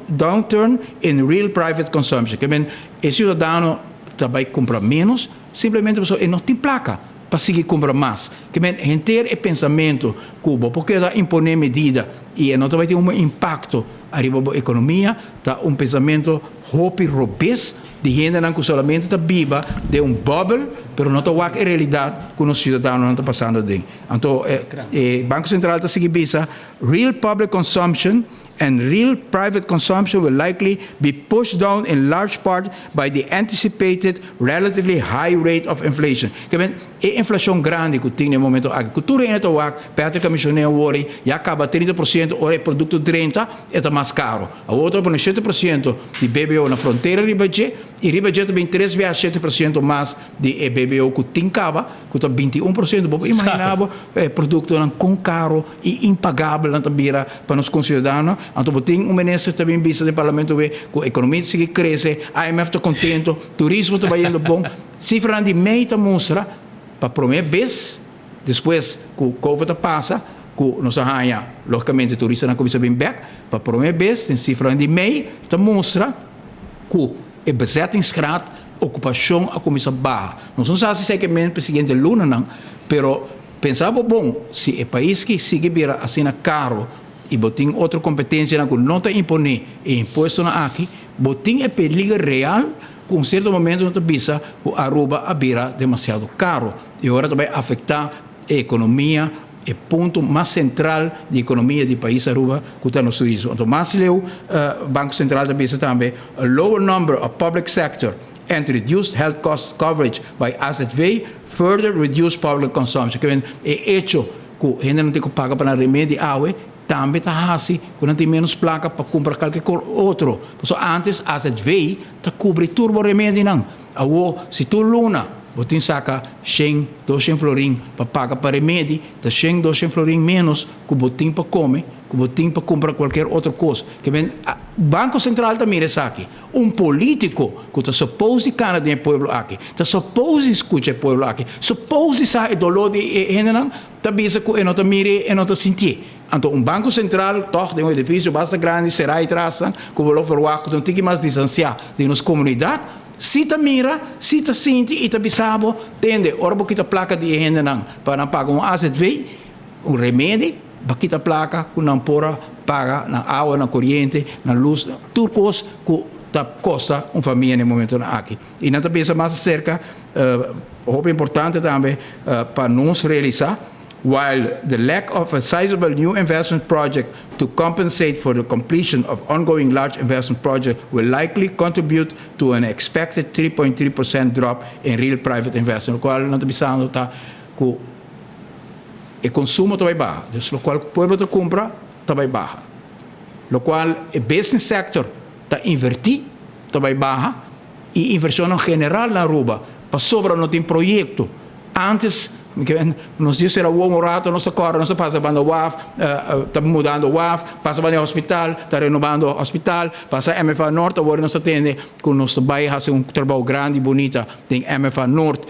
downturn in real private consumption. Ke men e ciudadano ta bai cumpra menos simplemente pasobra e no tin placa pa sigui cumpra mas. Ke men henter e pensamento cu bo por keda impone medida y e no ta bai tin un impacto ariba bo economia ta un pensamento hopi robes di hendenan cu solamente ta biba den un bubble pero no ta wak e realidad cu nos ciudadanonan ta pasando aden. Anto e Banco Central ta sigui bisa Real public consumption and real private consumption will likely be pushed down in large part by the anticipated relatively high rate of inflation. Ke men, e inflacion grandi cu tin na e momento aki, cu tur hende ta wak, Patrick a menciona awor ei, ya caba 30% ora e producto drenta, e ta mas caro. Awor ta pone 7% di BBO na frontera riba dje, y riba dje ta bin tres biaha 7% mas di e BBO cu tin caba, cu ta 21%. Bo por imagina bo e productonan con caro i impagabel nan ta bira pa nos konsiudadano. Anto bo tin un minister ta bin bisa den parlamento we ku ekonomia ta sigui krese, IMF ta kontento, turismo ta bayendo bon. Sifranan di mei ta mustra pa prome bes despues ku covid a pasa ku nos a haña logikamente turistanan kuminsa bin bek, pa prome bes den sifranan di mei ta mustra ku e bezettingsgraad, okupashon a kuminsa baha. Nos no sa si esei ke men pa e siguiente lunanan, pero Pensa bo bon, si e pais ki sigui bira asina caro y bo tin otro competencianan cu no ta impone e impuestonan aki, bo tin e peliger real cu un cierto momento no ta bisa cu Aruba a bira demasiado caro y ora ta bay afecta e economia, e punto mas central di economia di pais Aruba cu ta nos turismo. Anto mas leu Banco Central ta bisa tambe a lower number of public sector and reduced health cost coverage by azv further reduce public consumption. Ke men e echo ku hendenan tin ku paga pa nan remedi awe tambe ta hasi ku nan tin menos plaka pa kumpra kalke kos otro. Pasobra antes azv ta kubri tur bo remedinan. Awo si tur luna bo tin saka shen, doshen florin pa paga pa remedi, ta shen, doshen florin menos ku bo tin pa kome, ku bo tin pa kumpra kualker otro kos. Ke men Banko Sentral ta mira esaki. Un politico cu ta suppose di cana den e pueblo aki, ta suppose di scucha e pueblo aki, suppose di sa e dolor di e hendenan, ta bisa cu e no ta mir'e, e no ta sinti'e. Anto un Banco Central, toch den un edificio basta grandi, cera y trasnan, cu bo lo verwacht cu ta un tiki mas distancia di nos comunidad, si ta mira, si ta sinti y ta bisa bo, tende, ora bo kita placa di e hendenan pa nan paga un azv, un remedi, bo kita placa cu nan por a. paga nan awa, nan koriente, nan lus, tur kos ku ta kosta un famia na e momentonan aki. I nan ta bisa mas aserka, hopi importante tambe pa nos realisá, while the lack of a sizable new investment project to compensate for the completion of ongoing large investment project will likely contribute to an expected 3.3% drop in real private investment. Lokual nan ta bisando ta ku e konsumo ta bai baha. Dus lokual ku pueblo ta kumpra ta bai baha. Lokual e business sector ta invertí ta bai baha i invershonnan general na Aruba pasobra no tin proyekto. Antes nos dios era wou un rato nos ta kòrda nos ta pasa banda waf ta mudando waf pasa banda e hospital ta renobando hospital pasa MFA Noord awor nos ta tende ku nos ta bai hasi un trabou grandi bunita den MFA Noord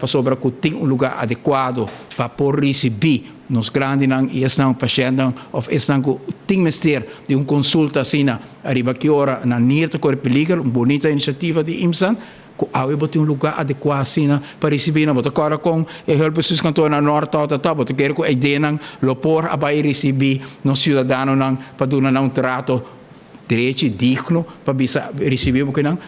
pasobra ku tin un luga adekuado pa por risibí nos grandinan i esnan pashèntnan òf esnan ku tin mester di un konsulta asina ariba ki ora nan nir ta kore peliger. Un bunita inisiativa di IMSAN ku awe bo tin un lugá adekuá asina pa risibí nan. Bo ta kòrda kon e hulpbestuurskantoor na Nort tòg ta? Bo ta kere ku e ideanan lo por a bai risibí nos siudadanonan pa duna nan un trato drechi, digno pa bisa risibí bo kinan?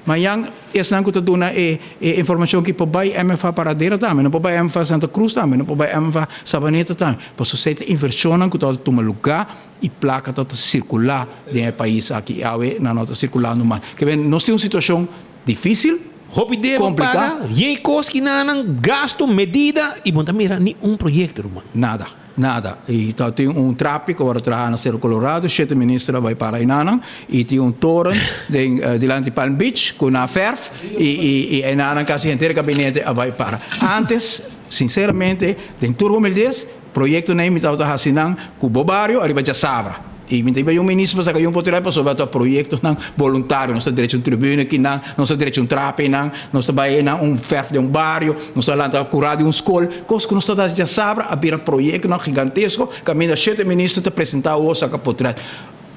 Mañan esnan ku ta duna e e informashon ki por bai MFA Paradera tambe, no por bai MFA Santa Cruz tambe, no por bai MFA Sabaneta tambe. Pasobra esei ta invershonnan ku ta tuma lugá i plaka ta sirkulá den e pais aki i awe nan no ta sirkulando mas. Ke ben nos tin un situashon difísil, Hopi debe kompliká. paga, yei kos ki nan gasto, medida i bo no ta mira ni un proyekto ruman. Nada. Nada. I ta tin un trapi ku a wòrdu traha na Cerro Colorado, shete minister a bai para enanan, i tin un toren den dilanti Palm Beach ku nan a fèrf i i enanan kasi henter e gabinete a bai para. Antes, sinseramente, den tur humildes, proyektonan ei mi tabata hasi nan ku bo bario ariba djasabra. I mi ta iba un minister pa saka un potrèt pasobra ta proyektonan boluntario. Nos ta drecha un tribune akinan, nos ta drecha un trapi einan, nos ta bai einan un fèrf den un bario, nos ta lanta kurá di un skol. Kos ku nos ta hasi djasabra a bira proyektonan gigantesko kaminda shete minister ta presentá awor saka potrèt.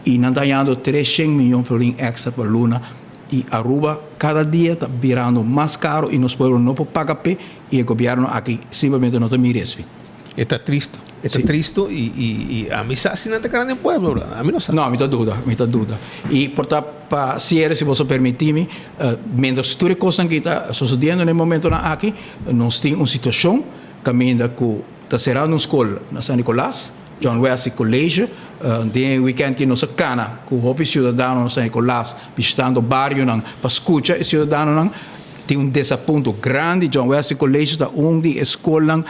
I nan ta hañando treshen miyon florin èkstra pa luna i Aruba kada dia ta birando mas karo i nos pueblo no por paga p'e i e gobièrnu aki simplemente no ta mira esei. E ta tristo. E ta tristo y y y ami sa si nan ta cana den pueblo bro. Ami no sa. No, mi ta duda, mi ta duda. Y por ta pa cierre si boso permiti mi, mientras tur e cosnan ki ta sucediendo na e momentonan aki, nos tin un situacion caminda cu ta cerando un scol na San Nicolas, John Wesley College, den e weekend ki nos a cana cu hopi ciudadano na San Nicolas bishitando barionan pa scucha e ciudadanonan, Tin un desapunto grandi. John Wesley College ta un di e skolnan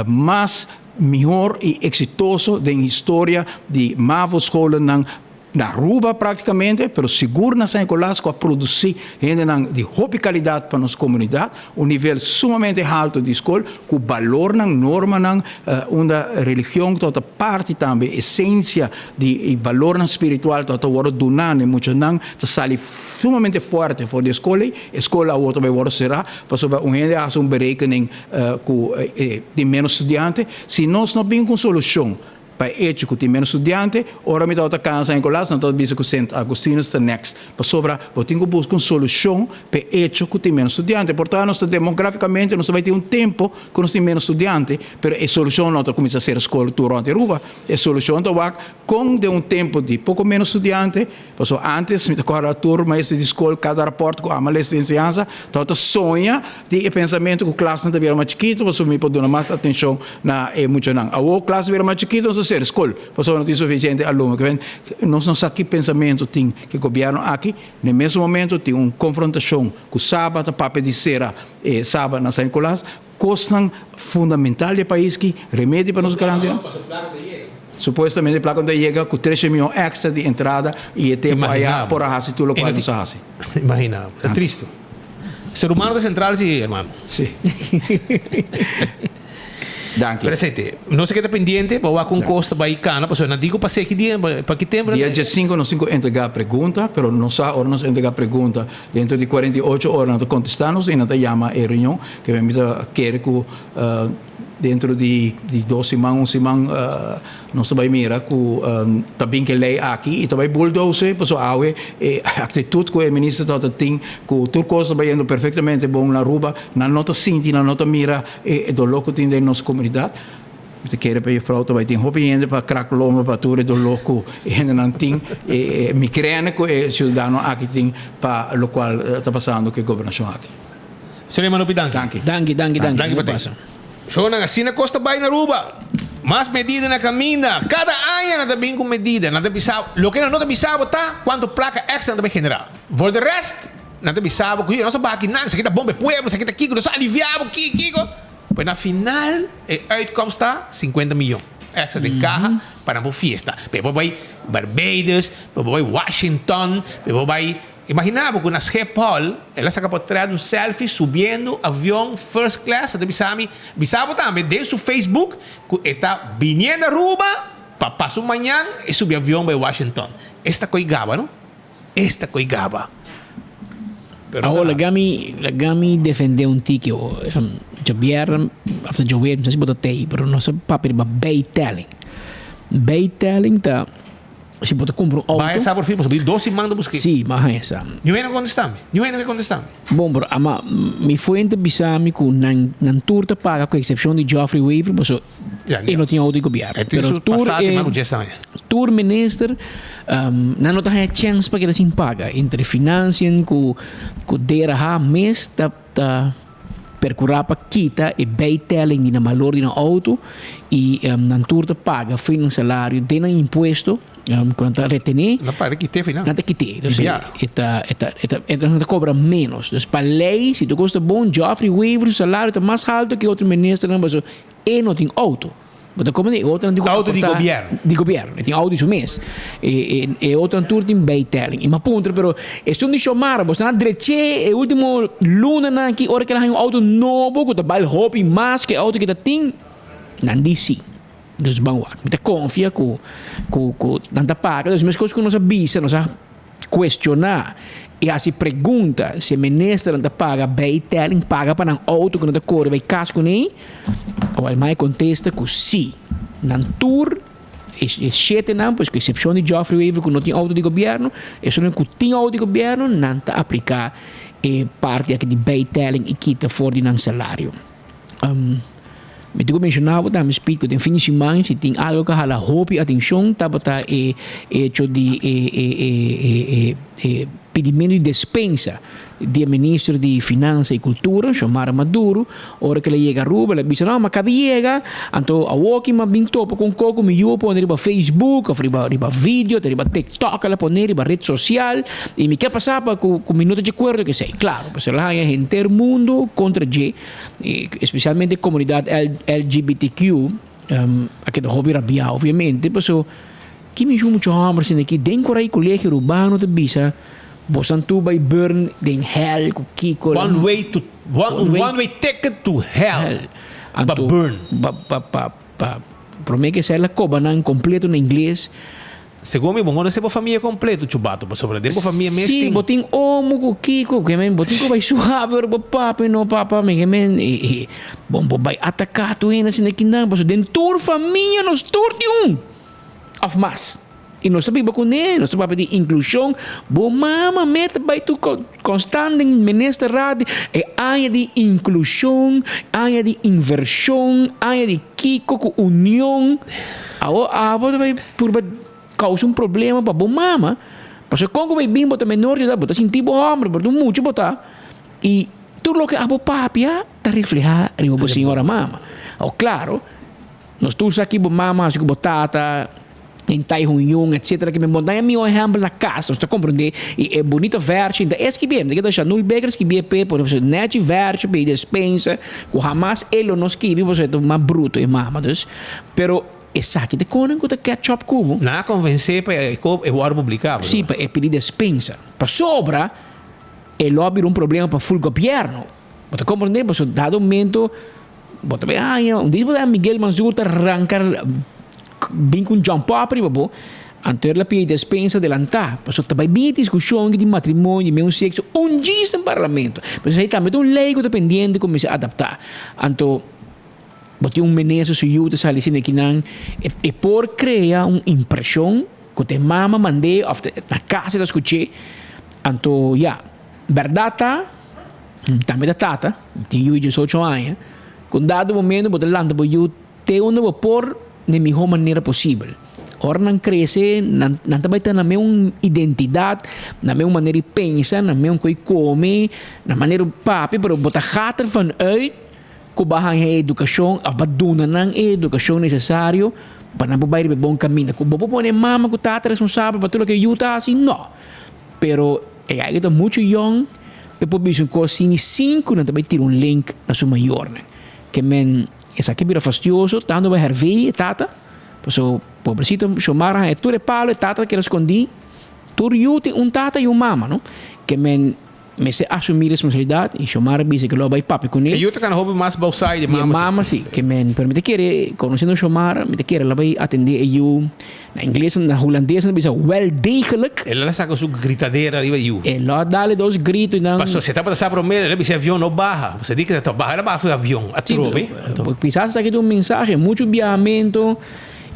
mas mihor i eksitoso den historia di mavo scholennan na Aruba praktikamente, pero sigur na San Nicolas ku a produsí hendenan di hopi kalidat pa nos komunidat, un nivel sumamente haltu di skol ku balornan, normanan, unda religion tabata parti tambe, esensia di e balornan spiritual tabata wòrdu duná na e muchanan ta sali sumamente fuerte for di e skol ei. E skol awor ta bai wòrdu será pasobra un hende a hasi un berekening ku tin ménos studiante. Si nos no bin ku un solushon pa e echo ku tin ménos studiante, ora mi tabata kana San Nicolas nan tabata bisa ku Sint Augustinus ta next. Pasobra bo tin ku buska un solushon pa e echo ku tin ménos studiante. Por ta nos ta demografikamente nos ta bai tin un tempu ku nos tin ménos studiante, pero e solushon no ta kuminsá sera skol tur rònt Aruba. E solushon ta wak kon den un tempu di poko ménos studiante, Pasobra antes mi ta kòrda tur maestro di skol kada rapòrt ku ama les di enseñansa tabata soña di e pensamentu ku klasnan ta bira mas chikitu pasobra mi por duna mas atenshon na e muchanan. Awor klas ta bira mas chikitu nos ta sera skol pasobra no tin sufisiente alumno. Nos no sa ki pensamentu tin ki gobièrnu aki. Na e mesun momentu tin un konfrontashon ku Saba ta papia di sera e Saba na San Nicolas. Kosnan fundamental di e pais ki remedi pa nos grandinan. Supuestamente e plaka no ta yega ku tresha mion extra di entrada i e tempu aya por a hasi tur lokual nos a hasi. Imagina, ta tristo. Ser humano ta sentral si, hermano. Si. Danki. Presente. Nos a keda pendiente pa wak un kos ta bai kana pasobra nan di ku pa seki dia, pa ki tempu nan Dia diesinko nos tin ku entregá pregunta, pero nos sa ora nos entregá pregunta dentro di 48 ora nan ta kontestá nos i nan ta yama e reunion. Ke mi ta kere ku dentro di dos siman, un siman nos ta bai mira ku ta bin ku e lei aki i ta bai bulldoze pasobra awe e aktitut ku e minister tabata tin ku tur kos ta bayendo perfektamente bon na Aruba, nan no ta sinti, nan no ta mira e doló ku tin den nos komunidat. Mi ta kere pa juffrouw ta bai tin hopi hende pa krak lomba pa tur e doló ku e hendenan tin, e migrène ku e siudadano aki tin pa lokual ta pasando ku e gobernashon aki. Suleiman hopi danki. Danki. Danki, danki, danki. Danki pa te. Shownan asina kos ta bai na Aruba. Mas medida na kaminda. Kada aña nan ta bin ku medida. Nan ta bisa bo, loke nan no ta bisa bo ta kuantu plaka èkstra nan ta bai generá. For de rest, nan ta bisa bo ku nos a baha kinan, esaki ta bon pa e pueblo, esaki ta kiko, nos a aliviá bo, kiko, kiko. Pues na final e uitkomst ta 50 miyon extra den caha pa nan por fiesta. Pe por bay Barbados, pe por bay Washington, pe por bay. Imagina bo cu na Schiphol el a saca potret un selfie subiendo avion first class a ta bisa mi, bisa bo tambe den su Facebook cu e ta biniendo Aruba pa paso mañan e subi avion bay Washington. Esta coy gaba no. Esta koe gaba. Pero Awor laga mi laga mi defendé un tiki o djabièrnè òf ta djaweps, no sa si bo ta tei, pero nos a papia riba bijtelling. Bijtelling ta si bo ta kumpra un outo. Baha esa por fin, pasobra dos siman ta busk'é. Sí, baha esa. Niun hende a kontestá mi, niun hende a kontestá mi. Bon, pero ama mi fuente bisa mi ku nan nan tur ta paga ku eksepshon di Geoffrey Wever, pasobra e no tin outo di gobièrnu. Pero tur e tur minister nan no ta haña chèns pa keda sin paga. Entre financiën ku ku DRH mes ta ta perkurá pa kita e bijtelling di nan balor di nan outo i nan tur ta paga fin nan salario den nan impuesto ku nan ta retené. Nan paga kité final. Nan ta kité. Dus e ta e ta e ta e ta nan ta kobra ménos. Dus pa lei si tur kos ta bon Geoffrey Wever su salario ta mas haltu ke otro ministernan pasobra E no tin auto. Bo ta comprende? E otronan tin ku Auto di aportá gobierno. di gobierno. E tin auto di su mes. E, e, e otronan tur tin bijtelling. I m'a puntra, pero esun di Xiomara, bo sta na dreché e ultimo lunanan aki ora ku el a haña un auto nobo ku ta bal hopi mas ku e auto ku e ta tin? Nan di si. Dus ban wak. Mi ta konfia ku, ku, ku nan ta paga. Dus meskos ku nos a bisa, nos a cuestiona y haci pregunta si e ministernan ta paga bijtelling, paga pa nan auto cu nan ta core bay cas cune, awel mai contesta cu si. Nan tur, e shetenan, pues cu excepcion di Geoffrey Wever cu no tin auto di gobierno, esunnan cu tin auto di gobierno, nan ta aplica e parti aki di bijtelling y kita for di nan salario. Mi tin ku menshoná bo tambe Speed ku den fin di siman si tin algu ku a hala hopi atenshon tabata e echo di e e e e e pidimentu di despensa di e minister di Finansa i Kultura, Xiomara Maduro, ora ku el a yega Aruba el a bisa no mi a kaba di yega anto awoki mi a bin topa ku un koko mi yu a pone riba Facebook òf riba riba video riba TikTok el a pone riba red sosial i mi ke pasa pa ku mi no ta di akuerdo ku esei. Klaro pasobra el a haña henter mundu kontra dje. Especialmente comunidad LGBTQ a keda hopi rabia obviamente paso ki mismo mucho homber asina aki den korai colegio Rubano ta bisa bosan tur bay burn den hell cu kico One way to one one way ticket to hell pa burn. Pa pa pa pa prome ke esei la coba nan completo na ingles. Segun mi, bo conoce bo famia completo, Chubato, pasobra den bo famia mes tin. Si, bo tin omo cu kico, ke men bo tin cu bay suave ora bo papia, no papa, mi ke men, e, e, bon, bo bay ataca tur hende asina kinan, pasobra den tur famia nos tur tin un, of mas, y nos ta biba cune, nos ta papia di inclusion, bo mama mes ta bay tur constant den ministerraad, e aña di inclusion, aña di inversion, aña di kico cu union. Awor abo ta bay purba causa un problema pa bo mama, pasobra con cu bay bin bo ta menor di edad, bo ta sinti bo homber, bo ta un mucha bo ta, y tur loke abo papia ta refleha riba bo señora mama. Awor claro, nos tur sa ki bo mama haci cu bo tata, den tai hun yun etcetera, ki men bo ta e miho ehempel na cas, nos ta comprende, y e bunita vershi, ta e skibi, mi ta keda Shanul Baker skibi e p'e, pone nechi vershi p'e despensa, cu hamas e lo no skibi pasobra e ta mas bruto e mama, dus. Pero esaki ta konen ku ta catch up ku bo. Nan a konvensé pa e kop e wòrdu publiká. Sí, pa e pidi despensa. Pasobra e lo a bira un problema pa ful gobièrnu. Bo ta komprendé? Pasobra dado momento bo ta bay haña, un dia bo ta haña Miguel Mansur ta ranka bin ku un jump up riba bo, anto el a pidi despensa adelantá. Pasobra ta bay bin e diskushon di matrimonio di mesun sekso un djis den parlamento. Pasobra esei tambe ta un lei ku ta pendiente ku mester adaptá. Anto. Bo tin un minister su yu ta sali asina kinan e por crea un impresion cu ta e mama mand'e of ta na casa e ta scuch'e anto ya berdad ta tambe ta tata tin yu di diesocho aña cu un dado momento bo ta lanta bo yu. Te unda bo por na e mihó manera posibel. Ora nan krese, nan nan ta bai ta na meun identidat, na meun manera di pensa, na meun ku e kome, na manera di papia, pero bo ta gaat ervan uit ku bo a haña e edukashon òf bo a duna nan e edukashon nesesario pa nan por bai riba e bon kaminda. Ku bo por pone mama ku tata responsabel pa tur loke e yu ta hasi? No. Pero e aiga ta muchu yòn pa e por bisa un kos sin i sin ku nan ta bai tira un link na su mayornan. Ke men esaki bira fastioso tantu pa Hervé e tata, paso pobrecito Shomar a haña tur e palo e tata keda skondí, tur yu tin un tata i un mama no, ke men mester asumí responsabilidat i Shomar a bisa ke lo a bai papia kuné. E yu ta kana hopi mas bousai di mama si. Di mama si, ke men, pero mi ta kere konosiendo Shomar mi ta kere lo a bai atendé e yu. Na ingles, na hulandes nan bisa wel degelijk. El a saca su gritadera riba yu. El a dale dos grito y nan. Paso si e tabata sa prome, el a bisa e avion no baha. Paso e di ke ta baha, el a baha fu e avion atrobe. Kisas esaki ta un mensahe, mucho biahamento,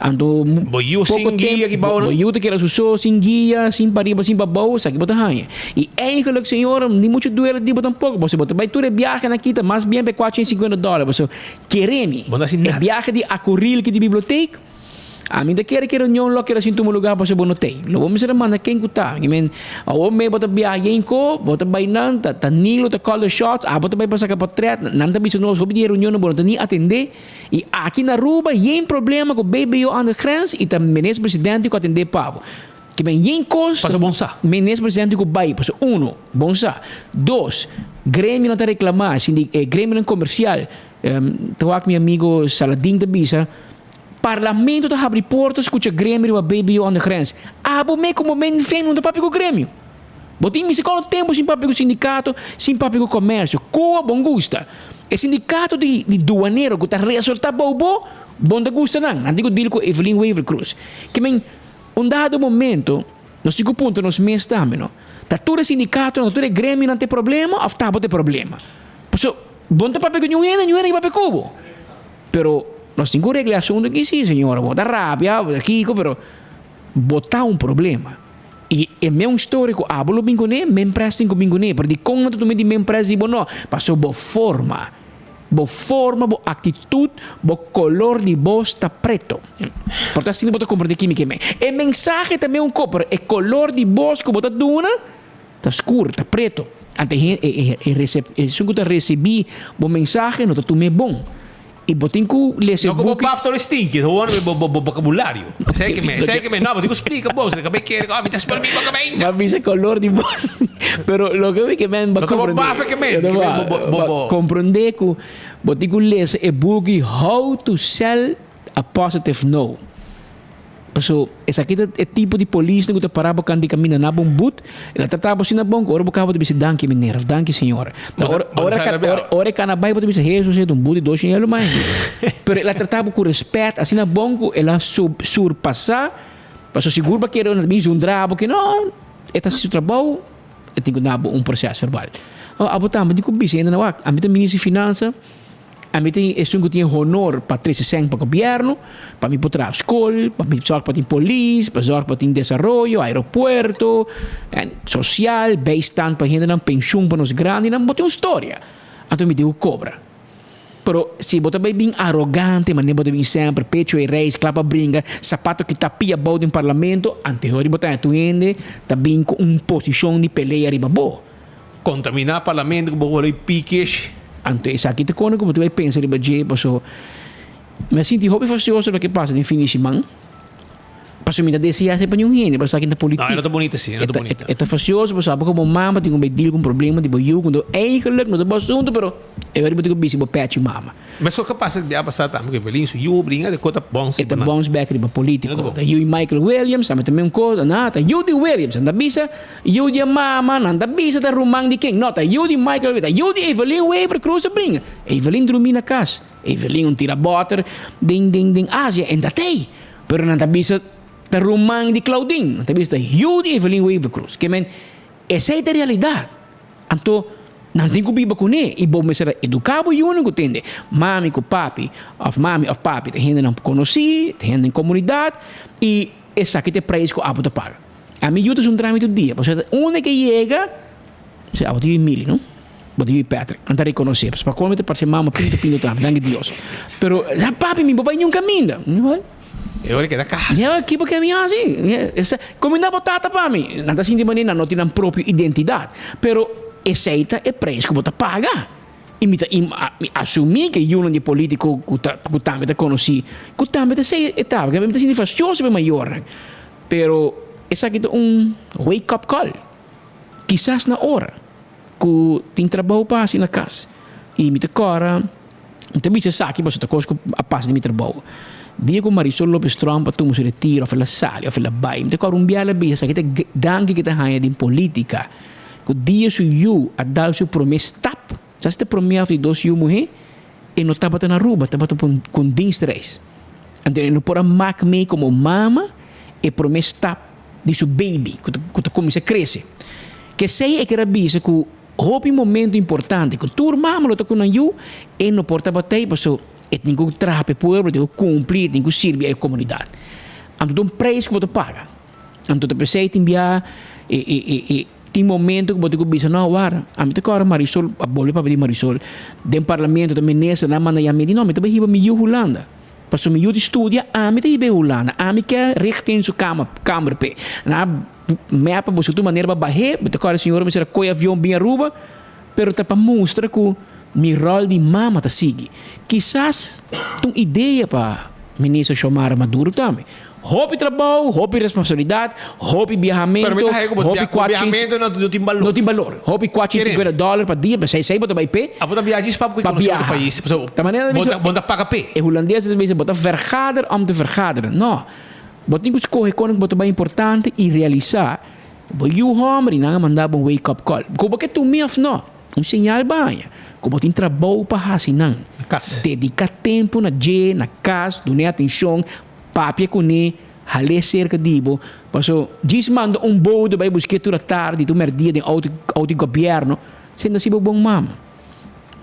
anto Bo yu poco sin guia tempo, aki bou, no? Bo yu ta keda su so, sin guia, sin pariba, sin pabou, esaki bo ta haña. Y eigenlijk, señora, ni mucho duele di bo tampoco, pasobra bo ta bay tur e biahenan aki ta mas bien pa e 450 dollar, pasobra kere mi, Bo no haci e nada. biahe di Acoril ki di biblioteek, Ami ta kere ku e reunion lo keda sin tuma lugá pasobra bo no t'ei. Lo bo mester a manda ken ku ta. I men, awor me bo ta biaha yen ko, bo ta bai nan, ta ta Nilo ta call the shots, abo ta bai pa saka portret, nan ta bisa nos hopi di e reunionnan bo no ta ni atendé. I aki na Aruba yen problema ku BBO aan de grens i ta minister presidente ku atendé pa bo. Ki men yen kos Pasobra bon sa. minister presidente ku bai pasobra uno, bon sa. Dos, gremionan ta reklamá, sindi e gremionan komersial, ta wak mi amigo Saladin ta bisa, Parlamento ta habri porta scucha gremio riba BBO aan de grens. Abo me como men fen no ta papia cu gremio. Bo tin mester cuanto tempo sin papia cu sindicato, sin papia cu comercio. Cua bon gusta? E sindicato di di duanero cu ta resorta bou bo, bon ta gusta nan. Nan tin cu deal cu Evelyn Wever Croes. Ke men un dado momento nos tin cu puntra nos mes tambe no. Ta tur e sindicatonan, ta tur e gremionan ta e problema of ta bo ta e problema? Pasobra bon ta papia cu niun hende, niun hende ke papia cu bo. Pero nos tin cu regla e asunto aki si, señora, bo ta rabia, bo ta kico, pero bo ta un problema. Y e meun storia cu abo lo bin cune, men pres tin cu bin cune. Pero dicon nan ta tuma di men pres di bo no? Pasobra bo forma, bo forma, bo actitud, bo color di bos ta preto. Por ta asina bo ta comprende kimi ke men. E mensahe ta meun co, pero e color di bos cu bo ta duna Ta skur, ta preto. Ante e e e recep esun ku ta recibí bo mensahe no ta tum'é bon. I bo tin ku lesa e No ku bo buki. baf tur e stinki, gewoon bo bo bo bokabulario. Esei ke me, esei ke me, no, bo tin ku splika bo, si ta kab'é kere, oh, mi ta spel mi boka Bo a bisa kolor di bos. Pero loke mi ke men bo No ta bo komprendé. baf ke men, No ta ke men bo bo bo bo bo. komprendé ku bo tin ku lesa e buki How to Sell a Positive No. Paso esaki ta e tipo di polisnan ku ta para bo kant di kaminda na bo un but, e ta trata bo asina bon ku ora bo kaba bo ta bisa danki meneer of danki señora. Ta ora ora ora ora e kana bai bo ta bisa Hesus e ta un but di dos yelo mai. Pero el a trata bo ku respet asina bon ku el a surpasa paso sigur bo a kere nan ta bin zundra bo ke no e ta hasi su trabou e tin ku duna bo un proces verbal. Abo tambe tin ku bisa hende nan wak ami ta minister di finansa. Ami tin esun ku tin e honor pa trese sèn pa gobièrnu, pa mi por traha skol, pa mi sòrg pa tin polis, pa sòrg pa tin desaroyo, aeropuerto, sosial, bijstand pa hendenan, penshun pa nos grandinan, bo tin un storia. Anto mi tin ku kobra. Pero si bo ta bai bin arogante, manera bo ta bin semper, pecho e reis, kla pa bringa, sapato kita pia abou den parlamento, anto bo ta haña tur hende ta bin ku un posishon di pelea riba bo. Contaminá parlamento ku bo wòrdu pikish. Anto esaki ta kone ku bo ta bai pensa riba dje paso mi a sinti hopi fastioso loke pasa den fin di siman paso mi ta desea esei pa niun hende paso esaki ta politik. No, e no ta bunita si, e no ta bunita. E ta fastioso paso abo komo mama tin ku bai deal ku un problema di bo yu ku no eigenlijk no ta bo asuntu pero e ora bo tin ku bisti bo pechi mama. Mesun ke pasa bia pasá tambe ku Evelyn su yu bringa di ku ta bons E ta bons bek riba politico. Ta yu di Michael Williams, tambe ta meun kos. Na, ta yu di Williams. Nan ta bisa yu di e mama, nan ta bisa ta ruman di ken. No, ta yu di Michael Williams, ta yu di Evelyn Wever Croes a bringa. Evelyn drumi na kas. Evelyn un tira bòter den den den Asia en ta tei. Pero nan ta bisa ta ruman di Claudine. Nan ta bisa ta yu di Evelyn Wever Croes. Ke men, esei ta realidat. Anto nan tin ku biba kuné i bo mester a eduká bo yunan ku tende mami ku papi òf mami òf papi ta hendenan konosí, ta hende den komunidat i esaki ta e preis ku abo ta paga. Ami yu ta suntra mi tur dia pasobra unda ke yega, abo ta yu mili no. Bo ta yu Patrick. Nan ta rekonosé. Pasobra pa kòl mi ta parse mama pinto pinto tambe. Danki Dios. Pero, sa papi mi bo bai niun kaminda. E ora keda kas. Ya, ki bo ke mi hasi? Kuminda bo tata pa mi. Nan ta sinti manera nan no tin nan propio identidat. Pero esei ta e preis ku bo ta paga. I mi ta mi asumí ku e yunan di e polítiko ku ta ku tambe ta konosí ku tambe ta esei e ta. Mi ta sinti fastioso pa e mayornan. Pero esaki ta un wake up call. Kisas na ora ku tin trabou pa hasi na kas i mi ta kòrda, mi ta bisa esaki pasobra ta kos ku a pasa den mi trabou. Dia ku Marisol Lopez Tromp a tuma su retiro òf el a sali òf el a bai, mi ta kòrda un bia el a bisa esaki ta danki ku e ta haña den politika ku dia su yu a dal su promé stap, sa si ta promé òf di dos yu muhé, e no tabata na Aruba, tabata pa un dienstreis. Anto e no por a mak mee komo mama e promé stap. di su baby ku ta ku ta kuminsá krese. Kesei e ker a bisa ku hopi momento importante ku tur mama lo ta ku nan yu, e no por tabata ei paso e tin ku traha pa e pueblo, e tin ku kumpli, e tin ku sirbi e komunidat. Anto ta un preis ku bo ta paga. Anto ta p'esei tin bia e e e e tin momento ku bo tin ku bisa no awor ami ta kòrda Marisol, a bolbe papia di Marisol, den parlamento ta minister nan a manda yam'e di no mi ta bai hiba mi yu Hulanda. Pasobra mi yu di studia, ami ta hiba e Hulanda. Ami ke richting su kama, kamber p'e. Na mep a buska tur manera pa bah'é, mi ta kòrda señora mester a kohe avion bin Aruba, pero ta pa mustra ku mi ròl di mama ta sigui. Kisas ta un idea pa Minister Xiomara Maduro tambe. Hopi trabou, hopi responsabilidat, hopi biahamentu, hopi kuachi no tin balor. No tin balor. Hopi kuachi sinkuenta dòler pa dia, esei esei bo ta bai p'e. Abo ta biaha djis pa bo konosé otro pais. Ta manera ta bisa. Bo ta paga p'e. E hulandeses ta bisa bo ta vergader om te vergaderen. No. Bo tin ku skohe kon ku bo ta bai importante i realisá bo yu hòmber i nan a manda bo un wake up call. Ku bo ke tumi òf no, un señal baña ku bo tin trabou pa hasi nan. Dediká tempu na dje, na kas, dun'é atenshon. Papia kuné, hal'é serka di bo. Paso, djis manda un bode bai busk'é tur atardi, tur merdia den outo, outo di gobièrnu, senta si bo bon mama.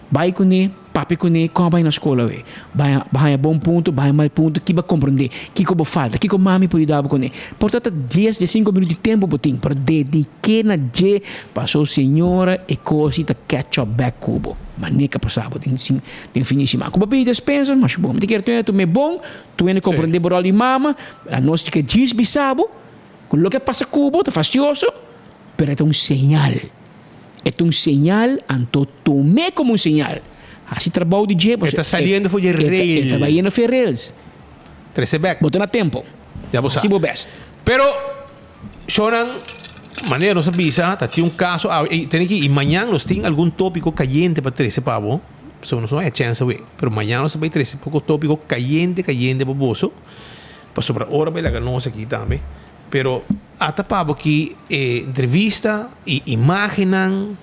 Bai kuné, papia kuné, kon a bai na skol awe? Bai, bo haña bon punto, bo haña mal punto, ki bo a komprondé? Kiko bo falta? Kiko mami por yuda bo kuné? Por ta ta dies, diesinko minuto di tempu bo tin, pero dedik'é na dje, paso señora e kos ei ta catch up bèk ku bo. Manera ku a pasa bo den den fin di siman. Ku bo pidi despensa, masha bon. Mi ta kere tene tu me bon. Tu hende komprendé bo ròl di mama, anos di ke djis bisa bo ku loke a pasa ku bo ta fastioso, pero e ta un señal. E ta un señal, anto tum'é komo un señal. Hasi trabou di dje, E ta saliendo for dje rail. E ta bayendo for e rails. Trese bèk. Bo ta na tempu. Ya bo sa. Hasi bo bèst. Pero, shownan, manera nos a bisa, ta tin un kaso awe, i tene ki, i mañan nos tin algun tópiko kayente pa trese pa bo. Pasobra nos no haya chèns awe. Pero mañana nos ta bai trese poko tópiko kayente kayente pa boso. Pasobra ora bai laga nos aki tambe. Pero ata pa bo ki e entrevista i imágennan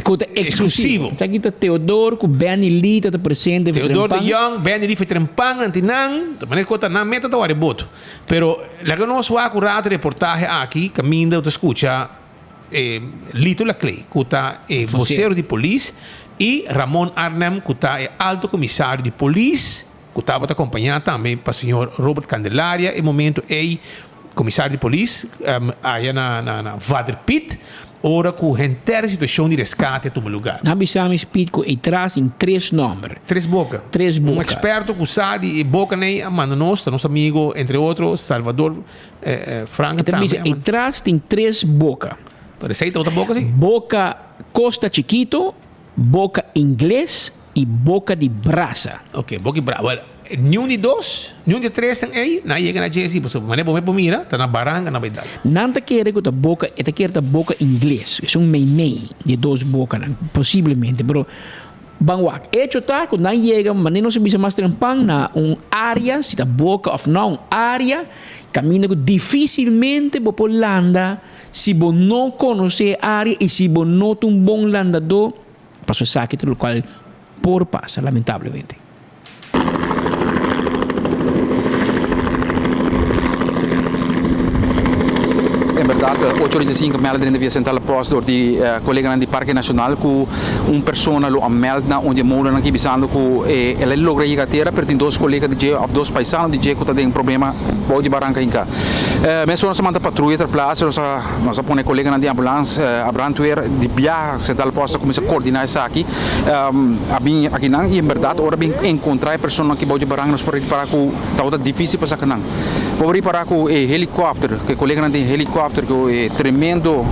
Ku ta eksklusivo. Esaki ta Theodor ku Benny Lee ta ta presente for Theodor de Trempan. Jong, Benny Lee for Trempan nan tin nan. Ta manera ku ta nan meta ta wòrdu boto. Pero laga nos wak un rato e reportahe aki kaminda bo ta skucha e Lito Laclé ku ta e vocero di polis i Ramon Arnhem ku ta e alto comisario di polis ku tabata acompañá tambe pa señor Robert Candelaria e momento ei comisario di polis aya na na Vader Piet ora ku henter e situacion di rescate a tuma lugar. Nan bisa mi Speed ku ei tras tin tres nomber. Tres boka. Tres boka. Un experto ku sa di e boka nei a manda nos, ta nos amigo entre otro Salvador Franca E ta bisa tambe. e tras tin tres boka. Pero esei ta otro boka si. Boka Costa Chiquito, boka Ingles y boka di Brasa. Ok, boka di Brasa. Well, niun di dos, niun di tres nan ei, nan a yega na dje si, pasobra manera bo me por mira, ta na baranka nan bai dal. Nan ta kere ku ta boka, e ta kere ta boka Ingles, esun meimei di e dos bokanan, posiblemente, pero Ban wak. Echo ta ku nan yega manera nos a bisa mas trempan na un área, si ta boka òf no, un área kaminda ku difísilmente bo por landa si bo no konosé e área i si bo no ta un bon landadó, pasobra esaki ta lokual por pasa lamentablemente. En berdad. 8 ora 5 meld den via Centrale Post door di coleganan di Parke Nacional cu un persona lo a meld na un di e molennan aki bisando cu el a logra yega tera pero tin dos colega di dje of dos paisano di dje cu ta den problema bou di baranca hinca. Mesora nos a manda patruya ter plaats nos a nos a pone coleganan di ambulans a brandweer di biaha Centrale Post a cuminsa coordina esaki a bin akinan y en berdad ora bin encontra e personanan aki bou di baranca nos por ripara cu tabata dificil pa saca nan. Bo por ripará ku e helikòpter, ku e koleganan den helikòpter, ku e tremendo,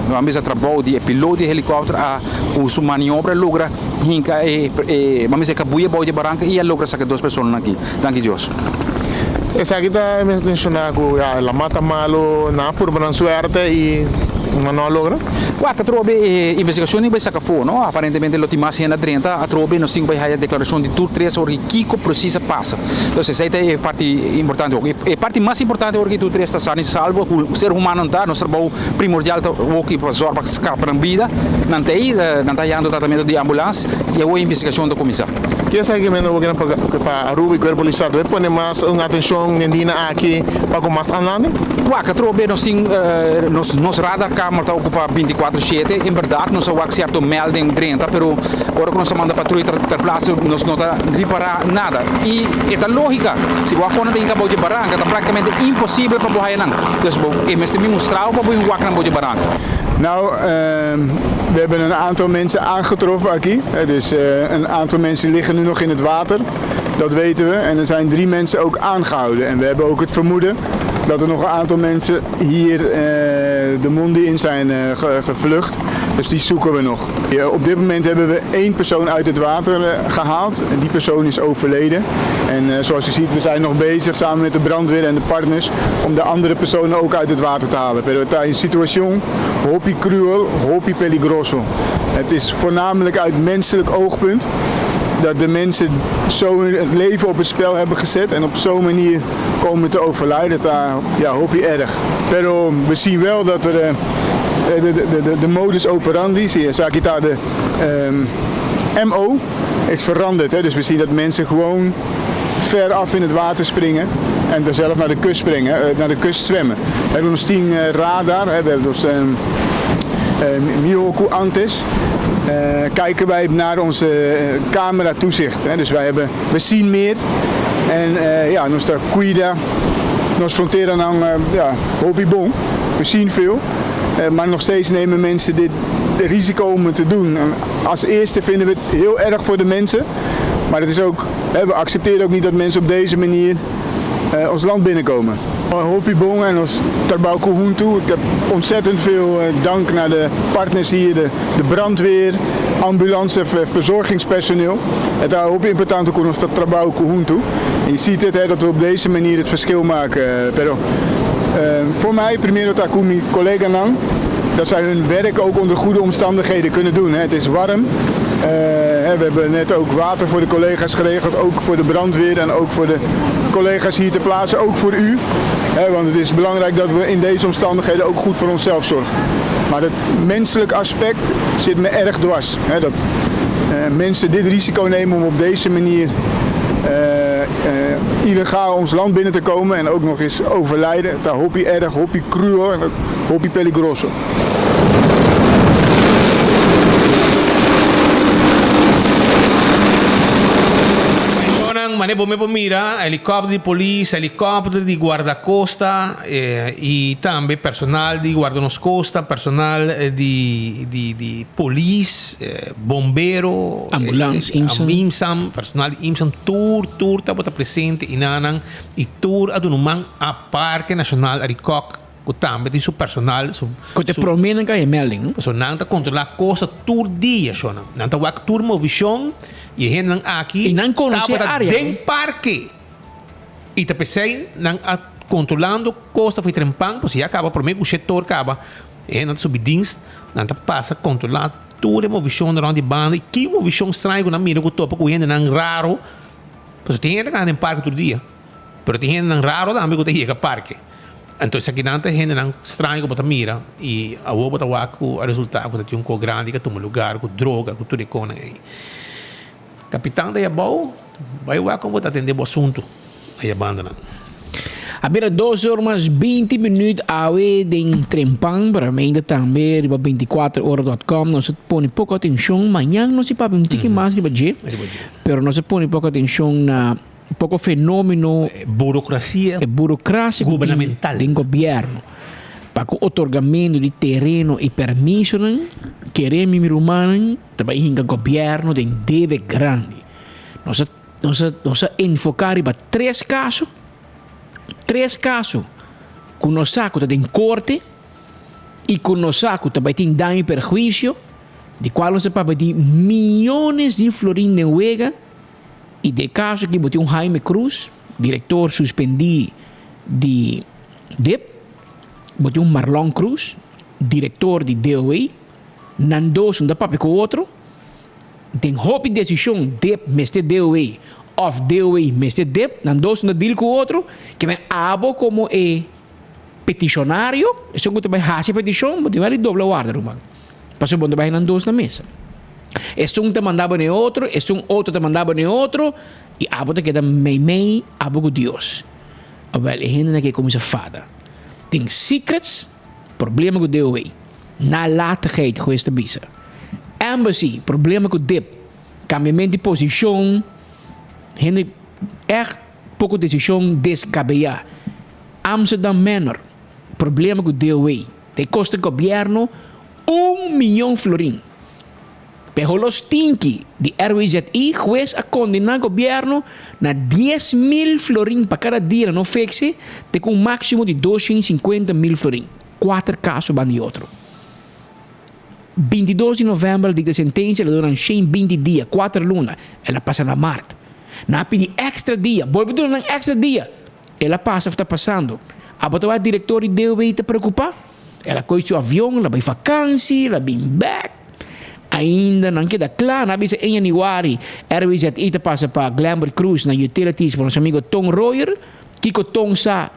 ban bisa trabou di e pilot di e helikòpter a ku su maniobra logra hinka e, ban bisa e kabuya bou di e baranka i a logra saka e dos personanan aki. Danki Dios. Esaki ta menshoná ku ya la mata malo, nan a purba nan suerte i nan no a logra. Wak, atrobe e investigashon tin bai saka afó, no? Aparentemente lo tin mas hende a drenta. Atrobe nos tin ku bai haya deklarashon di tur tres ora kiko presis a pasa. Entonces esei ta e parti importante hopi. E parti mas importante ora ki tur tres ta sano y salvo ku ser humano ta, nos trabou primordial ta hopi pa zorg pa skapa nan bida. Nan ta ei, nan ta hayando tratamento di ambulans y awor e investigashon ta kuminsá. Ke esaki ke mendo bo kier pa Aruba y Cuerpo Policial ta pone mas un atencion den dina aki pa ku mas aanlanding? Wak, atrobe nos tin nos nos radar kamer ta ocupa binticuatro shete. En berdad nos a wak cierto melding drenta pero ora ku nos a manda patruya ter plaatse nos no ta ripara nada. Y e ta logica, si bo a kona ta hinca bou dje baranca ta practicamente imposibel pa bo haya nan. Dus bo e mester bin mustrao pa bo bin wak nan bou dje baranca. Nou, we hebben een aantal mensen aangetroffen aki. Dus een aantal mensen liggen nu nog in het water. Dat weten we. En er zijn drie mensen ook aangehouden. En we hebben ook het vermoeden dat er nog een aantal mensen hier de mondi in zijn gevlucht. Dus die zoeken we nog. Op dit moment hebben we één persoon uit het water gehaald. En die persoon is overleden. En zoals u ziet, we zijn nog bezig samen met de brandweer en de partners om de andere personen ook uit het water te halen. Pero ta un situacion hopi cruel, hopi peligroso. Het is voornamelijk uit menselijk oogpunt dat de mensen zo het leven op het spel hebben gezet en op zo'n manier komen te overlijden. Ta ja, hopi erg. Pero we zien wel dat er de, de, de, de modus operandi, zie je, esaki ta de MO, is veranderd. Hè? Dus we zien dat mensen gewoon ver af in het water springen en daar zelf naar de kust springen, naar de kust zwemmen. We hebben ons 10 radar, hè? We hebben ons Mihoku Antes. Kijken wij naar onze camera toezicht. Hè? Dus wij hebben, we zien meer. En ja, nos ta cuida nos fronteranan ja, hopi bon. We zien veel. Maar nog steeds nemen mensen dit risico om het te doen. En als eerste vinden we het heel erg voor de mensen. Maar het is ook, hè, we accepteren ook niet dat mensen op deze manier ons land binnenkomen. Hopi bon en nos trabou ku huntu. Ik heb ontzettend veel dank naar de partners hier, de, de brandweer, ambulance, verzorgingspersoneel. Het is hopi importante ku nos trabou ku huntu. En je ziet het, hè, dat we op deze manier het verschil maken. Pero voor mij, primero ta ku mi colleganan, dat zij hun werk ook onder goede omstandigheden kunnen doen. Hè. Het is warm. We hebben net ook water voor de collega's geregeld, ook voor de brandweer en ook voor de collega's hier ter plaatse, ook voor u. Hè, want het is belangrijk dat we in deze omstandigheden ook goed voor onszelf zorgen. Maar het menselijk aspect zit me erg dwars. Hè, dat mensen dit risico nemen om op deze manier illegaal ons land binnen te komen en ook nog eens overlijden. Ta hopi erg, hopi cruel en hopi peligroso. Shownan, mane bo me por mira, helikòpter di polis, helikòpter di guardakosta i tambe personal di Guarda Nos Costa, personal di di di polis, bombero, Ambulans, IMSAM. IMSAM, personal di IMSAM, tur tur tabata presente inanan i tur a duna un man a Parke Nashonal Arikok ku tambe tin su personal, su Ku ta e promé nan ka e melding, no? Pasobra nan ta kontrolá kosa tur dia, shownan. Nan ta wak tur movishon i e hendenan aki I nan konosé tabata área, den no? parke. I ta p'esei nan a kontrolando kosa for e trempan, pasobra ya kaba promé ku shetor kaba, e hendenan ta subi dienst, nan ta pasa kontrolá tur e movishon rònt di banda i ki movishon straño ku nan mira ku topa ku hendenan raro, pasobra tin hende ku anda den parke tur dia. Pero tin hendenan raro tambe ku ta yega parke. Anto esakinan ta hendenan straño ku bo ta mira i awor bo ta wak ku a resulta ku ta tin un ko grandi ku a tuma lugar ku droga ku tur e konan ei. Kapitan ta yabou, bai wak kon bo ta atende bo asuntu aya bandanan. A bira dos or mas 20 minuut awe den Trempan, pero ainda tambe riba 24ora.com. Nos a pone poco atencion. Mañan nos papia un tiki mas riba dje. Pero nos a pone poco atencion na poco fenomeno. Burocracia. E burocracia gubernamental. Den gobierno. Pa cu otorgamento di tereno y permisonan, kere mi mi rumannan, ta bay hinca gobierno den debe grandi. Nos a Nos a, nos a enfoká riba tres kaso, tres kaso ku nos sa ku ta den korte i ku nos sa ku ta bai tin daño i perhuisio, di kual nos a papia di miyones di florin den wega, i den e kaso aki bo tin un Jaime Cruz, direktor suspendí di dip, bo tin un Marlon Cruz, direktor di DOE, nan dos no ta papia ku otro. Den hopi desishon dip mester DOE òf DOE mester dip, nan dos no ta deal ku otro, ke men abo komo e petishonario, esun ku ta bai hasi e petishon, bo tin wèl di dobla warda ruman, pasobra bo no ta bai nan dos na mesa. Esun ta manda bo na e otro, esun otro ta manda bo na e otro, i abo ta keda meimei abo ku Dios. Awèl e hendenan ke kuminsá fada. Tin secrets, problema ku DOE. Nalatigheid, hues ta bisa. Embassy, problema ku dip, kambiamento di posishon, hende ègt poko desishon deskabeyá. Amsterdam Manor, problema ku DOA, ta e kosta gobièrnu un miyon florin. P'e holo stinki di RWZI, hues a kondená gobièrnu na 10,000 florin pa kada dia na no fikse te ku un máksimo di 250,000 florin. Kuater kaso banda di otro. 22 di novèmber el dikta sentensia, el a dura nan 120 dia, kuater luna. El a pasa na mart. Nan a pidi èkstra dia, bolbe duna nan èkstra dia. El a pasa òf ta pasando. Abo ta wak direktor di DOW ta preokupá? El a kohe su avion, el a bai vakansi, el a bin bèk. Ainda nan keda kla, nan a bisa en yanüari RWZI ta pasa pa Glenbert Croes na Utilities pa nos amigo Ton Royer. Kiko Ton sa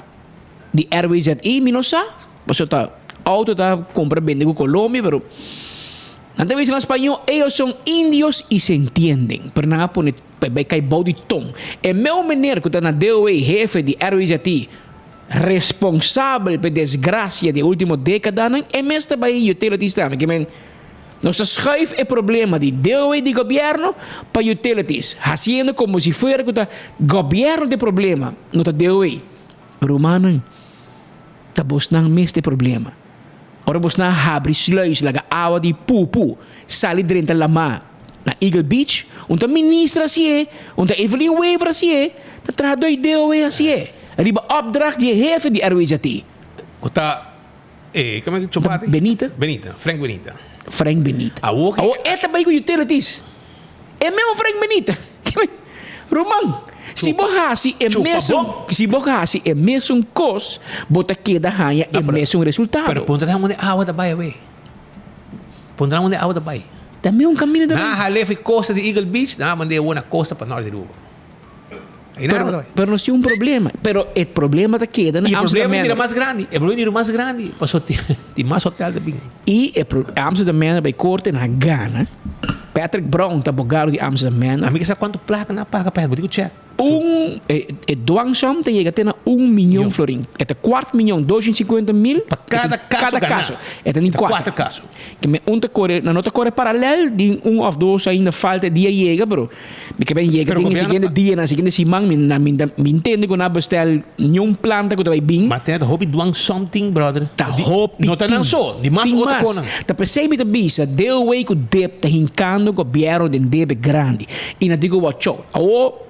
di RWZI mi no sa. Pasobra ta auto ta compra bende cu Colombia pero nan ta bisa na spañol ellos son indios y se entienden pero nan a pone bay cay bao di ton. E meu meneer cu ta na DOA hefe di RWZI responsabel p'e desgracia di e ultimo decadanan e mes ta bay utilities tambe ke men nos ta schuif e problema di DOA di gobierno pa utilities haciendo como si fuera cu ta gobierno ta e problema no ta DOA. Rumannan. Ta bosnan mes ta e problema. Ora bosnan habri sluis laga awa di pupu sali drenta lamá na Eagle Beach, un ta minister hasié, un ta Evelyn Wever hasié, ta trahadó di DOW hasié, riba opdracht di e hefe di RWZT. Ku ta e, kome ki chupati? Benita. Benita, Frank Benita. Frank Benita. Awor Awor e ta bai ku utilities. E mesmo Frank Benita. Ruman, si bo hasi e mesun, si bo hasi e mesun kos, bo ta keda haña e mesun resultado. Pero puntra nan unda e awa ta bai awe. Puntra nan unda e awa ta bai. Ta mesun kaminda ta bai. Nan a hal'é fi kosta di Eagle Beach, nan a mand'é awo na kosta pa nort di Aruba. Pero, pero nos tin un problema. Pero e problema ta keda na Amsterdam. Amsterdam E problema bira mas grandi. E problema bira mas grandi. Paso tin mas hotel ta bin. Y e Amsterdam Manor bay corte na gana. Patrick Brown ta abogado di Amsterdam Manor. Ami ke sa cuanto placa nan a paga pa bo di cu check. Un e e dwangsom ta yega te na un miyon florin. E ta cuart miyon, 250 mil. Pa cada caso Cada gana. caso. E ta ni Ta cuater. cuater caso. Ke men un ta kore, nan no ta kore paralel, di un of dos ainda falta e dia yega, pero mi ke ben yega Pero den e gobierno siguiente pa- dia, na siguiente siman, mi na mi ta mi ntende ku nan a bestel niun planta ku ta bai bin. Ma ten hopi duan something, brother. Ta Di- hopi No ta nan tin. so, di mas Tin otro mas. konan. Ta p'esei mi ta bisa, DOW ku dip ta hinkando gobierno den debe grandi. I nan tin ku wachou. Awor,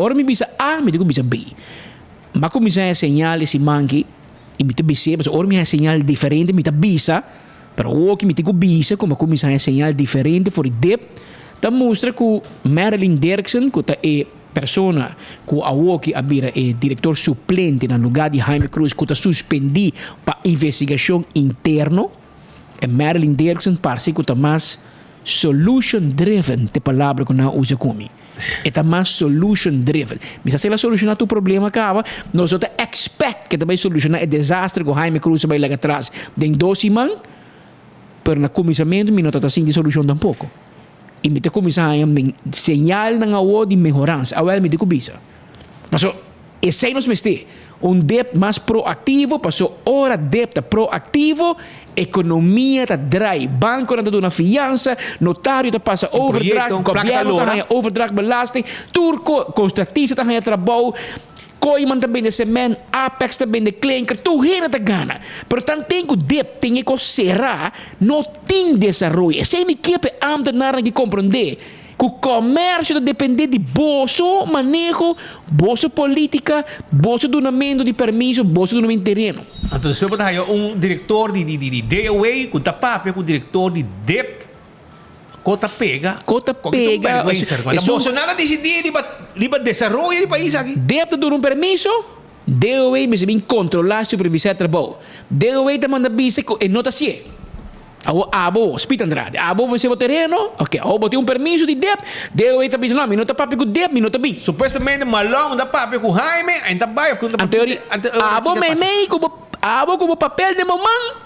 ora mi bisa A, mi tin ku bisa B. Mi a kuminsá e señal e siman aki, i mi ta bis'é, pasobra ora mi haña señal diferente mi ta bisa, Pero awoki mi tin ku bisa ku mi a kuminsá haña señal diferente for di dip ta mustra ku Marilyn Derksen ku ta e persona ku awoki a bira e direktor suplente na lugá di Jaime Cruz ku ta suspendí pa investigashon interno e Marilyn Derksen parse ku ta mas solution driven ta e palabra ku nan a usa ku mi. E ta mas solution driven. Mi sa si el a solushoná tur problema kaba, nos no ta expect ke ta bai solushoná e desastre ku Jaime Cruz a bai laga atras den dos siman, pero na kuminsamentu mi no ta ta sinti solushon tampoko. I mi ta kuminsá haña señalnan awor di mehoransa. Awel mi tin ku bisa. Paso. Esei nos mester, un dep mas proactivo paso ora dep ta proactivo, economia ta draai, banconan ta duna fiansa, notario ta pasa overdracht, gobierno ta haña overdracht belasting, tur co, contratista ta haña trabou, Kooiman ta bende cement, Apex ta bende klinker, tur hende ta gana. Pero tanten cu dep tin e cos cera, no tin desaroyo. Esei mi kier pa e ambtenarnan ki comprende. Ku komersio ta dependé di boso maneho, boso polítika, boso dunamentu di permiso, boso dunamentu di tereno. Anto despues bo ta haya un direktor di di DOA ku ta papia ku direktor di dep ko ta pega. Ko ta pega. Boso nan a disidí riba riba desaroyo di pais aki. Dep ta duna un permiso, DOA mester bin kontrolá, supervisá e trabou. DOA ta manda bisa ku e no ta hasié. Awor abo, Speed Andrade, abo bo mester bo tereno, ok, awor bo tin un permiso di dep, DOA ta bisa no, mi no ta papia ku dep, mi no ta bin. Supuestamente Malong ta papia ku Jaime, en ta bai of ku ta Anto ori, abo meimei ku bo, abo ku bo papel den bo man,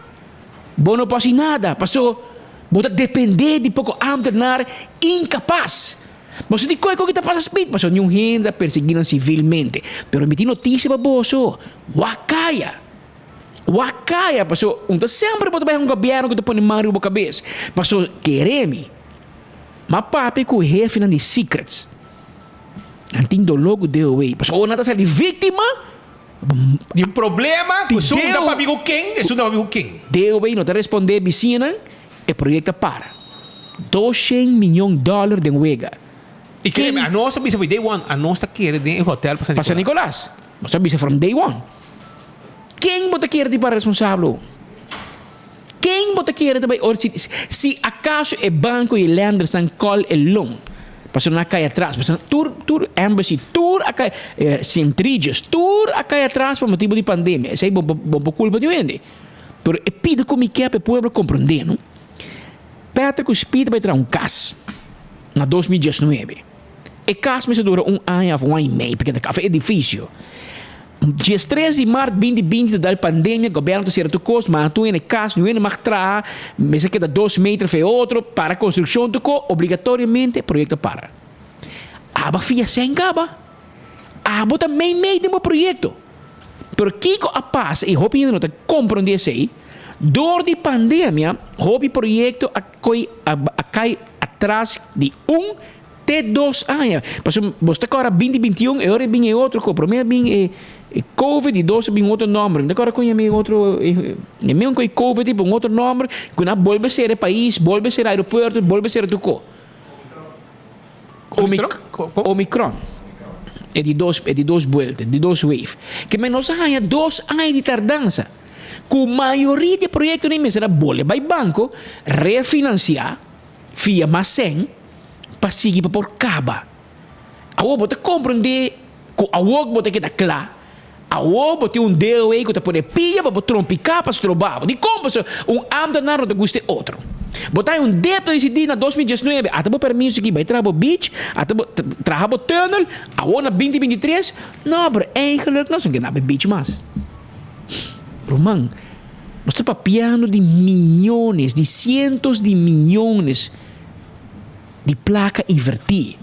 bo no por hasi nada, paso bo ta depende di poko ambtenaar inkapas. Boso di koe koe ta pasa Speed, paso niun hende ta persegui nan sivilmente. Pero mi tin notisia pa boso, wak kaya. Wak kaya paso un ta semper bo ta bai un gobierno ku ta pone man riba bo kabes paso kere mi m'a papia ku hefenan di secrets nan tin doló ku DOW paso ora nan ta sali víktima Di un problema ku esun ta papia ku ken esun ta papia ku ken. DOW no ta respondé bisiñanan e proyekto a para 200 miyon dòler den wega. I kere mi anos ta bisa for day one anos ta kere den e hotel pa San Pa San Nicolas nos a bisa from day one. Ken bo ta kere di para responsabel? Ken bo ta kere ta bai ora si si acaso e banco y e lendersnan call e loan pasobra nan a cay atras pasobra tur tur embassy tur a cay Sint Regis tur a cay atras pa motibo di pandemia esey bo bo bo culpa di un hende pero e pidi cu mi kier pa e pueblo comprende no Patrick cu Speed a bai traha un cas na 2019 e cas mester dura un aña of un aña y mey pasobra ta edificio. 13 di mart 2020 ta dal pandemia, gobierno ta sera tur cos, ma tur hende cas, niun hende mag traha, mester keda dos meter fe otro, para construccion tur cos, obligatoriamente proyecto a para. Abo a fia sen caba. Abo ta mei mei den bo proyecto. Pero kico a pasa y hopi hende no ta comprende esey, door di pandemia hopi proyecto a coy a cay atras di un Te dos aña. Pasobra bo ta kòrda binti bintiun e ora e bin e otro ko. Promé a bin e covid i dos a bin un otro nòmber. Mi ta kòrda kon yama e otro e mesun ku e covid ei pero un otro nòmber ku nan a bolbe sera e pais, bolbe sera aeropuerto, bolbe sera tur ko. Omicron. E di dos e di dos buelta, e di dos wave. Ke men nos a haña dos aña di tardansa ku mayoria di e proyektonan ei mester a bolbe bai banko refinansiá. Fia mas sèn pa sigui pa por kaba. Awor bo ta komprendé ku awor bo ta keda kla. Awor bo tin un dedo ei ku ta pone pia pa bo trompiká pa stroba bo. Dikon? Pasobra un ámtenar no ta gusta e otro. Bo ta haña un debto disidí na 2019, ata bo permiso aki bai traha bo beach, ata bo traha bo tunnel, awor na 2023, no, pero eigenlijk nos no ke na beach mas. Ruman, nos ta papiando di miyones, di cientos di miyones di placa inverti.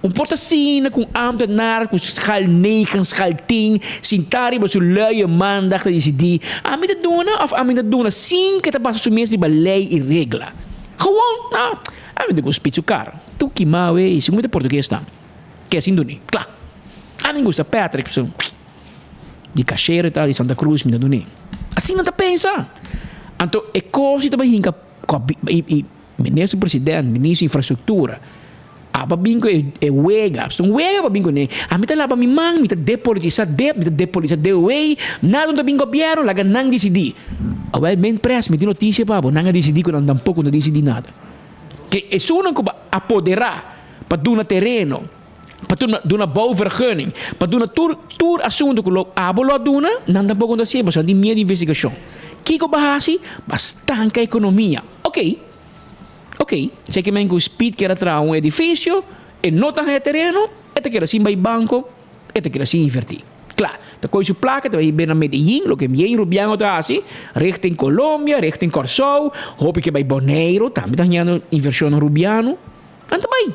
Un por ta asina cu un ambtenaar cu schaal negen, schaal tien, sinta riba su luie maandag ta dicidi, ami ta duna of ami ta duna sin cu e ta basa su mes riba ley y regla. Gewoon, no, ami ta gusta spit su cara. Tu kima wey, segun mi ta portugues ta. Ke sin duni. Kla. Ami gusta Patrick, so. Di cashero e ta di Santa Cruz mi ta dun'é. Asina ta pensa. Anto e cos ta bay hinca y minister president, minister infrastructura aba bin cu e wega. Pasobra un wega pa bin cune. Ami ta laba mi man, mi ta depolitisa dep, mi ta depolitisa DOA, nada no ta bin gobierno, laga nan dicidi. Awel men pres mi tin noticia pa bo, nan a dicidi cu nan tampoco no dicidi nada. Ke esunnan cu ba apodera pa duna tereno. Pa duna duna bouwvergunning, pa duna tur tur asuntu ku lo abo lo a duna, nan tampoko no ta hasié pasobra nan tin miedu di investigashon. Kiko bo a hasi? Bo a stanka ekonomia. Oké, oké, esei men ku Speed kier a traha un edifisio, e no ta haña tereno, e ta keda sin bai banko, e ta keda sin invertí. Kla, ta kohe su plaka, ta bai hib'é na Medellín, loke bien Rubiano ta hasi, richting Colombia, richting Kòrsou, hopi ke bai Boneiru, tambe ta hañando invershonnan Rubiano, nan ta bai.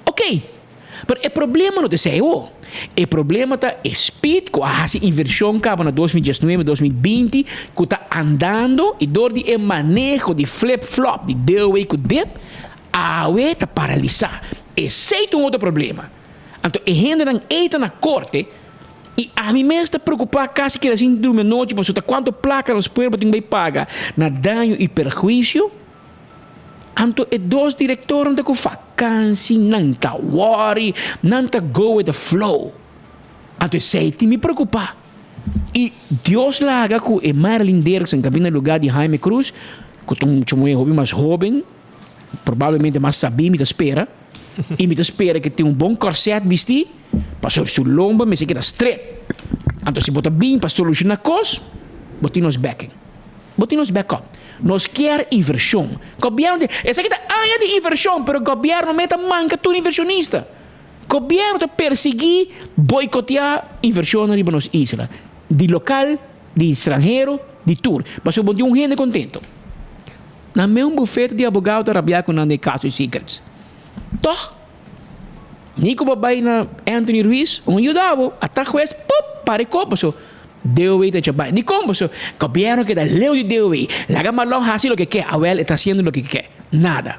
Ok. Pero e problema no ta esei awo. E problema ta e speed ku a hasi invershon kaba na 2019, 2020 ku ta andando i dor di e maneho di flip flop di DOW ku dip awe ta paralisá. Esei ta un otro problema. Anto e hendenan ei ta na korte i ami mes ta preokupá kasi keda sin durmi anochi pasobra ta kuantu plaka nos pueblo tin bai paga na daño i perhuisio. Anto e dos directornan ta cu vakantie, nan ta worry, nan ta go with the flow. Anto esey tin mi preocupa. Y Dios laga cu e Marilyn Derksen cu a bin na lugar di Jaime Cruz, cu ta un mucha muher hopi mas hoben, probablemente mas sabi mi ta spera, y mi ta spera cu tin un bon corset bisti, pasobra su lomba mester keda stret. Anto si bo ta bin pa soluciona cos, bo tin nos backing. Bo tin nos backup. Nos kier inversion. Gobierno tin, esaki ta aña di inversion, pero gobierno me ta manca tur inversionista. Gobierno ta persigui, boicotea inversionnan riba nos isla, di local, di stranhero, di tur. Pasobra bo tin un hende contento. Nan me un bufete di abogado ta rabia cu nan den caso di secrets. Toch? Ni ku bo bai na Anthony Ruiz, un yuda bo, ata hues, pop, para e kop, paso DOW ta echa bai. Dikon? Paso gobierno keda leu di DOW. Laga Marlon hasi loke ke, awel e ta hasiendo loke ke ke. Nada.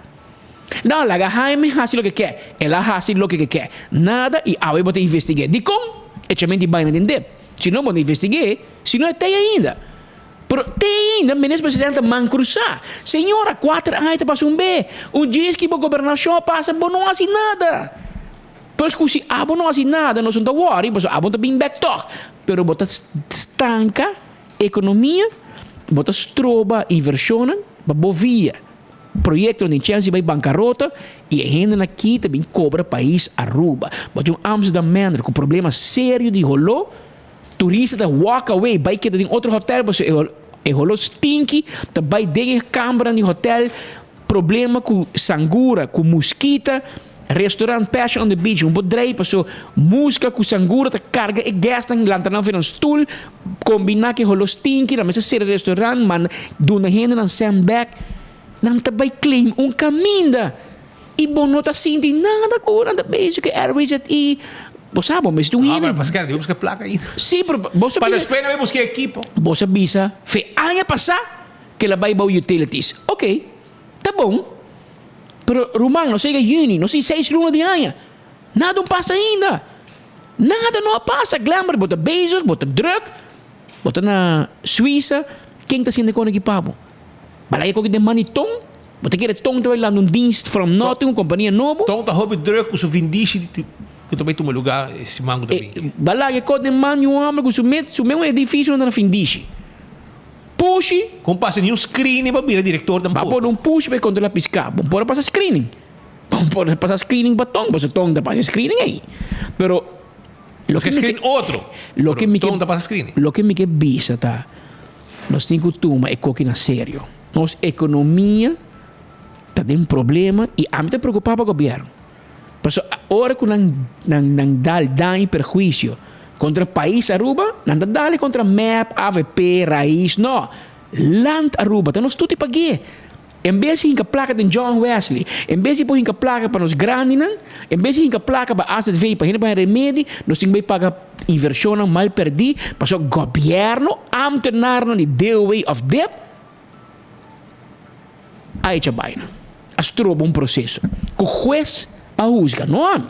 No, laga Jaime hasi loke ke, el a hasi loke ke ke. Nada i awe bo ta investig'é. Dikon? Echamento di baina den dip. Si no bo no investig'é, si no e t'ei ainda. Pero te ainda Minister President ta man cruzá. Señora, cuater aña ta pasa un be. Un djis ki bo gobernacion a pasa, bo no haci nada. Pues cu si abo no haci nada, nos no ta worry, pasobra abo no ta bin bek tog. Pero bo ta stanca economia, bo ta stroba inversionnan pa bo via proyectonan den chance di bay bancarota y e hendenan aki ta bin cobra pais Aruba. Bo tin un Amsterdam Manor cu problema serio di holo. Turista ta walk away bai keda den otro hotel pasobra e holo stinky ta bai den e kambernan di hotel, problema ku sangura ku muskita, restaurant Passion on the Beach un por drei pasobra muska ku sangura ta karga e guestnan lanta nan for nan stul kombina ku e holo stinky nan mester sera restaurant manda duna hendenan sandbag nan ta bai claim un kaminda. I bo no ta sinti nada ku nan ta bezig ku Airways et i bo sa bo mester un Ah, hende. pero Pascal, debe buska plaka ainda. Sí, pero bo sa Pa bisa. despues nan bai buska ekipo. Bo sa bisa fe aña pasá ke la bai bou utilities. Ok, ta bon. Pero ruman, nos a yega yüni, nos tin seis luna di aña. Nada un pasa ainda. Nada no a pasa. Glenbert, bo ta bezig, bo ta druk, bo ta na Suiza, ken ta sinti kon aki pa bo? Balaya koki den man di Ton. Bo ta kere Ton ta bai lanta un dienst from nothing, un kompania nobo. Ton ta hopi druk ku su vindishi di ku ta bai tuma luga e siman ku ta bin. Balaya koki den man di un homber ku su met su mes un edifisio nan ta na findishi. Pushi. Kon pasa ni un screening pa bira direktor Ba tampoco. pone un pushi pa e kontrola piská. Bo por a pasa screening. Bo por a pasa screening pa Ton, pasobra Ton ta pasa screening ei. Pero Loke mi ke otro. Loke mi ke Ton ta pasa screening. Loke mi ke bisa ta. Nos tin ku tuma e koki na serio. Nos ekonomia ta den problema i ami ta preokupá pa gobièrnu. Pasobra ora ku nan nan nan dal daño i perhuisio kontra pais Aruba, nan ta dal kontra mep, avp, Raiz, no. Land Aruba ta nos tuti pag'é. En bes di hinka plaka den John Wesley, en bes di por hinka plaka pa nos grandinan, en bes di hinka plaka pa AZV pa hende por haña remedi, nos tin ku bai paga invershonnan mal pèrdí pasobra gobièrnu, ámtenarnan di DOW òf dip a echa baina, a stroba un proseso ku hues a husga, no ami,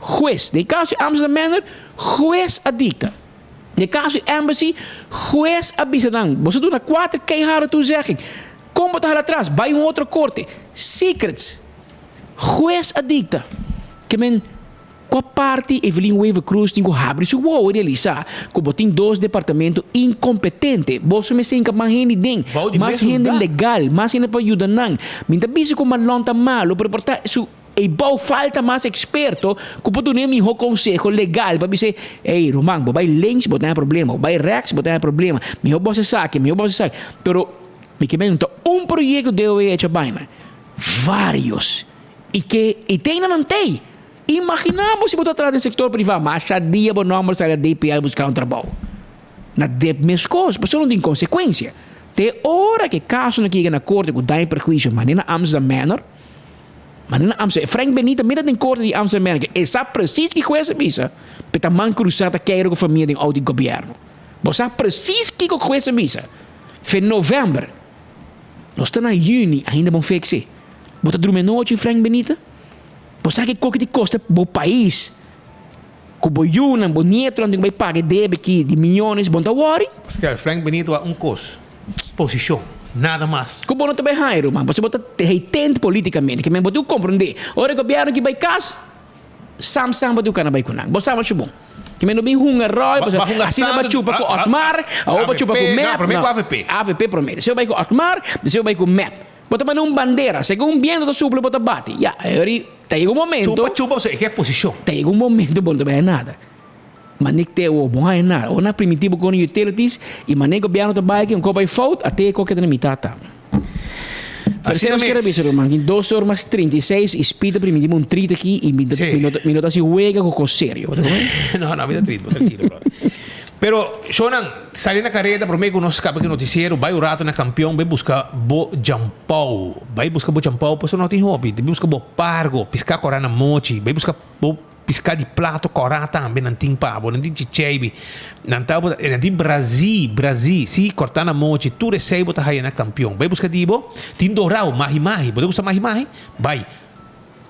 hues. Den e kaso di Amsterdam Manor, hues a dikta. Den e kaso di Embassy, hues a bisa nan, boso duna kuater keiharde toezegging, kon bo ta hala atras? Bai un otro korte. Secrets. Hues a dikta. Ke men, kua parti Evelyn Wever Croes tin ku habri su wowo i realisá ku bo tin dos departamento inkompetente? Boso mester hinka mas hende den, Bou di mas mesun hende dak. legal, mas hende pa yuda nan. Mi ta bisa ku Marlon ta malu, pero por ta su. Ei bou falta mas eksperto ku por dun'é mihó konseho legal pa bis'é, Ey, ruman, bo bai links, bo ta haña problema, bo bai rèks, bo ta haña problema, mihó bo hasi esaki, mihó bo hasi esaki. Pero mi ke mende no ta un proyekto DOW a echa baina, vários. I ke i te nan tei. Imaginá bo si bo ta traha den sektor privá, masha dia bo nòmber sali a DPL buska un trabou. Na dep meskos, pasobra no tin konsekuensia. Te ora ku e kasonan ke yega na korte ku daño i perhuisio, manera na Amsterdam Manor. Ma na Amsterdam, Frank Benita mira den korte di Amsterdam Merke, e sa precies ki hues a bisa, pe ta man krusa ta keiro ku famia den outo di gobièrnu. Bo sa precies kiko hues a bisa. Fe novèmber, nos ta na yüni, ainda bon fekse. Bo ta drumi anochi, Frank Benita? Bo sa ki koki di kosta bo pais ku bo yunan, bo nietonan tin ku bai paga e debe ki di miyones, bo no ta wòri? Pascal, Frank Benito a un kos, posishon, nada mas. Ku bo no ta bai haña, ruman, pasobra bo ta heitent politikamente, ke men bo tin ku komprondé. Ora e gobièrnu ki bai kas, sam sam bo tin ku kana bai ku nan. Bo sa masha bon. Ke men no bin hunga ròl, pasobra asina bo a chupa ku Otmar, awor bo a chupa ku mep. Promé ku avp. Avp promé, despues bo bai ku Otmar, despues bo bai ku mep. Bo ta manda un bandera, segun biento ta supla bo ta bati. Ya, e ori ta yega un momento. Chupa chupa pasobra e ke posishon. Ta yega un momento bo no ta bay haña nada. Mane te awor bo no haña nada. Ora nan primiti bo con utilities y mane gobierno ta bay aki un cos bay fout, ate e cos keda na mitad tambe. Pero si nos kere bisa ruman, tin dos or mas 36 y Speed ta primiti bo un treat aki y mi no ta haci wega cu cos serio. Bo ta come? No, no, mi ta treat bo, trankilo brother. Pero, shownan, sali na kareda promé ku nos kaba ku e notisiero, bai un ratu na Kampion, bai buska bo djampou. Bai buska bo djampou pasobra no tin hopi. Bai buska bo pargo, piská kòrá na mochi. Bai buska bo piská di plato kòrá tambe nan tin pa bo. Nan tin chicheibi. Nan ta bo, nan tin brazí, brazí, sí, kòrtá na mochi. Tur esei bo ta haya na Kampion. Bai buska di bo. Tin dorau, mahi mahi. Bo ta gusta mahi mahi? Bai.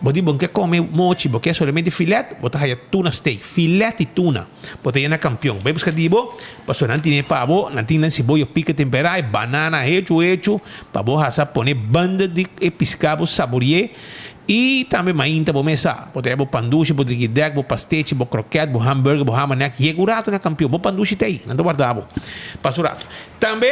Bo di bo no ke kome mochi, bo ke solamente filet, bo ta haya tuna steak, filet di tuna. Bo ta yena kampion. Bai buska di bo, pasobra nan tine pa bo, nan tin nan siboyo pika tempera, e banana hechu hechu, pa bo hasa pone banda di e piská bo saborié. I tambe mainta bo mesa. Bo ta haya bo pandushi, bo drikidek, bo pastechi, bo kroket, bo hamburger, bo hamanek. Yega un rato na kampion, bo pandushi ta ei, nan ta warda bo. Pasa un rato. Tambe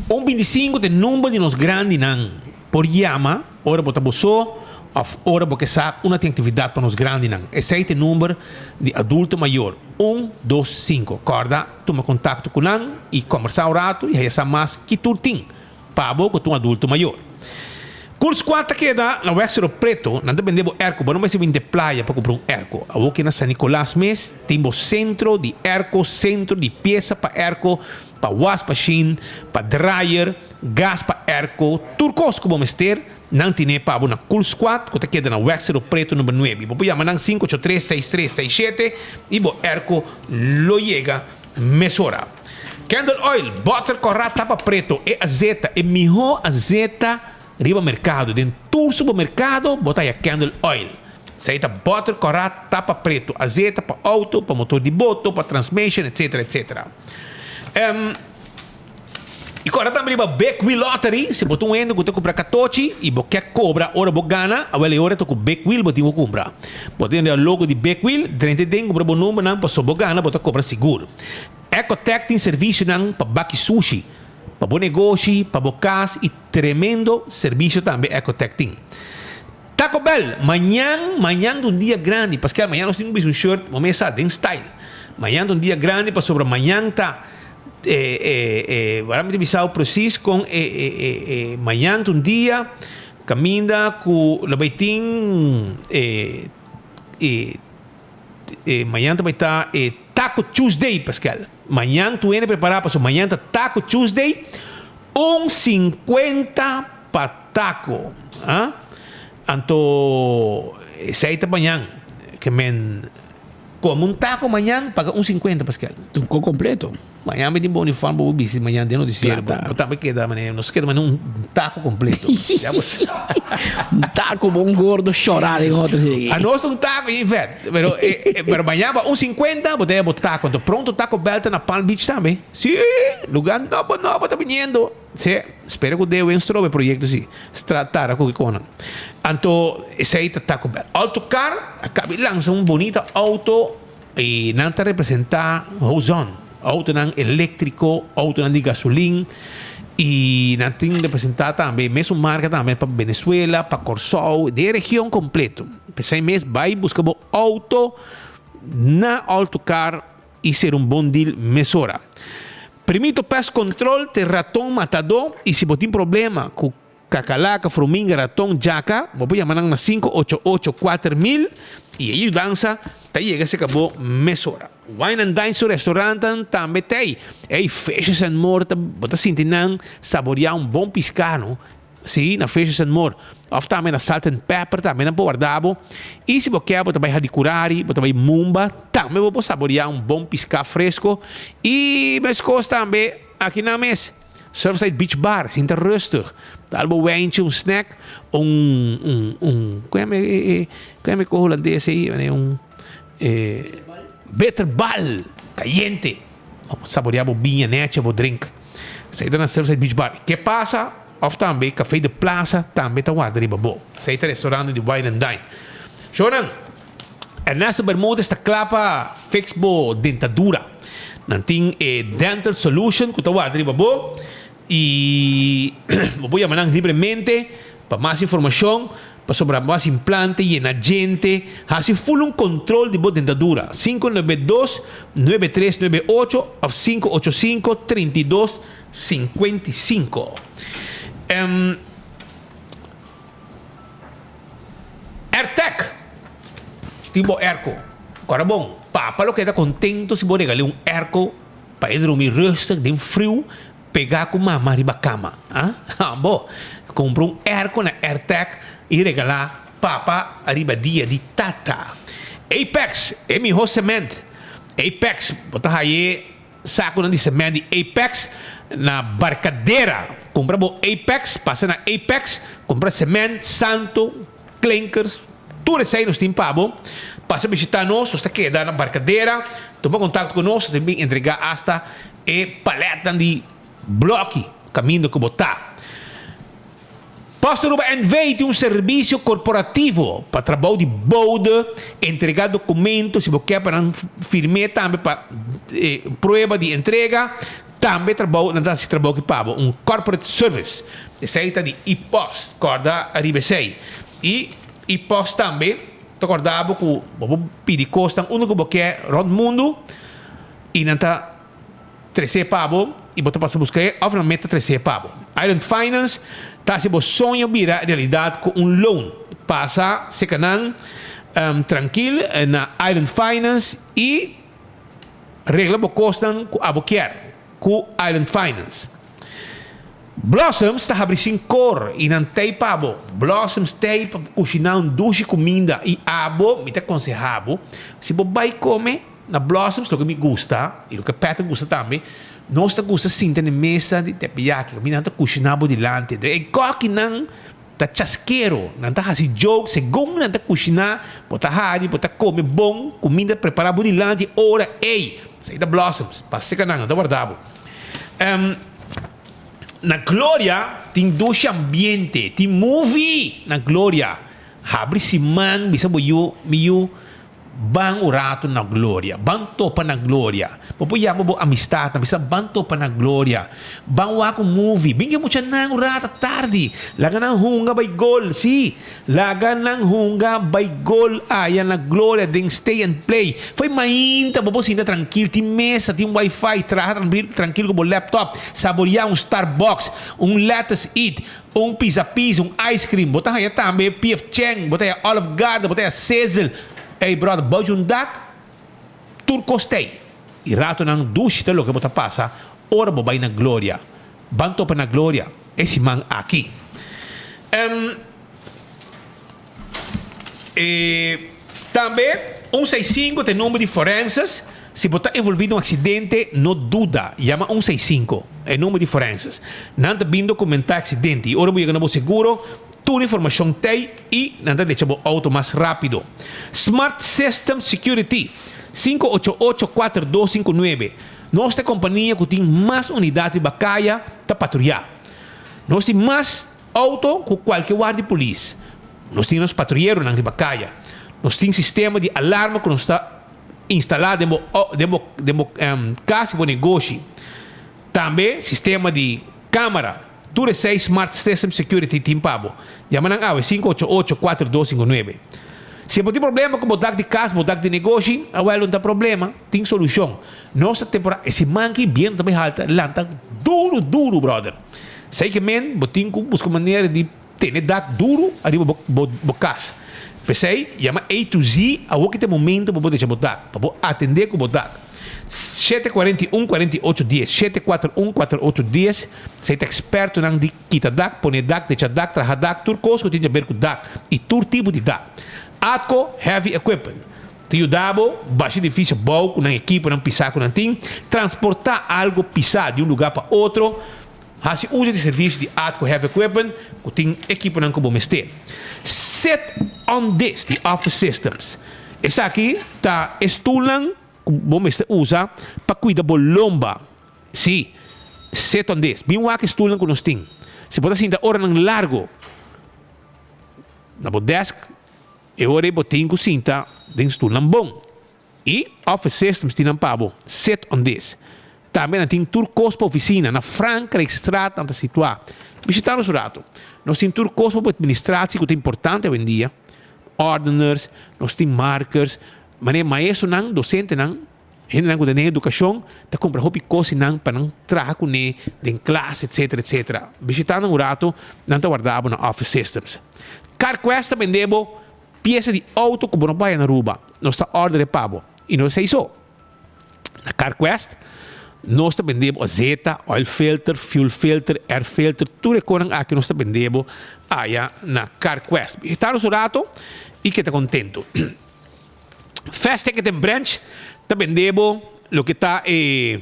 un 25 ta e number di nos grandinan por yama. Ora bo ta bo so òf ora bo ke sa unda tin aktividat pa nos grandinan. Esei ta e number di adulto mayor, un, dos, sinku. Kòrda tuma kontakto ku nan i kòmbersá un ratu i haya sa mas ki tur tin pa bo ku ta un adulto mayor. Cool Squad ta keda na West Cerro Preto. Nan ta bende bo erko. Bo no mester bini te playa pa kumpra un erko. Awor ke na San Nicolas mes tin bo sentro di erko, sentro di piesa pa erko, pa wasmashin, pa dryer, gas pa airco, tur kos ku bo mester, nan tine pa bo na Cool Squad ku ta keda na Weg Cerro Preto number nuebe. Bo por yama nan 583 6367 i bo airco lo yega mesora. Candle Oil, bòter kòrá tapa preto, e azeta, e mihó azeta riba merkado. Den tur supermerkado bo ta haya Candle Oil. Esei ta bòter kòrá tapa preto, azeta pa outo, pa motor di boto, pa transmission, etcetera, etcetera. I kòrda tambe riba Big Wheel Lottery, si bo ta un hende ku ta kumpra katochi i bo ke kobra ora bo gana, awel e ora ta ku Big Wheel bo tin ku kumpra. Bo ta yanda logo di Big Wheel, drenta den kumpra bo numbernan pasobra bo gana bo ta kobra sigur. Ecotec tin servisionan pa baki sushi, pa bo negoshi, pa bo kas i tremendo servisio tambe Ecotec tin. Taco Bell, mañan, mañan ta un dia grandi, paske mañan nos tin ku bisti un shirt, bo mes sa, den style. Mañan ta un dia grandi pasobra mañan ta, e, e, e, wara mi ta bisa bo precies kon e, e, e, e, mañan ta un dia kaminda ku lo bai tin e, e, e, mañan ta bai ta e Taco Tuesday, Pascal. Mañan tur hende prepara pasobra mañan ta Taco Tuesday, un 50 pa taco. Ah? Anto esei ta mañan. Ke men come un taco mañan paga un 50 Pascal. Un ko completo. Mañan mi tin bo uniform bo bisti mañan den noticiero. Bo tambe keda mane nos keda mane un taco completo. Ya bo sa. Un taco bon gordo shora den otro sigui. A nos un taco y vet. Pero eh, pero mañan pa un 50 bo ta haya bo taco. Anto pronto Taco Bell ta na Palm Beach tambe. Sí, lugar nobo nobo ta biniendo. Sí, spera ku Deo en strobe proyecto sí. Stra tara ku kikonan. Anto esei ta Taco Bell. Alto Car a kabi lansa un bonita auto i nan ta representa Hozon. Autonan eléctrico, autonan di gasolin i nan tin representa tambe mesun marca tambe pa Venezuela, pa Kòrsou, den e region completo. P'esei mes bai buska bo auto na Alto Car i ser un bon deal mesora. Primito Pest Control te raton matadó i si bo tin problema ku kakalaka, fruminga, raton, djaka, bo por yama nan na 588 4000 i e yudansa ta yega serka bo mesora. Wine and Dine su restaurantan tambe t'ei. Ey, Fishes and More ta bo ta sinti nan saboreá un bon piská no. Si, na Fishes and More. Of tambe na Salt and Pepper tambe nan por warda bo. I si bo ke bo ta bai Hadicurari, bo ta bai Mumba, tambe bo por saborea un bon piská fresko. I meskos tambe aki nan mes, Surfside Beach Bar, sinta rustig. Dal bo wijntje, un snack, un, un, un, ku yama e, e, ku yama e ko hulandes ei, un, e, bitterbal, kayente. Bo por saborea bo biña nechi, bo drink. Esei ta na Surfside Beach Bar. Ke pasa? Of tambe Café de Plaza tambe ta warda riba bo. Esei ta restaurante di Wine and Dine. Shownan, Ernesto Bermudez ta kla pa fix bo dentadura. Nan tin e Dental Solution ku ta warda riba bo i bo por yama nan libremente pa mas informashon pasobra bo hasi implante, yena djente, hasi full un control di bo dentadura. 592 9398 of 585 32 55. Em, Airtec tin bo airco. Ora bon, papa lo keda contento si bo regal'é un airco pa e drumi rustig den friu pegá ku mama riba kama. Ah, bo kumpra un airco na Airtec i regalá papa ariba dia di tata. Apex, e mihó cement. Apex, bo ta haye Sakunan di sement di Apex na Barcadera. Kumpra bo Apex, pasa na Apex, kumpra sement, santo, klinkers, tur esei nos tin pa bo. Pasa bishita nos, nos ta keda na Barcadera. Tuma kontakto ku nos, nos ta bin entrega asta e paletnan di bloki kaminda ku bo ta. Post Aruba NV tin un servisio korporativo pa trabou di bode, entregá dokumento, si bo ke pa nan firm'é tambe pa prueba di entrega, tambe trabou nan ta hasi trabou aki pa bo, un corporate service. Esei ta di e-post, kòrda ariba esei. I e-post tambe ta kòrda bo ku bo por pidi kosnan unda ku bo ke rònt mundu i nan ta. Tres'é pa bo i bo ta pasa buska e òf nan meta tres'é pa bo. Island Finance ta hasi bo soño bira realidat ku un loan. Pasa seka nan trankil na Island Finance i regla bo kosnan ku abo kier ku Island Finance. Blossoms ta habri sin kor i nan tei pa bo. Blossoms tei pa kushiná un dushi kuminda i abo mi ta konsehá bo si bo bai kome Na Blossoms loke mi gusta y loke Patrick gusta tambe, nos ta gusta sinta na e mesa di teppanyaki kaminda nan ta kushiná bo dilanti. Entonces e kòkinan ta chaskero, nan ta hasi joke segun nan ta kushiná, bo ta hari, bo ta kome bon, kuminda prepará bo dilanti ora ey. Esei ta Blossoms, pasa seka nan, nan ta warda bo. Na Gloria tin dushi ambiente, tin movie na Gloria. Habri siman bisa bo yu, mi yu. Ban un ratu na gloria. Ban topa na gloria. Bo por yama bo amistadnan, bisa ban topa na gloria. Ban wak un movie. Bin ke muchanan un ratu tardi. Laga nan hunga bai gol. Sí, laga nan hunga bai gol aya na gloria den stay and play. Fo'i mainta bo por sinta trankil. Tin mesa, tin wifi. Traha trankil ku bo laptop. Saboria un Starbucks, un Lettuce Eat. Un pizza pizza, un ice cream, bo ta haya tambe PF Chang, bo ta haya Olive Garden, bo ta haya Sizzle. Ey brother, bou dje un dak, tur kos ta ey. I ratonan dushi ta loke bo ta pasa ora bo bai na Gloria. Ban topa na Gloria e siman aki. Em, e, tambe un seis sinku ta e number di forenses. Si bo ta envolví den un aksidente, no duda, yama un seis sinku, e number di forenses. Nan ta bin dokumentá e aksidente i ora bo yega na bo seguro, tur informashon t'ei i nan ta decha bo outo mas rápido. Smart System Security, 588 4259. Nos ta e kompania ku tin mas unidat riba kaya ta patruyá. Nos tin mas outo ku kualke ward di polis. Nos tin nos patruyeronan riba kaya. Nos tin sistema di alarma ku nos ta. Instalá den bo den bo den bo kas i bo negoshi. Tambe sistema di kamera. Tur esei Smart System Security tin pa bo. Yama nan awe 588 4259. Si bo tin problema ku bo dak di kas, bo dak di negoshi, awel no ta problema, tin solushon. Nos ta temporada e siman ki bientu ta bai halta lanta duru duru brother. Esei ke men bo tin ku buska manera di. Tene dak duru ariba bo bo bo kas. P'esei, yama A to Z awor ki ta e momento pa bo decha bo dak, pa bo atendé ku bo dak. 741 48 10, 741 48 10, Esei ta ekspertonan di kita dak, pone dak, decha dak, traha dak, tur kos ku tin di haber ku dak i tur tipo di dak. Atco Heavy Equipment ta yuda bo basha edifisio bou ku nan ekiponan pisá ku nan tin, transportá algu pisá di un lugá pa otro. Hasi uso di servisio di Atco Heavy Equipment ku tin ekiponan ku bo mester. Sit on this di Office Systems. Esaki ta e stulnan ku bo mester usa pa kuida bo lomba. Sí, sit on this. Bin wak e stulnan ku nos tin. Si bo ta sinta oranan largu na bo desk, e ora ei bo tin ku sinta den stulnan bon. I Office Systems tin nan pa bo. Sit on this. Tambe nan tin tur kos pa ofisina. Na Frankrijkstraat nan ta situá. Bishitá nos un ratu. Nos tin tur kos pa bo administratie ku ta importante awendia. Ordeners, nos tin markers. Manera maestronan, dosentenan, hendenan ku ta den edukashon ta kumpra hopi kos di nan pa nan traha kuné den klas etsetera etsetera. Bishitá nan un ratu, nan ta warda bo na Office Systems. CarQuest ta bende bo Piesa di auto ku bo no por haya na Aruba, nos ta order e pa bo. I no esei so. Na CarQuest nos ta bende bo azeta, oil filter, fuel filter, air filter, tur e konan aki nos ta bende bo aya na CarQuest. Bishita nos un rato i keda kontentu. Fast Ticket and Branch ta bende bo loke ta e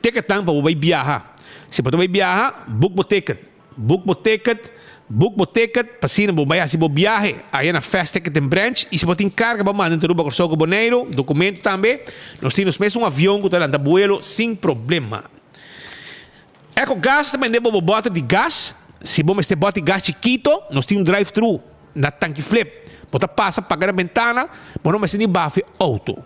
ticketnan pa bo bai biaha. Si bo ta bai biaha, book bo ticket. Book bo ticket, Book bo ticket pa asina bo bai hasi bo biahe aya na Fast Ticket and Branch y si bo tin carga bo manda entre Aruba, Corsou cu Boneiru, documento tambe, nos tin nos mes un avion cu ta lanta buelo sin problema. Eco Gas ta bende bo bo boter di gas, si bo mester boter gas chikito nos tin un drive thru na Tanki Flip, bo ta pasa paga na bentana, bo no mester ni bafi auto.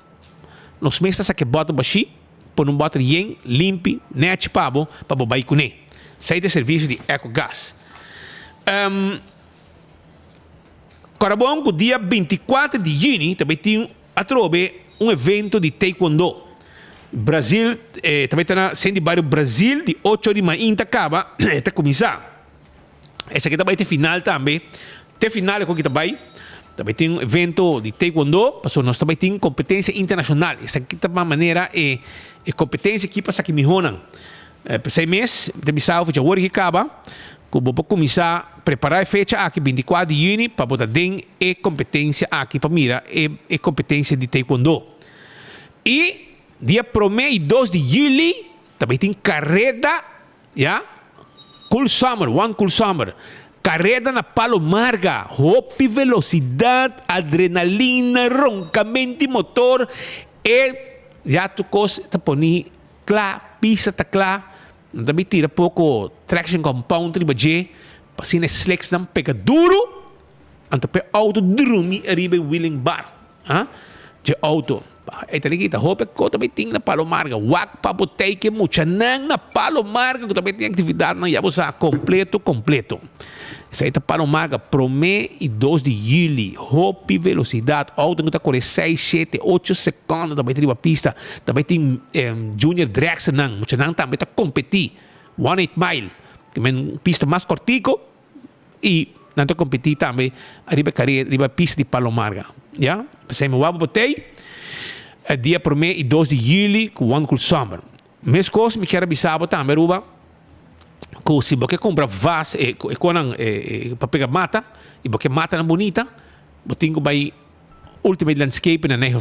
Nos mes ta saki e boter bashi. Pone un bòter yen, limpi, nèchi pa bo, pa bo bai kuné. Esei ta e servisio di Ecogas. Kòrda bon ku dia bintikuater di yüni ta bai tin atrobe un evento di Taekwondo. Brazil, ta bai ta na Sentro di Bario Brazil di ocho di mainta kaba e ta kuminsá. Esaki ta bai te final tambe. Te final e ku ta bai. Ta bai tin un evento di taekwondo, pasobra nos ta bai tin kompetensia internashonal. Esaki ta pa manera e e kompetensia aki pa saki mihónan. P'esei mes mi ta bisa bo djawor ki kaba ku bo por kuminsá prepará e fecha aki bintikuater di yüni pa bo ta den e kompetensia aki pa mira e e kompetensia di taekwondo. I dia promé i dos di yüli ta bai tin kareda. Ya. Cool summer, one cool summer. Careda na Palo Marga, hopi velocidad, adrenalina, roncamento di motor, e ya tur cos ta poni cla, pista ta cla, nan ta bin tira poco traction compound riba dje, pa asina e slicksnan pega duro, anto p'e auto drumi ariba e wheeling bar. Ha? Dje auto. E ta kita hopi ko ta bai tin na Palo Marga. Wak pa bo tei ke muchanan na Palo Marga ku ta bai tin aktividatnan ya bo sa kompleto kompleto. Esei ta Palo Marga promé i dos di yüli. Hopi velosidat. Auto ku ta kore seis, shete, ocho sekònde ta bai riba pista. Ta bai tin junior dragsternan. Muchanan tambe ta kompetí. One eight mile. Men pista mas kòrtiko. I nan ta kompetí tambe riba e karera, riba e pista di Palo Marga. Ya? P'esei mi wak bo tei e dia promé i dos di yüli ku One Cool Summer. Meskos mi kier a bisa bo tambe Aruba ku si bo ke kumpra vas e e konan e pa pega mata i bo ke matanan bunita bo tin ku bai Ultimate Landscaping na Nijhof.